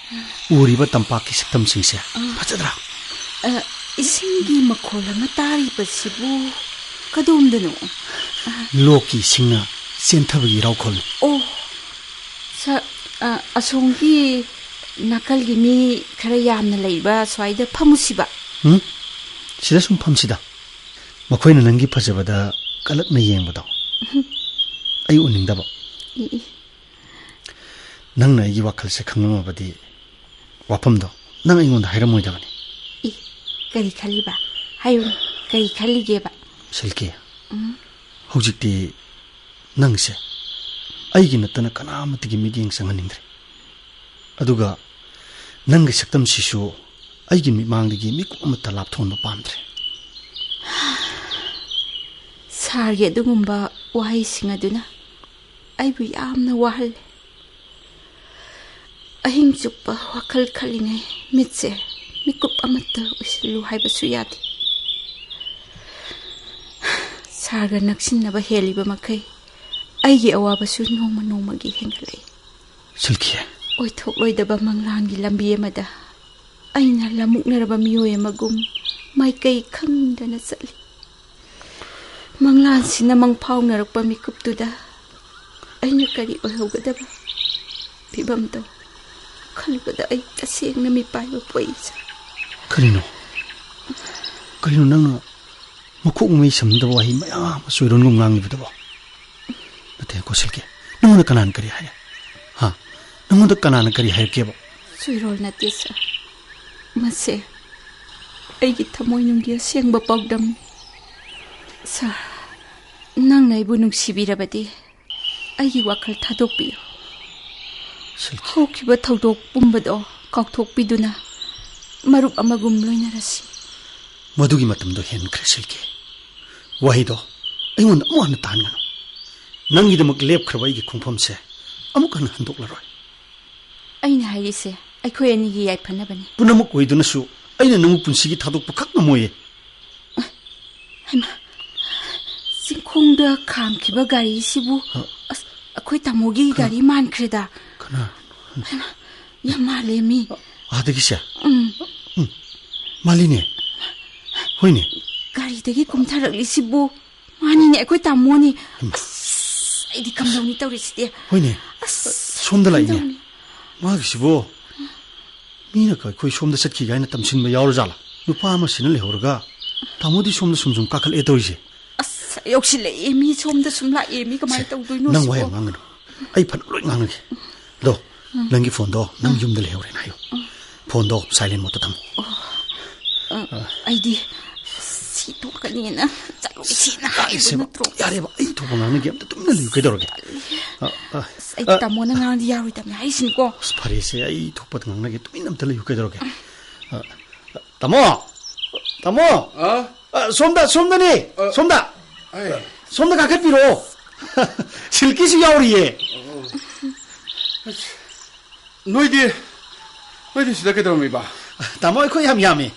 ꯎꯔꯤꯕ ꯇꯝꯄꯥꯛꯀꯤ ꯁꯛꯇꯝꯁꯤꯡꯁꯦ ꯐꯖꯗ꯭ꯔꯥ? ꯑ, ꯏꯁꯤꯡꯒꯤ ꯃꯈꯣꯜ ꯑꯃ ꯇꯥꯔꯤꯕꯁꯤꯕꯨ ꯀꯗꯣꯝꯗꯅꯣ? ꯂꯣꯛꯀꯤ ꯏꯁꯤꯡꯅ ꯆꯦꯟꯊꯕꯒꯤ ꯏꯔꯥꯎꯈꯣꯜꯅꯤ꯫ ꯑꯣ, ꯁ-, ꯑ, ꯑꯁꯣꯝꯒꯤ ꯅꯥꯀꯜꯒꯤ ꯃꯤ ꯈꯔ ꯌꯥꯝꯅ ꯂꯩꯕ ꯁ꯭ꯋꯥꯏꯗ ꯐꯝꯃꯨꯁꯤꯕ꯫ ꯎꯝ? ꯁꯤꯗ ꯁꯨꯝ ꯐꯝꯁꯤꯗ꯫ ꯃꯈꯣꯏꯅ ꯅꯪꯒꯤ ꯐꯖꯕꯗ ꯀꯂꯛꯅ ꯌꯦꯡꯕꯗꯣ ꯑꯩ ꯎꯅꯤꯡꯗꯕ꯫ E, E. ꯅꯪꯅ ꯑꯩꯒꯤ ꯋꯥꯈꯜꯁꯦ ꯈꯪꯂꯝꯃꯕꯗꯤ ꯋꯥꯐꯝꯗꯣ ꯅꯪ ꯑꯩꯉꯣꯟꯗ ꯍꯥꯏꯔꯝꯃꯣꯏꯗꯕꯅꯤ꯫ ꯏ, ꯀꯔꯤ ꯈꯜꯂꯤꯕ? ꯍꯥꯏꯌꯨ, ꯀꯔꯤ ꯈꯜꯂꯤꯒꯦꯕ? ꯁꯤꯜꯀꯤ, ꯍꯧꯖꯤꯛꯇꯤ ꯅꯪꯁꯦ ꯑꯩꯒꯤ ꯅꯠꯇꯅ ꯀꯅꯥ ꯑꯃꯠꯇꯒꯤ ꯃꯤꯠꯌꯦꯡ ꯆꯪꯍꯟꯅꯤꯡꯗ꯭ꯔꯦ꯫ ꯑꯗꯨꯒ ꯅꯪꯒꯤ ꯁꯛꯇꯝꯁꯤꯁꯨ ꯑꯩꯒꯤ ꯃꯤꯠꯃꯥꯡꯗꯒꯤ ꯃꯤꯀꯨꯞ ꯑꯃꯠꯇ ꯂꯥꯞꯊꯣꯛꯍꯟꯕ ꯄꯥꯝꯗ꯭ꯔꯦ꯫ ꯁꯥꯔꯒꯤ ꯑꯗꯨꯒꯨꯝꯕ ꯋꯥꯍꯩꯁꯤꯡ ꯑꯗꯨꯅ ꯑꯩꯕꯨ ꯌꯥꯝꯅ ꯋꯥꯍꯜꯂꯦ꯫ ꯑꯍꯤꯡ ꯆꯨꯞꯄ ꯋꯥꯈꯜ ꯈꯜꯂꯤꯉꯩ ꯃꯤꯠꯁꯦ ꯃꯤꯀꯨꯞ ꯑꯃꯠꯇ ꯎꯏꯁꯤꯜꯂꯨ ꯍꯥꯏꯕꯁꯨ ꯌꯥꯗꯦ꯫ ꯁꯥꯔꯒ ꯅꯛꯁꯤꯟꯅꯕ ꯍꯦꯜꯂꯤꯕ ꯃꯈꯩ ꯑꯩꯒꯤ ꯑꯋꯥꯕꯁꯨ ꯅꯣꯡꯃ ꯅꯣꯡꯃꯒꯤ ꯍꯦꯟꯒꯠꯂꯛꯏ꯫ ꯁꯤꯜꯀꯤ꯫ ꯑꯣꯏꯊꯣꯛꯂꯣꯏꯗꯕ ꯃꯪꯂꯥꯟꯒꯤ ꯂꯝꯕꯤ ꯑꯃꯗ ꯑꯩꯅ ꯂꯝꯃꯨꯛꯅꯔꯕ ꯃꯤꯑꯣꯏ ꯑꯃꯒꯨꯝ ꯃꯥꯏꯀꯩ ꯈꯪꯗꯅ ꯆꯠꯂꯤ꯫ ꯃꯪꯂꯥꯟꯁꯤꯅ ꯃꯪꯐꯥꯎꯅꯔꯛꯄ ꯃꯤꯀꯨꯞꯇꯨꯗ ꯑꯩꯅ ꯀꯔꯤ ꯑꯣꯏꯍꯧꯒꯗꯕ ꯐꯤꯕꯝꯗꯣ ꯈꯜꯂꯨꯕꯗ ꯑꯩ ꯇꯁꯦꯡꯅ ꯃꯤꯄꯥꯏꯕ ꯄꯣꯛꯏ, ꯁꯥꯔ꯫ ꯀꯔꯤꯅꯣ? ꯀꯔꯤꯅꯣ ꯅꯪꯅ ꯃꯀꯣꯛ ꯃꯃꯩ ꯁꯝꯅꯗꯕ ꯋꯥꯍꯩ ꯃꯌꯥꯝ ꯑꯃ ꯆꯣꯏꯔꯣꯟꯒꯨꯝ ꯉꯥꯡꯂꯤꯕꯗꯨꯕꯣ? ꯅꯠꯇꯦ, ꯀꯣ ꯁꯤꯜꯀꯤ, ꯅꯪꯉꯣꯟꯗ ꯀꯅꯥꯅ ꯀꯔꯤ ꯍꯥꯏꯔꯦ? ꯍꯥ? ꯅꯪꯉꯣꯟꯗ ꯀꯅꯥꯅ ꯀꯔꯤ ꯍꯥꯏꯔꯛꯀꯦꯕ? ꯆꯣꯏꯔꯣꯜ ꯅꯠꯇꯦ, ꯁꯥꯔ꯫ ꯃꯁꯦ ꯑꯩꯒꯤ ꯊꯃꯣꯏꯅꯨꯡꯒꯤ ꯑꯁꯦꯡꯕ ꯄꯥꯎꯗꯝꯅꯤ꯫ ꯁꯥꯔ, ꯅꯪꯅ ꯑꯩꯕꯨ ꯅꯨꯡꯁꯤꯕꯤꯔꯕꯗꯤ ꯑꯩꯒꯤ ꯋꯥꯈꯜ ꯊꯥꯗꯣꯛꯄꯤꯌꯨ꯫ ꯁꯤꯜꯀꯤ꯫ ꯍꯧꯈꯤꯕ ꯊꯧꯗꯣꯛ ꯄꯨꯝꯕꯗꯣ ꯀꯥꯎꯊꯣꯛꯄꯤꯗꯨꯅ ꯃꯔꯨꯞ ꯑꯃꯒꯨꯝ ꯂꯣꯏꯅꯔꯁꯤ꯫ ꯃꯗꯨꯒꯤ ꯃꯇꯝꯗꯣ ꯍꯦꯟꯈ꯭ꯔꯦ, ꯁꯤꯜꯀꯤ꯫ ꯋꯥꯍꯩꯗꯣ ꯑꯩꯉꯣꯟꯗ ꯑꯃꯨꯛ ꯍꯟꯅ ꯇꯥꯍꯟꯒꯅꯨ꯫ ꯅꯪꯒꯤꯗꯃꯛ ꯂꯦꯞꯈ꯭ꯔꯕ ꯑꯩꯒꯤ ꯈꯣꯡꯐꯝꯁꯦ ꯑꯃꯨꯛ ꯍꯟꯅ ꯍꯟꯗꯣꯛꯂꯔꯣꯏ꯫ ꯑꯩꯅ ꯍꯥꯏꯔꯤꯁꯦ ꯑꯩꯈꯣꯏ ꯑꯅꯤꯒꯤ ꯌꯥꯏꯐꯅꯕꯅꯤ꯫ ꯄꯨꯝꯅꯃꯛ ꯑꯣꯏꯗꯨꯅꯁꯨ ꯑꯩꯅ ꯅꯪꯕꯨ ꯄꯨꯟꯁꯤꯒꯤ ꯊꯥꯗꯣꯛꯄ ꯈꯛ ꯉꯝꯃꯣꯏꯌꯦ꯫ ꯍꯩꯃꯥ, ꯆꯤꯡꯈꯣꯡꯗ ꯈꯥꯝꯈꯤꯕ ꯒꯥꯔꯤꯁꯤꯕꯨ, ꯍ? ꯑꯁ, ꯑꯩꯈꯣꯏ ꯇꯥꯃꯣꯒꯤ ꯀꯅꯥ? ꯒꯥꯔꯤ ꯃꯥꯟꯈ꯭ꯔꯦꯗ꯫ ꯀꯅꯥ? ꯌꯥꯝ ꯃꯥꯜꯂꯦ ꯃꯤ꯫ ꯑꯥꯗꯒꯤꯁꯦ? ꯎꯝ꯫ ꯃꯥꯜꯂꯤꯅꯦ꯫ ꯍꯣꯏꯅꯦ꯫ ꯒꯥꯔꯤꯗꯒꯤ ꯀꯨꯝꯊꯔꯛꯂꯤꯁꯤꯕꯨ ꯃꯥꯅꯤꯅꯦ, ꯑꯩꯈꯣꯏ ꯇꯥꯃꯣꯅꯤ꯫ ꯍꯩꯃꯥ꯫ ꯑꯁ, ꯑꯩꯗꯤ ꯀꯝꯗꯧꯅꯤ ꯇꯧꯔꯤꯁꯤꯗꯤ꯫ ꯍꯣꯏꯅꯦ꯫ ꯑꯁ, ꯁꯣꯝꯗ ꯂꯥꯛꯏꯅꯦ꯫ ꯀꯝꯗꯧꯅꯤ? ꯃꯥꯒꯤꯁꯤꯕꯣ? ꯃꯤꯅ ꯑꯩꯈꯣꯏ ꯁꯣꯝꯗ ꯆꯠꯈꯤ ꯀꯥꯏꯅ ꯇꯝꯁꯤꯟꯕ ꯌꯥꯎꯔꯖꯥꯠꯂꯥ? ꯅꯨꯄꯥ ꯑꯃ ꯁꯤꯅ ꯂꯩꯍꯧꯔꯒ ꯇꯥꯃꯣꯗꯤ ꯁꯣꯝꯗ ꯁꯨꯝ ꯁꯨꯝ ꯀꯥꯈꯠꯂꯛꯑꯦ ꯇꯧꯔꯤꯁꯦ꯫ ꯑꯁ, ꯌꯧꯁꯤꯜꯂꯛꯑꯦ, ꯃꯤ ꯁꯣꯝꯗ ꯁꯨꯝ ꯂꯥꯛꯑꯦ, ꯃꯤ ꯀꯃꯥꯏꯅ ꯇꯧꯗꯣꯏꯅꯣ ꯅꯪ ꯁꯤꯕꯣ? ꯋꯥ ꯌꯥꯝ ꯉꯥꯡꯒꯅꯨ꯫ ꯑꯩ ꯐꯅ ꯂꯣꯏ ꯉꯥꯡꯉꯒꯦ꯫ ꯑꯗꯣ, ꯅꯪꯒꯤ ꯐꯣꯟꯗꯣ ꯅꯪ ꯌꯨꯝꯗ ꯂꯩꯍꯧꯔꯦꯅ ꯍꯥꯏꯌꯨ꯫ ꯐꯣꯟꯗꯣ silent mode ꯇ ꯊꯝꯃꯨ꯫ ꯑ, ꯑꯩꯗꯤ ꯁꯤ ꯇꯣꯛꯀꯅꯤꯅ ꯆꯠꯂꯨ ꯏꯆꯦꯅ ꯍꯥꯏꯕ ꯌꯥꯔꯦꯁꯦꯕ, ꯅꯠꯇ꯭ꯔꯣ? ꯌꯥꯔꯦꯕ, ꯑꯩ ꯊꯣꯛꯄ ꯉꯥꯡꯅꯒꯦ, ꯑꯝꯇ ꯇꯨꯃꯤꯟꯅ ꯂꯩꯌꯨ, ꯀꯩꯗꯧꯔꯒꯦ? ꯑ, ꯑ, ꯑꯁ, ꯑꯩ ꯑ, ꯇꯥꯃꯣꯅ ꯉꯥꯡꯗꯤ ꯌꯥꯔꯣꯏꯗꯕꯅꯦ ꯍꯥꯏꯁꯤꯅꯤꯀꯣ꯫ ꯑꯁ, ꯐꯔꯦꯁꯦ, ꯑꯩ ꯊꯣꯛꯄ ꯉꯥꯡꯅꯒꯦ, ꯇꯨꯃꯤꯟꯅ ꯑꯝꯇ ꯂꯩꯌꯨ, ꯀꯩꯗꯧꯔꯒꯦ? ꯑ, ꯑ, ꯇꯥꯃꯣ! ꯇꯥꯃꯣ! ꯑ? ꯑ, ꯁꯣꯝꯗ, ꯁꯣꯝꯗꯅꯦ! ꯑ, ꯁꯣꯝꯗ! ꯑꯩ꯫ ꯁꯣꯝꯗ ꯀꯥꯈꯠꯄꯤꯔꯛꯑꯣ! ꯁꯤꯜꯀꯤꯁꯨ ꯌꯥꯎꯔꯤꯌꯦ! ꯑꯣ꯫ ꯑꯁ, ꯅꯣꯏꯗꯤ, ꯅꯣꯏꯗꯤ ꯁꯤꯗ ꯀꯩꯗꯧꯔꯝꯃꯤꯕ? ꯇꯥꯃꯣ, ꯑꯩꯈꯣꯏ ꯌꯥꯝ ꯌꯥꯝꯃꯤ꯫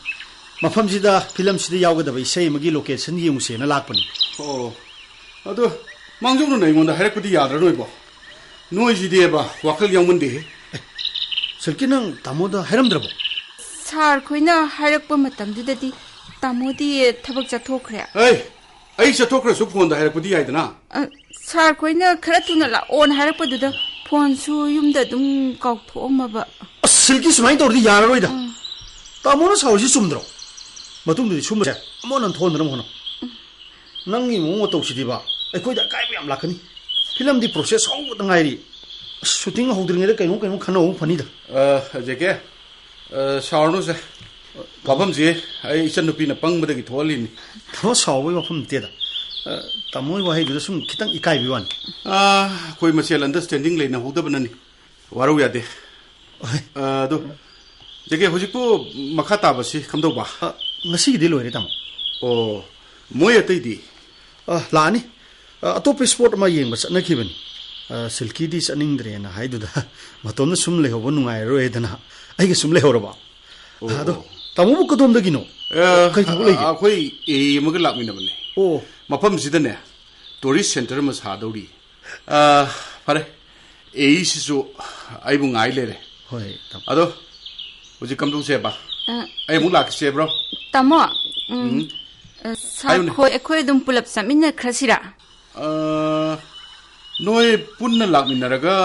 ꯃꯐꯝꯁꯤꯗ ꯐꯤꯂꯝꯁꯤꯗ ꯌꯥꯎꯒꯗꯕ ꯏꯁꯩ ꯑꯃꯒꯤ location ꯌꯦꯡꯉꯨꯁꯦꯅ ꯂꯥꯛꯄꯅꯤ꯫ ꯑꯣ, ꯑꯗꯨ ꯃꯥꯡꯖꯧꯅꯅ ꯑꯩꯉꯣꯟꯗ ꯍꯥꯏꯔꯛꯄꯗꯤ ꯌꯥꯗ꯭ꯔꯥ ꯅꯣꯏꯕꯣ? ꯅꯣꯏꯁꯤꯗꯤꯕ ꯋꯥꯈꯜ ꯌꯥꯎꯃꯟꯗꯦꯍꯦ꯫ ꯑꯦ, ꯁꯤꯜꯀꯤ, ꯅꯪ ꯇꯥꯃꯣꯗ ꯍꯥꯏꯔꯝꯗ꯭ꯔꯕꯣ? ꯁꯥꯔ ꯈꯣꯏꯅ ꯍꯥꯏꯔꯛꯄ ꯃꯇꯝꯗꯨꯗꯗꯤ ꯇꯥꯃꯣꯗꯤ ꯊꯕꯛ ꯆꯠꯊꯣꯛꯈ꯭ꯔꯦ꯫ ꯑꯩ, ꯑꯩ ꯆꯠꯊꯣꯛꯈ꯭ꯔꯁꯨ ꯐꯣꯟꯗ ꯍꯥꯏꯔꯛꯄꯗꯤ ꯌꯥꯏꯗꯅ꯫ ꯑ, ꯁꯥꯔ ꯈꯣꯏꯅ ꯈꯔ ꯊꯨꯅ ꯂꯥꯛꯑꯣꯅ ꯍꯥꯏꯔꯛꯄꯗꯨꯗ ꯐꯣꯟꯁꯨ ꯌꯨꯝꯗ ꯑꯗꯨꯝ ꯀꯥꯎꯊꯣꯛꯑꯝꯃꯕ꯫ ꯑꯁ, ꯁꯤꯜꯀꯤ, ꯁꯨꯃꯥꯏꯅ ꯇꯧꯔꯗꯤ ꯌꯥꯔꯔꯣꯏꯗ꯫ ꯎꯝ꯫ ꯇꯥꯃꯣꯅ ꯁꯥꯎꯔꯤꯁꯤ ꯆꯨꯝꯗ꯭ꯔꯣ? ꯃꯇꯨꯡꯗꯗꯤ ꯁꯨꯝꯕꯁꯦ ꯑꯃꯨꯛ ꯍꯟꯅ ꯊꯣꯛꯍꯟꯗꯅꯕ ꯍꯣꯠꯅꯧ꯫ ꯅꯪꯒꯤ ꯃꯑꯣꯡ ꯃꯇꯧꯁꯤꯗꯤꯕ ꯑꯩꯈꯣꯏꯗ ꯑꯀꯥꯏꯕ ꯌꯥꯝ ꯂꯥꯛꯀꯅꯤ꯫ ꯐꯤꯂꯝꯗꯤ process ꯍꯧꯕꯗ ꯉꯥꯏꯔꯤ꯫ ꯑꯁ, shooting ꯍꯧꯗ꯭ꯔꯤꯉꯩꯗ ꯀꯩꯅꯣꯝ ꯀꯩꯅꯣꯝ ꯈꯟꯅꯍꯧꯕ ꯐꯅꯤꯗ꯫ ꯑ, ꯖꯦ ꯀꯦ, ꯑ, ꯁꯥꯎꯔꯅꯨꯁꯦ꯫ ꯋꯥꯐꯝꯁꯤ ꯑꯩ ꯏꯆꯟꯅꯨꯄꯤꯅ ꯄꯪꯕꯗꯒꯤ ꯊꯣꯛꯍꯜꯂꯤꯅꯤ꯫ ꯇꯥꯃꯣ, ꯁꯥꯎꯕꯒꯤ ꯋꯥꯐꯝ ꯅꯠꯇꯦꯗ꯫ ꯑ, ꯇꯥꯃꯣꯒꯤ ꯋꯥꯍꯩꯗꯨꯗ ꯁꯨꯝ ꯈꯤꯇꯪ ꯏꯀꯥꯏꯕꯒꯤ ꯋꯥꯅꯤ꯫ ꯑ, ꯑꯩꯈꯣꯏ ꯃꯁꯦꯜ understanding ꯂꯩꯅꯍꯧꯗꯕꯅꯅꯤ꯫ ꯋꯥꯔꯧ ꯌꯥꯗꯦ꯫ ꯍꯣꯏ꯫ ꯑ, ꯑꯗꯨ, ꯖꯦ ꯀꯦ, ꯍꯧꯖꯤꯛꯄꯨ ꯃꯈꯥ ꯇꯥꯕꯁꯤ ꯀꯝꯗꯧꯕ? ꯑ, ꯉꯁꯤꯒꯤꯗꯤ ꯂꯣꯏꯔꯦ, ꯇꯥꯃꯣ꯫ ꯑꯣ, ꯃꯣꯏ ꯑꯇꯩꯗꯤ? ꯑ, ꯂꯥꯛꯑꯅꯤ꯫ ꯑ, ꯑꯇꯣꯞꯄ spot ꯑꯃ ꯌꯦꯡꯕ ꯆꯠꯅꯈꯤꯕꯅꯤ꯫ ꯑ, ꯁꯤꯜꯀꯤꯗꯤ ꯆꯠꯅꯤꯡꯗ꯭ꯔꯦꯅ ꯍꯥꯏꯗꯨꯗ ꯃꯇꯣꯝꯗ ꯁꯨꯝ ꯂꯩꯍꯧꯕ ꯅꯨꯡꯉꯥꯏꯔꯔꯣꯏꯗꯅ ꯑꯩꯒ ꯁꯨꯝ ꯂꯩꯍꯧꯔꯕ꯫ ꯑꯣ, ꯑꯗꯣ, ꯑꯣ꯫ ꯇꯥꯃꯣꯕꯨ ꯀꯗꯣꯝꯗꯒꯤꯅꯣ? ꯑ, ꯀꯩ ꯊꯕꯛ ꯂꯩꯒꯦ? ꯑ, ꯑꯩꯈꯣꯏ ꯑꯦ ꯑꯃꯒ ꯂꯥꯛꯃꯤꯟꯅꯕꯅꯦ꯫ ꯑꯣ꯫ ꯃꯐꯝꯁꯤꯗꯅꯦ, tourist center ꯑꯃ ꯁꯥꯗꯧꯔꯤ꯫ ꯑ, ꯐꯔꯦ꯫ ꯑꯦ ꯁꯤꯁꯨ ꯑꯩꯕꯨ ꯉꯥꯏ ꯂꯩꯔꯦ꯫ ꯍꯣꯏ, ꯇꯥꯃꯣ꯫ ꯑꯗꯣ, ꯍꯧꯖꯤꯛ ꯀꯝꯗꯧꯁꯦꯕ? ꯑ, ꯑꯩ ꯑꯃꯨꯛ ꯂꯥꯛꯀꯦ ꯆꯦꯕ꯭ꯔꯣ? ꯇꯥꯃꯣ, ꯎꯝ, ꯎꯝ꯫ ꯑ, ꯁꯥꯔ ꯍꯥꯏꯌꯨꯅꯦ꯫ ꯈꯣꯏ ꯑꯩꯈꯣꯏ ꯑꯗꯨꯝ ꯄꯨꯂꯞ ꯆꯠꯃꯤꯟꯅꯈ꯭ꯔꯁꯤꯔꯥ? ꯑ, ꯅꯣꯏ ꯄꯨꯟꯅ ꯂꯥꯛꯃꯤꯟꯅꯔꯒ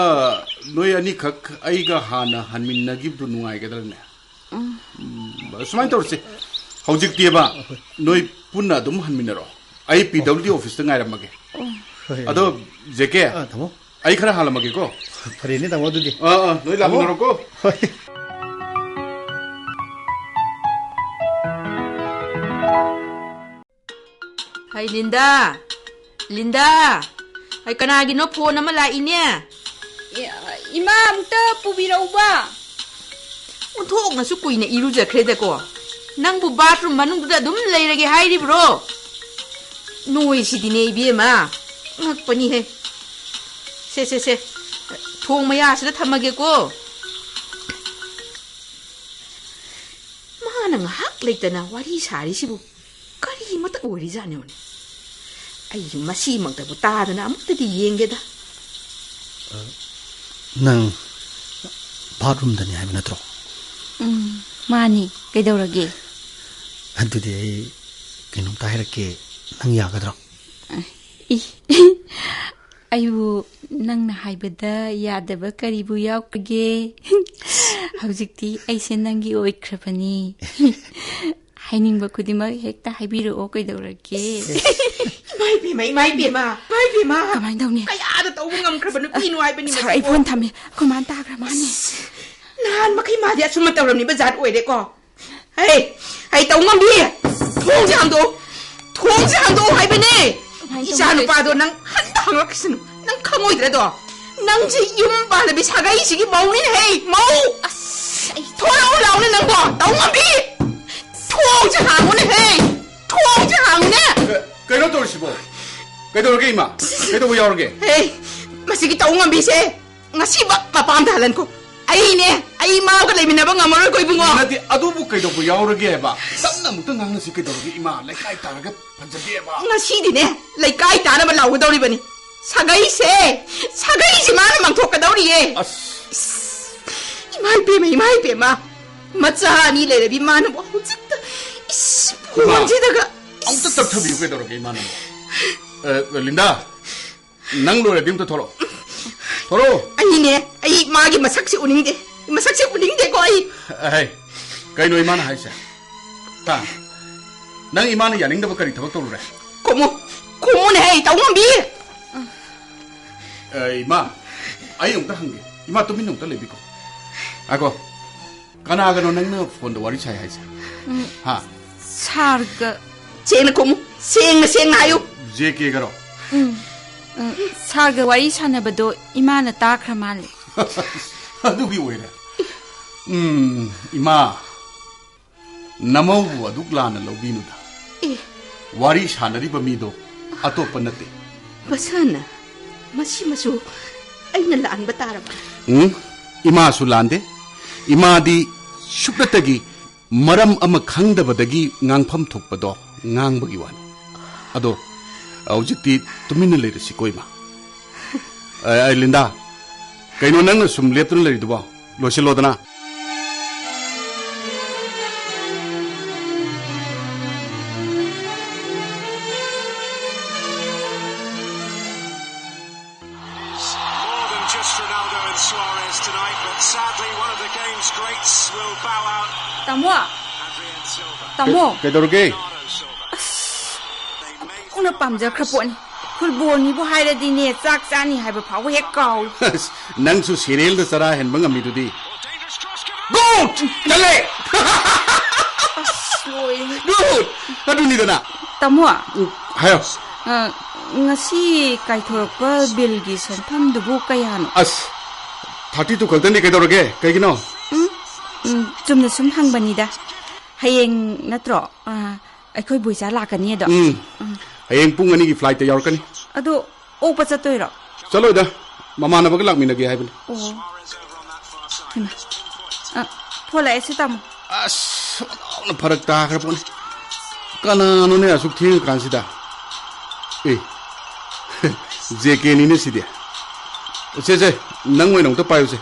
ꯅꯣꯏ ꯑꯅꯤꯈꯛ ꯑꯩꯒ ꯍꯥꯟꯅ ꯍꯟꯃꯤꯟꯅꯈꯤꯕꯗꯨ ꯅꯨꯡꯉꯥꯏꯒꯗ꯭ꯔꯅꯦ? ꯎꯝ꯫ ꯎꯝ, ꯁꯨꯃꯥꯏꯅ ꯇꯧꯔꯁꯤ꯫ ꯍꯧꯖꯤꯛꯇꯤꯕ ꯅꯣꯏ ꯄꯨꯟꯅ ꯑꯗꯨꯝ ꯍꯟꯃꯤꯟꯅꯔꯣ꯫ ꯑꯩ P W D office ꯇ ꯉꯥꯏꯔꯝꯃꯒꯦ꯫ ꯍꯣꯏ, ꯑꯗꯣ, ꯍꯣꯏ꯫ ꯖꯦ ꯀꯦ, ꯑꯥ, ꯇꯥꯃꯣ꯫ ꯑꯩ ꯈꯔ ꯍꯥꯜꯂꯝꯃꯒꯦꯀꯣ꯫ ꯐꯔꯦꯅꯦ, ꯇꯥꯃꯣ, ꯑꯗꯨꯗꯤ꯫ ꯑꯥ, ꯑꯥ, ꯅꯣꯏ ꯇꯥꯃꯣ꯫ ꯂꯥꯛꯃꯤꯟꯅꯔꯣꯀꯣ꯫ ꯍꯣꯏ꯫ ꯍꯩ, ꯂꯤꯟꯗꯥ! ꯂꯤꯟꯗꯥ! ꯍꯩ, ꯀꯅꯥꯒꯤꯅꯣ ꯐꯣꯟ ꯑꯃ ꯂꯥꯛꯏꯅꯦ? ꯏ-, ꯏꯃꯥ, ꯑꯝꯇ ꯄꯨꯕꯤꯔꯛꯎꯕ꯫ ꯑꯣꯟꯊꯣꯛꯅꯁꯨ ꯀꯨꯏꯅ ꯏꯔꯨꯖꯈ꯭ꯔꯦꯗꯀꯣ꯫ ꯅꯪꯕꯨ bathroom ꯃꯅꯨꯡꯗꯨꯗ ꯑꯗꯨꯝ ꯂꯩꯔꯒꯦ ꯍꯥꯏꯔꯤꯕ꯭ꯔꯣ? ꯅꯣꯏꯁꯤꯗꯤꯅꯦ, ꯏꯕꯦꯝꯃ꯫ ꯉꯛꯄꯅꯤꯍꯦ꯫ ꯁꯦ, ꯁꯦ, ꯁꯦ꯫ ꯊꯣꯡ ꯃꯌꯥꯁꯤꯗ ꯊꯝꯃꯒꯦꯀꯣ꯫ ꯃꯥꯅ ꯉꯥꯏꯍꯥꯛ ꯂꯩꯇꯅ ꯋꯥꯔꯤ ꯁꯥꯔꯤꯁꯤꯕꯨ ꯀꯔꯤꯃꯇ ꯑꯣꯏꯔꯤꯖꯥꯠꯅꯣꯅꯦ? ꯑꯩꯁꯨ ꯃꯁꯤꯃꯛꯇꯕꯨ ꯇꯥꯗꯅ ꯑꯃꯨꯛꯇꯗꯤ ꯌꯦꯡꯒꯦꯗ꯫ ꯅꯪ bathroomꯗꯅꯤ ꯍꯥꯏꯕ ꯅꯠꯇ꯭ꯔꯣ? ꯎꯝ, ꯃꯥꯅꯤ꯫ ꯀꯩꯗꯧꯔꯒꯦ? ꯑꯗꯨꯗꯤ ꯑꯩ ꯀꯩꯅꯣꯝꯇ ꯍꯥꯏꯔꯛꯀꯦ, ꯅꯪ ꯌꯥꯒꯗ꯭ꯔꯣ? ꯏ, ꯑꯩꯕꯨ ꯅꯪꯅ ꯍꯥꯏꯕꯗ ꯌꯥꯗꯕ ꯀꯔꯤꯕꯨ ꯌꯥꯎꯈ꯭ꯔꯒꯦ? ꯍꯧꯖꯤꯛꯇꯤ ꯑꯩꯁꯦ ꯅꯪꯒꯤ ꯑꯣꯏꯈ꯭ꯔꯕꯅꯤ꯫ ꯍꯥꯏꯅꯤꯡꯕ ꯈꯨꯗꯤꯡꯃꯛ ꯍꯦꯛꯇ ꯍꯥꯏꯕꯤꯔꯛꯑꯣ, ꯀꯩꯗꯧꯔꯒꯦ? ꯏꯃꯥ ꯏꯕꯦꯝꯃ, ꯏꯃꯥ ꯏꯕꯦꯝꯃ, ꯏꯃꯥ ꯏꯕꯦꯝꯃ꯫ ꯀꯃꯥꯏꯅ ꯇꯧꯅꯤ? ꯀꯌꯥꯗ ꯇꯧꯕ ꯉꯝꯈ꯭ꯔꯕ ꯅꯨꯄꯤꯅꯣ ꯍꯥꯏꯕꯅꯤ ꯁꯥꯔ, ꯑꯩ ꯃꯁꯤꯕꯨ꯫ ꯐꯣꯟ ꯊꯝꯃꯦ꯫ ꯑꯩꯈꯣꯏ ꯃꯥꯅ ꯇꯥꯈ꯭ꯔ ꯃꯥꯅꯦ꯫ ꯅꯍꯥꯟ ꯃꯈꯩ ꯃꯥꯗꯤ ꯑꯁꯨꯝꯅ ꯇꯧꯔꯝꯂꯤꯕ ꯖꯥꯠ ꯑꯣꯏꯔꯦꯀꯣ꯫ ꯍꯩ, ꯑꯩ ꯇꯧ ꯉꯝꯕꯤ꯫ ꯊꯣꯡꯁꯦ ꯍꯥꯡꯗꯣꯛꯑꯣ꯫ ꯊꯣꯡꯁꯦ ꯍꯥꯡꯗꯣꯛꯑꯣ ꯍꯥꯏꯕꯅꯦ꯫ ꯀꯃꯥꯏꯅ ꯏꯆꯥ ꯇꯧꯅꯤ? ꯅꯨꯄꯥꯗꯣ ꯅꯪ ꯍꯟꯗ ꯍꯪꯂꯛꯈꯤꯁꯅꯨ꯫ ꯅꯪ ꯈꯪꯉꯣꯏꯗ꯭ꯔꯗꯣ? ꯅꯪꯁꯦ ꯌꯨꯝ ꯄꯥꯜꯂꯕꯤ ꯁꯥꯒꯩꯁꯤꯒꯤ ꯃꯧꯅꯤꯅꯦꯍꯦ, ꯃꯧ! ꯑꯁ, ꯑꯩ ꯊꯣꯔꯛꯑꯣ ꯂꯥꯎꯅꯦ ꯅꯪꯕꯣ, ꯇꯧ ꯉꯝꯕꯤ! ꯊꯣꯡꯁꯦ ꯍꯥꯡꯉꯨꯅꯦꯍꯦ! ꯊꯣꯡꯁꯦ ꯍꯥꯡꯉꯨꯅꯦ! ꯀ-, ꯀꯩꯅꯣ ꯇꯧꯔꯤꯁꯤꯕꯣ? ꯀꯩꯗꯧꯔꯒꯦ, ꯏꯃꯥ? ꯀꯩꯗꯧꯕ ꯌꯥꯎꯔꯒꯦ? ꯍꯦ, ꯃꯁꯤꯒꯤ ꯇꯧ ꯉꯝꯕꯤꯁꯦ ꯉꯁꯤꯃꯛ ꯃꯄꯥꯝꯗ ꯍꯜꯍꯟꯈꯣ꯫ ꯑꯩꯅꯦ, ꯑꯩ ꯃꯥꯒ ꯂꯩꯃꯤꯟꯅꯕ ꯉꯝꯃꯔꯣꯏꯀꯣ, ꯏꯕꯨꯡꯉꯣ꯫ ꯅꯠꯇꯦ, ꯑꯗꯨꯕꯨ ꯀꯩꯗꯧꯕ ꯌꯥꯎꯔꯒꯦꯕ? ꯇꯞꯅ ꯑꯃꯨꯛꯇ ꯉꯥꯡꯅꯁꯤ ꯀꯩꯗꯧꯔꯒꯦ, ꯏꯃꯥ? ꯂꯩꯀꯥꯏ ꯇꯥꯔꯒ ꯐꯖꯗꯦꯕ꯫ ꯉꯁꯤꯗꯤꯅꯦ, ꯂꯩꯀꯥꯏ ꯇꯥꯅꯕ ꯂꯥꯎꯒꯗꯧꯔꯤꯕꯅꯤ꯫ ꯁꯥꯒꯩꯁꯦ, ꯁꯥꯒꯩꯁꯦ ꯃꯥꯅ ꯃꯥꯡꯊꯣꯛꯀꯗꯧꯔꯤꯌꯦ꯫ ꯑꯁ꯫ ꯏꯁ, ꯏꯃꯥ ꯏꯕꯦꯝꯃ, ꯏꯃꯥ ꯏꯕꯦꯝꯃ꯫ ꯃꯆꯥ ꯑꯅꯤ ꯂꯩꯔꯕꯤ ꯃꯥꯅꯕꯨ ꯍꯧꯖꯤꯛꯇ, ꯏꯁ, ꯏꯃꯥ, ꯐꯣꯟꯁꯤꯗꯒ꯫ ꯑꯝꯇ ꯇꯞꯊꯕꯤꯌꯨ ꯀꯩꯗꯧꯔꯒꯦ, ꯏꯃꯥꯅꯕꯨ? ꯑ, ꯂꯤꯟꯗꯥ, ꯅꯪ ꯂꯣꯏꯔꯗꯤ ꯑꯝꯇ ꯊꯣꯛꯂꯛꯑꯣ꯫ ꯊꯣꯛꯂꯛꯑꯣ꯫ ꯑꯩꯅꯦ, ꯑꯩ ꯃꯥꯒꯤ ꯃꯁꯛꯁꯦ ꯎꯅꯤꯡꯗꯦ꯫ ꯃꯁꯛꯁꯦ ꯎꯅꯤꯡꯗꯦꯀꯣ ꯑꯩ꯫ ꯍꯩ, ꯀꯩꯅꯣ ꯏꯃꯥꯅ ꯍꯥꯏꯁꯦ? ꯍꯥ? ꯅꯪ ꯏꯃꯥꯅ ꯌꯥꯅꯤꯡꯗꯕ ꯀꯔꯤ ꯊꯕꯛ ꯇꯧꯔꯨꯔꯦ? ꯈꯨꯝꯃꯨ, ꯈꯨꯝꯃꯨꯅꯦꯍꯦ, ꯇꯧ ꯉꯝꯕꯤ꯫ ꯑꯦ, ꯏꯃꯥ, ꯑꯩ ꯑꯃꯨꯛꯇ ꯍꯪꯒꯦ꯫ ꯏꯃꯥ, ꯇꯨꯃꯤꯟꯅ ꯑꯃꯨꯛꯇ ꯂꯩꯕꯤꯀꯣ꯫ ꯉꯥꯏꯈꯣ, ꯀꯅꯥꯒꯅꯣ ꯅꯪꯅ ꯐꯣꯟꯗ ꯋꯥꯔꯤ ꯁꯥꯏ ꯍꯥꯏꯁꯦ? ꯎꯝ, ꯍꯥ? ꯁꯥꯔꯒ꯫ ꯁꯦꯡꯅ ꯈꯨꯝꯃꯨ, ꯁꯦꯡꯅ ꯁꯦꯡꯅ ꯍꯥꯏꯌꯨ꯫ ꯖꯦ ꯀꯦꯒꯔꯣ? ꯎꯝ, ꯎꯝ, ꯁꯥꯔꯒ ꯋꯥꯔꯤ ꯁꯥꯟꯅꯕꯗꯣ ꯏꯃꯥꯅ ꯇꯥꯈ꯭ꯔ ꯃꯥꯜꯂꯦ꯫ ꯑꯗꯨꯒꯤ ꯑꯣꯏꯔꯦ꯫ ꯎꯝ, ꯏꯃꯥ, ꯅꯃꯧꯕꯨ ꯑꯗꯨꯛ ꯂꯥꯟꯅ ꯂꯧꯕꯤꯅꯨꯗ꯫ ꯑꯦ꯫ ꯋꯥꯔꯤ ꯁꯥꯟꯅꯔꯤꯕ ꯃꯤꯗꯣ ꯑꯇꯣꯞꯄ ꯅꯠꯇꯦ꯫ ꯕꯁꯟ, ꯃꯁꯤꯃꯁꯨ ꯑꯩꯅ ꯂꯥꯟꯕ ꯇꯥꯔꯕ? ꯎꯝ, ꯏꯃꯥꯁꯨ ꯂꯥꯟꯗꯦ꯫ ꯏꯃꯥꯗꯤ ꯁꯨꯞꯅꯇꯒꯤ ꯃꯔꯝ ꯑꯃ ꯈꯪꯗꯕꯗꯒꯤ ꯉꯥꯡꯐꯝ ꯊꯣꯛꯄꯗꯣ ꯉꯥꯡꯕꯒꯤ ꯋꯥꯅꯤ꯫ ꯑꯗꯣ ꯍꯧꯖꯤꯛꯇꯤ ꯇꯨꯃꯤꯟꯅ ꯂꯩꯔꯁꯤꯀꯣ, ꯏꯃꯥ꯫ ꯑꯦ, ꯑꯦ, ꯂꯤꯟꯗꯥ, ꯀꯩꯅꯣ ꯅꯪꯅ ꯁꯨꯝ ꯂꯦꯞꯇꯨꯅ ꯂꯩꯔꯤꯗꯨꯕꯣ? ꯂꯣꯏꯁꯤꯜꯂꯣꯗꯅ꯫ More than just Ronaldo and Suarez tonight, but sadly one of the game's greats will bow out. ꯇꯥꯃꯣ! Adrian Silva. ꯇꯥꯃꯣ! ꯀꯩ-, ꯀꯩꯗꯧꯔꯒꯦ? Bernardo Silva. ꯑꯁ, ꯑꯣꯟꯊꯣꯛꯅ ꯄꯥꯝꯖꯈ꯭ꯔ ꯄꯣꯠꯅꯤ꯫ ꯐꯨꯠꯕꯣꯜꯅꯤꯕꯨ ꯍꯥꯏꯔꯗꯤꯅꯦ, ꯆꯥꯛ ꯆꯥꯅꯤ ꯍꯥꯏꯕ ꯐꯥꯎꯕ ꯍꯦꯛ ꯀꯥꯎꯏ꯫ ꯑꯁ, ꯅꯪꯁꯨ ꯁꯦꯔꯤꯌꯦꯜꯗ ꯆꯔꯥ ꯍꯦꯟꯕ ꯉꯝꯃꯤꯗꯨꯗꯤ꯫ ꯒꯨꯗ! ꯆꯠꯂꯦ! ꯑꯁ, ꯂꯣꯏꯔꯦ꯫ ꯒꯨꯗ! ꯑꯗꯨꯅꯤꯗꯅ꯫ ꯇꯥꯃꯣ꯫ ꯎꯝ, ꯍꯥꯏꯌꯣ꯫ ꯑ, ꯉꯁꯤ ꯀꯥꯏꯊꯣꯔꯛꯄ ꯕꯤꯜꯒꯤ ꯁꯦꯟꯐꯝꯗꯨꯕꯨ ꯀꯌꯥꯅꯣ? ꯑꯁ, ꯊꯥꯔꯇꯤ ꯇꯨ ꯈꯛꯇꯅꯤ, ꯀꯩꯗꯧꯔꯒꯦ? ꯀꯩꯒꯤꯅꯣ? ꯎꯝ, ꯎꯝ, ꯆꯨꯝꯅ ꯁꯨꯝ ꯍꯪꯕꯅꯤꯗ꯫ ꯍꯌꯦꯡ ꯅꯠꯇ꯭ꯔꯣ? ꯑ, ꯑꯩꯈꯣꯏ ꯕꯣꯏꯆꯥ ꯂꯥꯛꯀꯅꯤ ꯑꯗꯣ꯫ ꯎꯝ꯫ ꯎꯝ꯫ ꯍꯌꯦꯡ ꯄꯨꯡ ꯑꯅꯤꯒꯤ ꯐ꯭ꯂꯥꯏꯠꯇ ꯌꯥꯎꯔꯛꯀꯅꯤ꯫ ꯑꯗꯣ ꯑꯣꯛꯄ ꯆꯠꯇꯣꯏꯔꯣ? ꯆꯠꯂꯣꯏꯗ, ꯃꯃꯥꯟꯅꯕꯒ ꯂꯥꯛꯃꯤꯟꯅꯒꯦ ꯍꯥꯏꯕꯅꯤ꯫ ꯑꯣ꯫ ꯍꯩꯃꯥ꯫ ꯑ, ꯐꯣꯟ ꯂꯥꯛꯑꯦ, ꯁꯤ ꯇꯥꯃꯣ꯫ ꯑꯁ, ꯑꯣꯟꯊꯣꯛꯅ ꯐꯔꯛ ꯇꯥꯈ꯭ꯔ ꯄꯣꯠꯅꯤ꯫ ꯀꯅꯥꯅꯣꯅꯦ ꯑꯁꯨꯛ ꯊꯦꯡꯉꯀꯥꯟꯁꯤꯗ? ꯑꯦ, ꯖꯦ ꯀꯦꯅꯤꯅꯦ ꯁꯤꯗꯤ꯫ ꯁꯦ, ꯁꯦ, ꯅꯪ ꯑꯣꯏꯅ ꯑꯃꯨꯛꯇ ꯄꯥꯏꯌꯨꯁꯦ꯫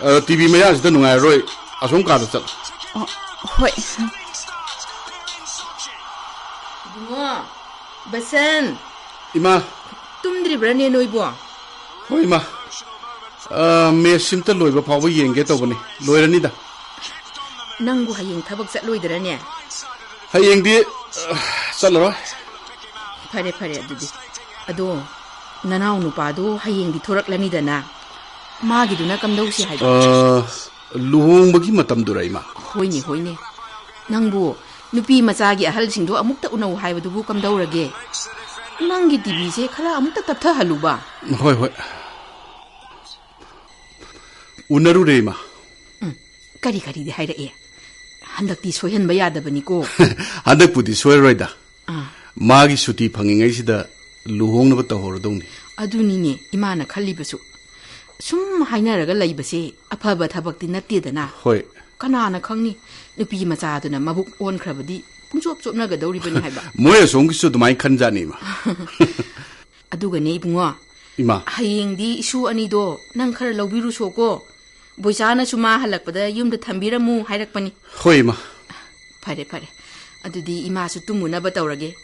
ꯑ, ꯇꯤ ꯚꯤ ꯃꯌꯥꯁꯤꯗ ꯅꯨꯡꯉꯥꯏꯔꯔꯣꯏ, ꯑꯁꯣꯝ ꯀꯥꯗ ꯆꯠꯂꯣ꯫ ꯑꯣ, ꯍꯣꯏ꯫ ꯏꯕꯨꯡꯉꯣ, ꯕꯁꯟ꯫ ꯏꯃꯥ꯫ ꯇꯨꯝꯗ꯭ꯔꯤꯕ꯭ꯔꯅꯦ ꯅꯣꯏꯕꯣ? ꯍꯣꯏ, ꯏꯃꯥ꯫ ꯑ, ꯃꯦꯠꯁ ꯁꯤꯝꯇ ꯂꯣꯏꯕ ꯐꯥꯎꯕ ꯌꯦꯡꯒꯦ ꯇꯧꯕꯅꯤ꯫ ꯂꯣꯏꯔꯅꯤꯗ꯫ ꯅꯪꯕꯨ ꯍꯌꯦꯡ ꯊꯕꯛ ꯆꯠꯂꯣꯏꯗ꯭ꯔꯅꯦ? ꯍꯌꯦꯡꯗꯤ, ꯑ, ꯆꯠꯂꯔꯣꯏ꯫ ꯐꯔꯦ, ꯐꯔꯦ ꯑꯗꯨꯗꯤ꯫ ꯑꯗꯣ, ꯅꯅꯥꯎ ꯅꯨꯄꯥꯗꯣ ꯍꯌꯦꯡꯗꯤ ꯊꯣꯔꯛꯂꯅꯤꯗꯅ꯫ ꯃꯥꯒꯤꯗꯨꯅ ꯀꯝꯗꯧꯁꯤ ꯍꯥꯏꯕ? ꯑ, ꯂꯨꯍꯣꯡꯕꯒꯤ ꯃꯇꯝꯗꯨꯔ, ꯏꯃꯥ? ꯍꯣꯏꯅꯦ, ꯍꯣꯏꯅꯦ꯫ ꯅꯪꯕꯨ ꯅꯨꯄꯤ ꯃꯆꯥꯒꯤ ꯑꯍꯜꯁꯤꯡꯗꯣ ꯑꯃꯨꯛꯇ ꯎꯅꯧ ꯍꯥꯏꯕꯗꯨꯕꯨ ꯀꯝꯗꯧꯔꯒꯦ? ꯅꯪꯒꯤ ꯇꯤꯚꯤꯁꯦ ꯈꯔ ꯑꯃꯨꯛꯇ ꯇꯞꯊꯍꯜꯂꯨꯕ꯫ ꯍꯣꯏ, ꯍꯣꯏ꯫ ꯎꯅꯔꯨꯔꯦ, ꯏꯃꯥ꯫ ꯎꯝ, ꯀꯔꯤ ꯀꯔꯤꯗꯤ ꯍꯥꯏꯔꯛꯑꯦ? ꯍꯟꯗꯛꯇꯤ ꯁꯣꯏꯍꯟꯕ ꯌꯥꯗꯕꯅꯤꯀꯣ꯫ ꯍꯟꯗꯛꯄꯨꯗꯤ ꯁꯣꯏꯔꯔꯣꯏꯗ꯫ ꯑꯥ꯫ ꯃꯥꯒꯤ ꯁꯨꯇꯤ ꯐꯪꯉꯤꯉꯩꯁꯤꯗ ꯂꯨꯍꯣꯡꯅꯕ ꯇꯧꯍꯧꯔꯗꯧꯅꯤ꯫ ꯑꯗꯨꯅꯤꯅꯦ ꯏꯃꯥꯅ ꯈꯜꯂꯤꯕꯁꯨ꯫ ꯁꯨꯝ ꯍꯥꯏꯅꯔꯒ ꯂꯩꯕꯁꯦ ꯑꯐꯕ ꯊꯕꯛꯇꯤ ꯅꯠꯇꯦꯗꯅ꯫ ꯍꯣꯏ꯫ ꯀꯅꯥꯅ ꯈꯪꯅꯤ? ꯅꯨꯄꯤ ꯃꯆꯥꯗꯨꯅ ꯃꯕꯨꯛ ꯑꯣꯟꯈ꯭ꯔꯕꯗꯤ ꯄꯨꯡꯆꯣꯞ ꯆꯣꯞꯅꯒꯗꯧꯔꯤꯕꯅꯤ ꯍꯥꯏꯕ꯫ ꯃꯣꯏ ꯑꯁꯣꯝꯒꯤꯁꯨ ꯑꯗꯨꯃꯥꯏꯅ ꯈꯟꯖꯥꯠꯅꯤ, ꯏꯃꯥ꯫ ꯑꯗꯨꯒꯅꯦ ꯏꯕꯨꯡꯉꯣ, ꯏꯃꯥ꯫ ꯍꯌꯦꯡꯗꯤ ꯏꯁꯨ ꯑꯅꯤꯗꯣ ꯅꯪ ꯈꯔ ꯂꯧꯕꯤꯔꯨꯁꯣꯀꯣ꯫ ꯕꯣꯏꯆꯥꯅꯁꯨ ꯃꯥ ꯍꯜꯂꯛꯄꯗ ꯌꯨꯝꯗ ꯊꯝꯕꯤꯔꯝꯃꯨ ꯍꯥꯏꯔꯛꯄꯅꯤ꯫ ꯍꯣꯏ, ꯏꯃꯥ꯫ ꯐꯔꯦ, ꯐꯔꯦ꯫ ꯑꯗꯨꯗꯤ ꯏꯃꯥꯁꯨ ꯇꯨꯝꯃꯨꯅꯕ ꯇꯧꯔꯒꯦ꯫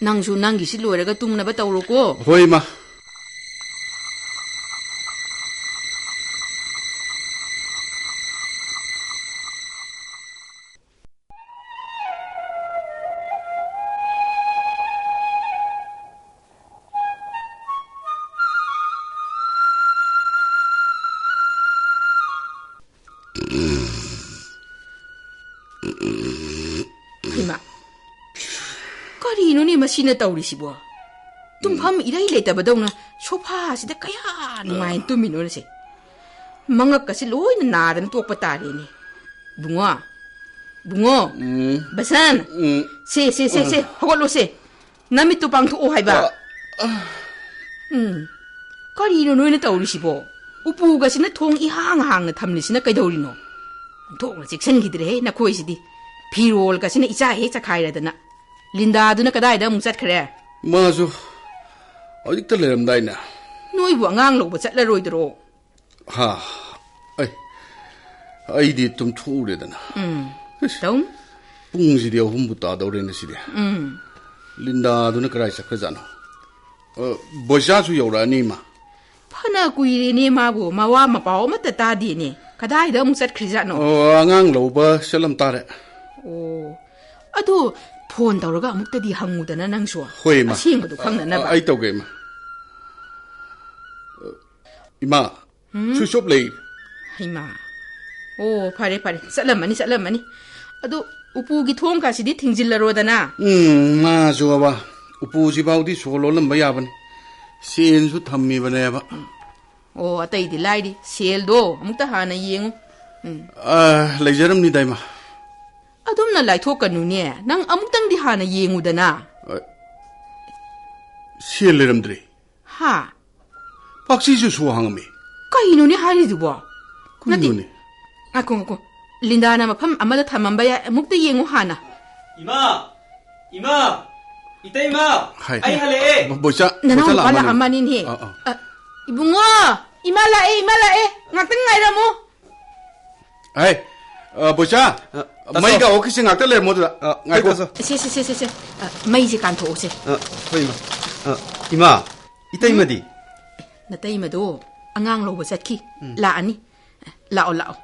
ꯅꯪꯁꯨ ꯅꯪꯒꯤꯁꯤ ꯂꯣꯏꯔꯒ ꯇꯨꯝꯅꯕ ꯇꯧꯔꯣꯀꯣ꯫ ꯍꯣꯏ, ꯏꯃꯥ꯫ ꯍꯩꯃꯥ, ꯀꯔꯤꯅꯣꯅꯦ ꯃꯁꯤꯅ ꯇꯧꯔꯤꯁꯤꯕꯣ? ꯇꯨꯝꯐꯝ ꯏꯔꯩ ꯂꯩꯇꯕꯗꯧꯅ ꯁꯣꯐꯥꯁꯤꯗ ꯀꯌꯥ ꯅꯨꯡꯉꯥꯏꯅ ꯇꯨꯝꯃꯤꯅꯣꯅꯦ ꯁꯦ? ꯃꯉꯛꯀꯁꯤ ꯂꯣꯏꯅ ꯅꯥꯗꯅ ꯇꯣꯛꯄ ꯇꯥꯔꯦꯅꯦ꯫ ꯕꯨꯡꯉꯣ, ꯕꯨꯡꯉꯣ, ꯎꯝ꯫ ꯕꯁꯟ, ꯎꯝ꯫ ꯁꯦ, ꯁꯦ, ꯁꯦ, ꯁꯦ, ꯍꯧꯒꯠꯂꯣ ꯁꯦ꯫ ꯅꯃꯤꯠꯇꯨ ꯄꯥꯡꯊꯣꯛꯑꯣ ꯍꯥꯏꯕ꯫ ꯑ, ꯑ꯫ ꯎꯝ꯫ ꯀꯔꯤꯅꯣ ꯅꯣꯏꯅ ꯇꯧꯔꯤꯁꯤꯕꯣ? ꯎꯄꯨꯒꯁꯤꯅ ꯊꯣꯡ ꯏꯍꯥꯡ ꯍꯥꯡꯅ ꯊꯝꯂꯤꯁꯤꯅ ꯀꯩꯗꯧꯔꯤꯅꯣ? ꯑꯣꯟꯊꯣꯛꯅ ꯆꯦꯛꯁꯤꯟꯈꯤꯗ꯭ꯔꯦꯍꯦ ꯅꯈꯣꯏꯁꯤꯗꯤ꯫ ꯐꯤꯔꯣꯜꯒꯁꯤꯅ ꯏꯆꯥ ꯍꯦꯛ ꯆꯈꯥꯏꯔꯗꯅ꯫ ꯂꯤꯟꯗꯥꯗꯨꯅ ꯀꯗꯥꯏꯗ ꯑꯃꯨꯛ ꯆꯠꯈ꯭ꯔꯦ? ꯃꯥꯁꯨ ꯍꯧꯖꯤꯛꯇ ꯂꯩꯔꯝꯗꯥꯏꯅꯦ꯫ ꯅꯣꯏꯕꯨ ꯑꯉꯥꯡ ꯂꯧꯕ ꯆꯠꯂꯔꯣꯏꯗ꯭ꯔꯣ? ꯍꯥ, ꯑꯩ, ꯑꯩꯗꯤ ꯇꯨꯝꯊꯣꯛꯎꯔꯦꯗꯅ꯫ ꯎꯝ, ꯏꯁ, ꯇꯧ꯫ ꯄꯨꯡꯁꯤꯗꯤ ꯑꯍꯨꯝꯕꯨ ꯇꯥꯗꯧꯔꯦꯅꯦ ꯁꯤꯗꯤ꯫ ꯎꯝ꯫ ꯂꯤꯟꯗꯥꯗꯨꯅ ꯀꯗꯥꯏ ꯆꯠꯈ꯭ꯔꯖꯥꯠꯅꯣ? ꯑ, ꯕꯣꯏꯆꯥꯁꯨ ꯌꯧꯔꯛꯑꯅꯤ, ꯏꯃꯥ꯫ ꯐꯅ ꯀꯨꯏꯔꯦꯅꯦ ꯃꯥꯕꯨ, ꯃꯋꯥ ꯃꯄꯥꯎ ꯑꯃꯠꯇ ꯇꯥꯗꯦꯅꯦ꯫ ꯀꯗꯥꯏꯗ ꯑꯃꯨꯛ ꯆꯠꯈ꯭ꯔꯤꯖꯥꯠꯅꯣ? ꯑꯣ, ꯑꯉꯥꯡ ꯂꯧꯕ ꯆꯠꯂꯝ ꯇꯥꯔꯦ꯫ ꯑꯣ, ꯑꯗꯨ ꯐꯣꯟ ꯇꯧꯔꯒ ꯑꯃꯨꯛꯇꯗꯤ ꯍꯪꯉꯨꯗꯅ ꯅꯪꯁꯨ꯫ ꯍꯣꯏ, ꯏꯃꯥ꯫ ꯑꯁꯦꯡꯕꯗꯨ ꯈꯪꯅꯅꯕ꯫ ꯑ, ꯑꯩ ꯇꯧꯒꯦ, ꯏꯃꯥ꯫ ꯑ, ꯏꯃꯥ, ꯎꯝ? Switch off ꯂꯩ꯫ ꯍꯩꯃꯥ꯫ ꯑꯣ, ꯐꯔꯦ, ꯐꯔꯦ꯫ ꯆꯠꯂꯝꯃꯅꯤ, ꯆꯠꯂꯝꯃꯅꯤ꯫ ꯑꯗꯨ ꯎꯄꯨꯒꯤ ꯊꯣꯡ ꯀꯥꯁꯤꯗꯤ ꯊꯤꯡꯖꯤꯜꯂꯔꯣꯗꯅ꯫ ꯎꯝ, ꯃꯥꯁꯨ ꯑꯕ, ꯎꯄꯨꯁꯤꯐꯥꯎꯗꯤ ꯁꯣ ꯂꯣꯜꯂꯝꯕ ꯌꯥꯕꯅꯤ꯫ ꯁꯦꯟꯁꯨ ꯊꯝꯃꯤꯕꯅꯦꯕ꯫ ꯑꯣ, ꯑꯇꯩꯗꯤ ꯂꯥꯏꯔꯤ, ꯁꯦꯜꯗꯣ ꯑꯃꯨꯛꯇ ꯍꯥꯟꯅ ꯌꯦꯡꯉꯨ꯫ ꯎꯝ꯫ ꯑ, ꯂꯩꯖꯔꯝꯅꯤꯗ, ꯏꯃꯥ꯫ ꯑꯗꯨꯝꯅ ꯂꯥꯏꯊꯣꯛꯀꯅꯨꯅꯦ, ꯅꯪ ꯑꯃꯨꯛꯇꯪꯗꯤ ꯍꯥꯟꯅ ꯌꯦꯡꯉꯨꯗꯅ꯫ ꯑ, ꯁꯦꯜ ꯂꯩꯔꯝꯗ꯭ꯔꯦ꯫ ꯍꯥ? ꯄꯥꯛꯁꯤꯁꯨ ꯁꯣ ꯍꯥꯡꯉꯝꯃꯤ꯫ ꯀꯩꯅꯣꯅꯦ ꯍꯥꯏꯔꯤꯗꯨꯕꯣ? ꯅꯠꯇꯦ꯫ ꯀꯩꯅꯣꯅꯦ? ꯉꯥꯏꯈꯣ, ꯉꯥꯏꯈꯣ꯫ ꯂꯤꯟꯗꯥꯅ ꯃꯐꯝ ꯑꯃꯗ ꯊꯝꯃꯝꯕ ꯌꯥꯏ, ꯑꯃꯨꯛꯇ ꯌꯦꯡꯉꯨ ꯍꯥꯟꯅ꯫ ꯏꯃꯥ! ꯏꯃꯥ! ꯏꯇꯩꯃ! ꯍꯥꯏ꯫ ꯑꯩ ꯍꯜꯂꯛꯑꯦ! ꯕꯣꯏꯆꯥ, ꯅꯅꯥꯎ ꯕꯣꯏꯆꯥ ꯅꯨꯄꯥ ꯂꯥꯛꯑꯝꯃꯅꯤ꯫ ꯂꯥꯛꯑꯝꯃꯅꯤꯅꯦ꯫ ꯑꯥ, ꯑꯥ꯫ ꯑ, ꯏꯕꯨꯡꯉꯣ! ꯏꯃꯥ ꯂꯥꯛꯑꯦ, ꯏꯃꯥ ꯂꯥꯛꯑꯦ! ꯉꯥꯛꯇꯪ ꯉꯥꯏꯔꯝꯃꯣ꯫ ꯍꯥꯏ, ꯑ, ꯕꯣꯏꯆꯥ, ꯑ, ꯇꯥꯆꯧ꯫ ꯃꯩꯒ ꯑꯣꯛꯈꯤꯁꯦ ꯉꯥꯛꯇ ꯂꯩꯔꯝꯃꯣ ꯑꯗꯨꯗ꯫ ꯑ, ꯍꯣꯏ, ꯉꯥꯏꯈꯣ꯫ ꯇꯥꯆꯧ꯫ ꯁꯦ, ꯁꯦ, ꯁꯦ, ꯁꯦ, ꯁꯦ꯫ ꯑ, ꯃꯩꯁꯦ ꯀꯥꯟꯊꯣꯛꯑꯣꯁꯦ꯫ ꯑ, ꯍꯣꯏ, ꯏꯃꯥ꯫ ꯑ, ꯏꯃꯥ, ꯏꯇꯩꯃꯗꯤ? ꯅꯇꯩꯃꯗꯣ ꯑꯉꯥꯡ ꯂꯧꯕ ꯆꯠꯈꯤ꯫ ꯎꯝ꯫ ꯂꯥꯛꯑꯅꯤ꯫ ꯂꯥꯛꯑꯣ, ꯂꯥꯛꯑꯣ꯫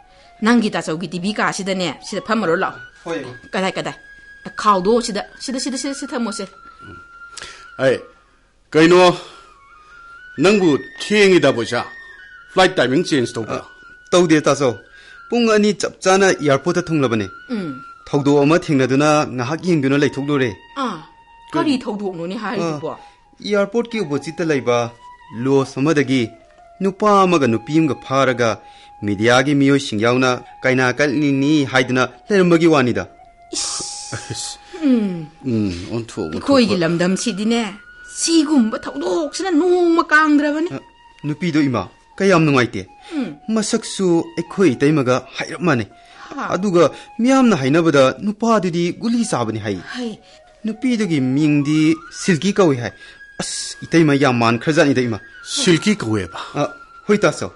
ꯅꯪꯒꯤ ꯇꯥꯆꯧꯒꯤ ꯇꯤꯚꯤ ꯀꯥꯁꯤꯗꯅꯦ, ꯁꯤꯗ ꯐꯝꯃꯔꯣ, ꯂꯥꯛꯑꯣ꯫ ꯍꯣꯏ, ꯏꯃꯥ꯫ ꯀꯗꯥꯏ, ꯀꯗꯥꯏ? ꯈꯥꯎꯗꯣ ꯁꯤꯗ, ꯁꯤꯗ, ꯁꯤꯗ, ꯁꯤꯗ, ꯁꯤꯗ ꯊꯝꯃꯣꯁꯦ꯫ ꯑꯩ, ꯀꯩꯅꯣ, ꯅꯪꯕꯨ ꯊꯦꯡꯉꯤꯗ, ꯕꯣꯏꯆꯥ꯫ Flight timing change ꯇꯧꯕ꯭ꯔꯥ? ꯑ, ꯇꯧꯗꯦ, ꯇꯥꯆꯧ꯫ ꯄꯨꯡ ꯑꯅꯤ ꯆꯞ ꯆꯥꯅ airport ꯇ ꯊꯨꯡꯂꯕꯅꯦ꯫ ꯎꯝ꯫ ꯊꯧꯗꯣꯛ ꯑꯃ ꯊꯦꯡꯅꯗꯨꯅ ꯉꯥꯏꯍꯥꯛ ꯌꯦꯡꯗꯨꯅ ꯂꯩꯊꯣꯛꯂꯨꯔꯦ꯫ ꯑꯥ, ꯀꯔꯤ ꯀꯔꯤ? ꯊꯧꯗꯣꯛꯅꯣꯅꯦ ꯍꯥꯏꯔꯤꯗꯨꯕꯣ? ꯑ, airport ꯀꯤ opposite ꯇ ꯂꯩꯕ lodge ꯑꯃꯗꯒꯤ ꯅꯨꯄꯥ ꯑꯃꯒ ꯅꯨꯄꯤ ꯑꯃꯒ ꯐꯥꯔꯒ media ꯒꯤ ꯃꯤꯑꯣꯏꯁꯤꯡ ꯌꯥꯎꯅ ꯀꯩꯅꯥ ꯀꯠꯂꯤꯅꯤ ꯍꯥꯏꯗꯨꯅ ꯂꯩꯔꯝꯕꯒꯤ ꯋꯥꯅꯤꯗ꯫ ꯏꯁ꯫ ꯎꯝ꯫ ꯎꯝ, ꯑꯣꯟꯊꯣꯛ, ꯑꯣꯟꯊꯣꯛꯄ꯫ ꯑꯩꯈꯣꯏꯒꯤ ꯂꯝꯗꯝꯁꯤꯗꯤꯅꯦ, ꯁꯤꯒꯨꯝꯕ ꯊꯧꯗꯣꯛꯁꯤꯅ ꯅꯣꯡꯃ ꯀꯥꯡꯗ꯭ꯔꯕꯅꯤ꯫ ꯑ, ꯅꯨꯄꯤꯗꯣ, ꯏꯃꯥ, ꯀꯌꯥꯝ ꯅꯨꯡꯉꯥꯏꯇꯦ꯫ ꯎꯝ꯫ ꯃꯁꯛꯁꯨ ꯑꯩꯈꯣꯏ ꯏꯇꯩꯃꯒ ꯍꯥꯏꯔꯞ ꯃꯥꯟꯅꯩ꯫ ꯍꯥ꯫ ꯑꯗꯨꯒ ꯃꯤꯌꯥꯝꯅ ꯍꯥꯏꯅꯕꯗ ꯅꯨꯄꯥꯗꯨꯗꯤ ꯒꯨꯂꯤ ꯆꯥꯕꯅꯤ ꯍꯥꯏ꯫ ꯍꯩ꯫ ꯅꯨꯄꯤꯗꯨꯒꯤ ꯃꯤꯡꯗꯤ ꯁꯤꯜꯀꯤ ꯀꯧꯏ ꯍꯥꯏ꯫ ꯑꯁ, ꯏꯇꯩꯃ ꯌꯥꯝ ꯃꯥꯟꯈ꯭ꯔꯖꯥꯠꯅꯤꯗ, ꯏꯃꯥ꯫ ꯁꯤꯜꯀꯤ ꯀꯧꯋꯦꯕ? ꯑ, ꯍꯣꯏ, ꯇꯥꯆꯧ꯫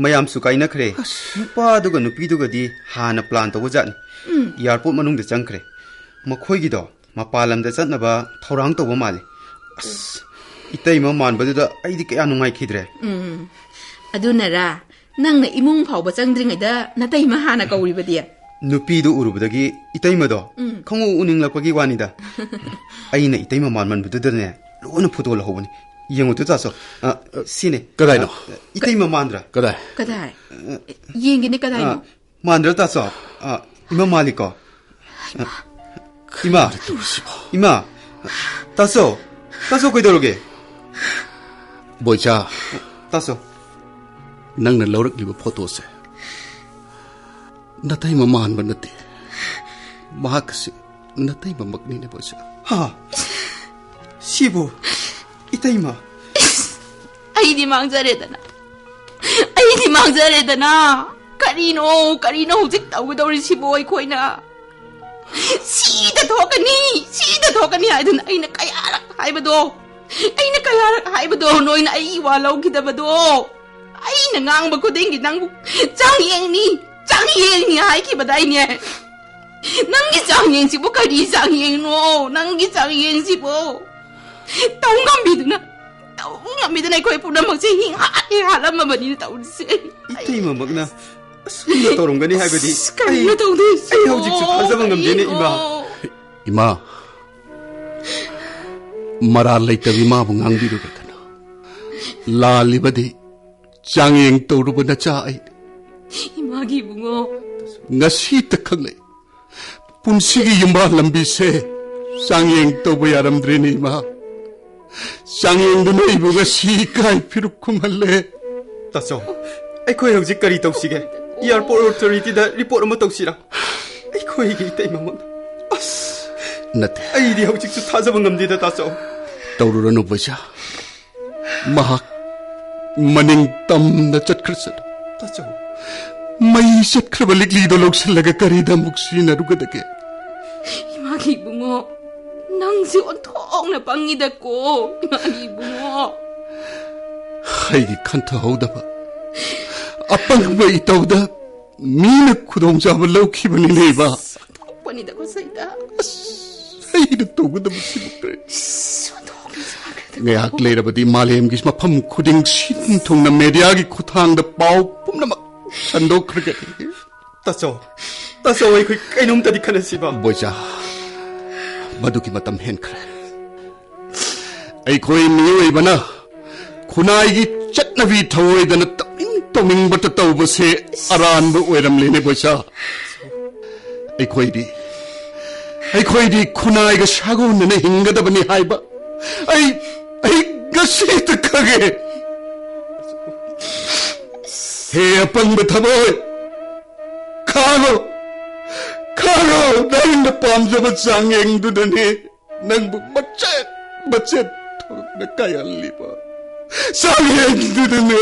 ꯃꯌꯥꯝꯁꯨ ꯀꯥꯏꯅꯈ꯭ꯔꯦ꯫ ꯑꯁ꯫ ꯅꯨꯄꯥꯗꯨꯒ ꯅꯨꯄꯤꯗꯨꯒꯗꯤ ꯍꯥꯟꯅ plan ꯇꯧꯕꯖꯥꯠꯅꯤ꯫ ꯎꯝ꯫ Airport ꯃꯅꯨꯡꯗ ꯆꯪꯈ꯭ꯔꯦ꯫ ꯃꯈꯣꯏꯒꯤꯗꯣ ꯃꯄꯥꯟ ꯂꯝꯗ ꯆꯠꯅꯕ ꯊꯧꯔꯥꯡ ꯇꯧꯕ ꯃꯥꯜꯂꯦ꯫ ꯑꯁ, ꯏꯇꯩꯃ ꯃꯥꯟꯕꯗꯨꯗ ꯑꯩꯗꯤ ꯀꯌꯥ ꯅꯨꯡꯉꯥꯏꯈꯤꯗ꯭ꯔꯦ꯫ ꯎꯝ꯫ ꯑꯗꯨꯅꯔꯥ ꯅꯪꯅ ꯏꯃꯨꯡ ꯐꯥꯎꯕ ꯆꯪꯗ꯭ꯔꯤꯉꯩꯗ ꯅꯇꯩꯃ ꯍꯥꯟꯅ ꯀꯧꯔꯤꯕꯗꯤ? ꯅꯨꯄꯤꯗꯨ ꯎꯔꯨꯕꯗꯒꯤ ꯏꯇꯩꯃꯗꯣ ꯎꯝ꯫ ꯈꯪꯎ ꯎꯅꯤꯡꯂꯛꯄꯒꯤ ꯋꯥꯅꯤꯗ꯫ ꯑꯩꯅ ꯏꯇꯩꯃ ꯃꯥꯟꯃꯟꯕꯗꯨꯗꯅꯦ ꯂꯣꯏꯅ photo ꯂꯧꯍꯧꯕꯅꯤ꯫ ꯌꯦꯡꯉꯨ ꯇꯨ, ꯇꯥꯆꯧ꯫ ꯑ, ꯁꯤꯅꯦ꯫ ꯀꯗꯥꯏꯅꯣ? ꯑ, ꯏꯇꯩꯃ ꯃꯥꯟꯗ꯭ꯔꯥ? ꯀꯗꯥꯏ? ꯀꯗꯥꯏ? ꯌꯦꯡꯒꯦꯅꯦ, ꯀꯗꯥꯏꯅꯣ? ꯑ, ꯃꯥꯟꯗ꯭ꯔꯥ, ꯇꯥꯆꯧ? ꯑ, ꯏꯃꯥ ꯃꯥꯜꯂꯤꯀꯣ? ꯏꯃꯥ꯫ ꯀꯔꯤꯅꯣ ꯇꯧꯔꯤꯁꯤꯕꯣ? ꯏꯃꯥ꯫ ꯇꯥꯆꯧ꯫ ꯇꯥꯆꯧ ꯀꯩꯗꯧꯔꯒꯦ? ꯕꯣꯏꯆꯥ꯫ ꯇꯥꯆꯧ꯫ ꯅꯪꯅ ꯂꯧꯔꯛꯂꯤꯕ ꯐꯣꯇꯣꯁꯦ ꯅꯇꯩꯃ ꯃꯥꯟꯕ ꯅꯠꯇꯦ꯫ ꯃꯍꯥꯛ ꯑꯁꯤ ꯅꯇꯩꯃꯃꯛꯅꯤꯅꯦ, ꯕꯣꯏꯆꯥ꯫ ꯍꯥ? ꯁꯤꯕꯨ ꯏꯇꯩꯃ? ꯑꯩꯗꯤ ꯃꯥꯡꯖꯔꯦꯗꯅ꯫ ꯑꯩꯗꯤ ꯃꯥꯡꯖꯔꯦꯗꯅ꯫ ꯀꯔꯤꯅꯣ, ꯀꯔꯤꯅꯣ ꯍꯧꯖꯤꯛ ꯇꯧꯒꯗꯧꯔꯤꯁꯤꯕꯨ ꯑꯩꯈꯣꯏꯅ? ꯁꯤꯗ ꯊꯣꯛꯀꯅꯤ, ꯁꯤꯗ ꯊꯣꯛꯀꯅꯤ ꯍꯥꯏꯗꯨꯅ ꯑꯩꯅ ꯀꯌꯥꯔꯛ ꯍꯥꯏꯕꯗꯣ, ꯑꯩꯅ ꯀꯌꯥꯔꯛ ꯍꯥꯏꯕꯗꯣ, ꯅꯣꯏꯅ ꯑꯩ ꯋꯥ ꯂꯧꯈꯤꯗꯕꯗꯣ꯫ ꯑꯩꯅ ꯉꯥꯡꯕ ꯈꯨꯗꯤꯡꯒꯤ ꯅꯪꯕꯨ ꯆꯥꯡꯌꯦꯡꯅꯤ, ꯆꯥꯡꯌꯦꯡꯅꯤ ꯍꯥꯏꯈꯤꯕꯗꯥꯏꯅꯦ? ꯅꯪꯒꯤ ꯆꯥꯡꯌꯦꯡꯁꯤꯕꯨ ꯀꯔꯤ ꯆꯥꯡꯌꯦꯡꯅꯣ? ꯅꯪꯒꯤ ꯆꯥꯡꯌꯦꯡꯁꯤꯕꯨ ꯇꯧ ꯉꯝꯕꯤꯗꯨꯅ, ꯇꯧ ꯉꯝꯕꯤꯗꯨꯅ ꯑꯩꯈꯣꯏ ꯄꯨꯝꯅꯃꯛꯁꯦ ꯍꯤꯡ ꯍꯥꯠꯂꯦ ꯍꯥꯠꯂꯝꯃꯕꯅꯤꯅ ꯇꯧꯔꯤꯁꯦ꯫ ꯏꯇꯩꯃꯃꯛꯅ ꯑꯁꯨꯝꯅ ꯇꯧꯔꯝꯒꯅꯤ ꯍꯥꯏꯕꯗꯤ ꯑꯁ, ꯀꯔꯤꯅꯣ ꯑꯩ, ꯇꯧꯗꯣꯏꯁꯤꯕꯣ? ꯑꯩ ꯍꯧꯖꯤꯛꯁꯨ ꯊꯥꯖꯕ ꯉꯝꯗꯦꯅꯦ, ꯏꯃꯥ꯫ ꯀꯔꯤꯅꯣ? ꯏꯃꯥ, ꯃꯔꯥꯜ ꯂꯩꯇꯕꯤ ꯃꯥꯕꯨ ꯉꯥꯡꯕꯤꯔꯨꯔꯗꯅ꯫ ꯂꯥꯜꯂꯤꯕꯗꯤ ꯆꯥꯡꯌꯦꯡ ꯇꯧꯔꯨꯕ ꯅꯆꯥ ꯑꯩ꯫ ꯏꯃꯥꯒꯤ ꯏꯕꯨꯡꯉꯣ꯫ ꯉꯁꯤꯇ ꯈꯪꯂꯦ꯫ ꯄꯨꯟꯁꯤꯒꯤ ꯌꯨꯝꯕꯥꯜ ꯂꯝꯕꯤꯁꯦ ꯆꯥꯡꯌꯦꯡ ꯇꯧꯕ ꯌꯥꯔꯝꯗ꯭ꯔꯦꯅꯦ, ꯏꯃꯥ꯫ ꯆꯥꯡꯌꯦꯡꯗꯨꯅ ꯑꯩꯕꯨ ꯉꯁꯤ ꯏꯀꯥꯏ ꯐꯤꯔꯨꯛ ꯈꯨꯝꯍꯜꯂꯦ꯫ ꯇꯥꯆꯧ, ꯑꯩꯈꯣꯏ ꯍꯧꯖꯤꯛ ꯀꯔꯤ ꯇꯧꯁꯤꯒꯦ? ꯑꯦꯌꯥꯔꯄꯣꯔꯠ ꯑꯣꯊꯣꯔꯤꯇꯤꯗ ꯔꯤꯄꯣꯔꯠ ꯑꯃ ꯇꯧꯁꯤꯔꯥ? ꯑꯩꯈꯣꯏꯒꯤ ꯏꯇꯩꯃꯃꯛꯅ꯫ ꯑꯁ! ꯅꯠꯇꯦ꯫ ꯑꯩꯗꯤ ꯍꯧꯖꯤꯛꯁꯨ ꯊꯥꯖꯕ ꯉꯝꯗꯦꯗ, ꯇꯥꯆꯧ꯫ ꯇꯧꯔꯨꯔꯅꯨ, ꯕꯣꯏꯆꯥ꯫ ꯃꯍꯥꯛ ꯃꯅꯤꯡ ꯇꯝꯅ ꯆꯠꯈ꯭ꯔꯁꯅꯨ꯫ ꯇꯥꯆꯧ꯫ ꯃꯩ ꯆꯠꯈ꯭ꯔꯕ ꯂꯤꯛꯂꯤꯗꯣ ꯂꯧꯁꯤꯜꯂꯒ ꯀꯔꯤꯗ ꯑꯃꯨꯛ ꯁꯤꯖꯤꯟꯅꯔꯨꯒꯗꯒꯦ? ꯏꯃꯥꯒꯤ ꯏꯕꯨꯡꯉꯣ, ꯅꯪꯁꯤ ꯑꯣꯟꯊꯣꯛꯅ ꯄꯪꯉꯤꯗꯀꯣ, ꯏꯃꯥꯒꯤ ꯏꯕꯨꯡꯉꯣ꯫ ꯑꯩꯒꯤ ꯈꯟꯊꯍꯧꯗꯕ ꯑꯄꯪꯕ ꯏꯇꯧꯗ ꯃꯤꯅ ꯈꯨꯗꯣꯡꯆꯥꯕ ꯂꯧꯈꯤꯕꯅꯤꯅꯦ, ꯏꯃꯥ꯫ ꯁꯣꯟꯊꯣꯛꯄꯅꯤꯗꯀꯣ, ꯁꯩꯗ꯫ ꯑꯁ, ꯑꯩꯅ ꯇꯧꯒꯗꯕꯁꯤꯕꯨ ꯀꯔꯤ? ꯁꯣꯟꯊꯣꯛꯄꯅꯤ꯫ ꯉꯥꯏꯍꯥꯛ ꯂꯩꯔꯕꯗꯤ ꯃꯥꯂꯦꯝꯒꯤ ꯃꯐꯝ ꯈꯨꯗꯤꯡ ꯁꯤꯟ ꯊꯨꯡꯅ ꯃꯦꯗꯤꯌꯥꯒꯤ ꯈꯨꯠꯊꯥꯡꯗ ꯄꯥꯎ ꯄꯨꯝꯅꯃꯛ ꯁꯟꯗꯣꯛꯈ꯭ꯔꯒꯅꯤ꯫ ꯇꯥꯆꯧ, ꯇꯥꯆꯧ, ꯑꯩꯈꯣꯏ ꯀꯩꯅꯣꯝꯇꯗꯤ ꯈꯟꯅꯁꯤꯕ꯫ ꯕꯣꯏꯆꯥ, ꯃꯗꯨꯒꯤ ꯃꯇꯝ ꯍꯦꯟꯈ꯭ꯔꯦ꯫ ꯑꯩꯈꯣꯏ ꯃꯤꯑꯣꯏꯕꯅ ꯈꯨꯟꯅꯥꯏꯒꯤ ꯆꯠꯅꯕꯤ ꯊꯧꯑꯣꯏꯗꯅ ꯇꯧꯅꯤꯡ ꯇꯧꯅꯤꯡꯕꯇ ꯇꯧꯕꯁꯦ ꯑꯔꯥꯟꯕ ꯑꯣꯏꯔꯝꯂꯦꯅꯦ, ꯕꯣꯏꯆꯥ꯫ ꯑꯩꯈꯣꯏꯗꯤ, ꯑꯩꯈꯣꯏꯗꯤ ꯈꯨꯟꯅꯥꯏꯒ ꯁꯥꯒꯣꯟꯅꯅ ꯍꯤꯡꯒꯗꯕꯅꯤ ꯍꯥꯏꯕ ꯑꯩ, ꯑꯩ ꯉꯁꯤꯇ ꯈꯪꯉꯦ꯫ ꯍꯦ ꯑꯄꯪꯕ ꯊꯃꯣꯏ, ꯈꯥꯡꯉꯣ, ꯈꯥꯡꯉꯣ, ꯅꯪꯅ ꯄꯥꯝꯖꯕ ꯆꯥꯡꯌꯦꯡꯗꯨꯗꯅꯦ ꯅꯪꯕꯨ ꯃꯆꯦꯠ ꯃꯆꯦꯠ ꯊꯣꯛꯅ ꯀꯥꯏꯍꯜꯂꯤꯕ ꯆꯥꯡꯌꯦꯡꯗꯨꯗꯅꯦ꯫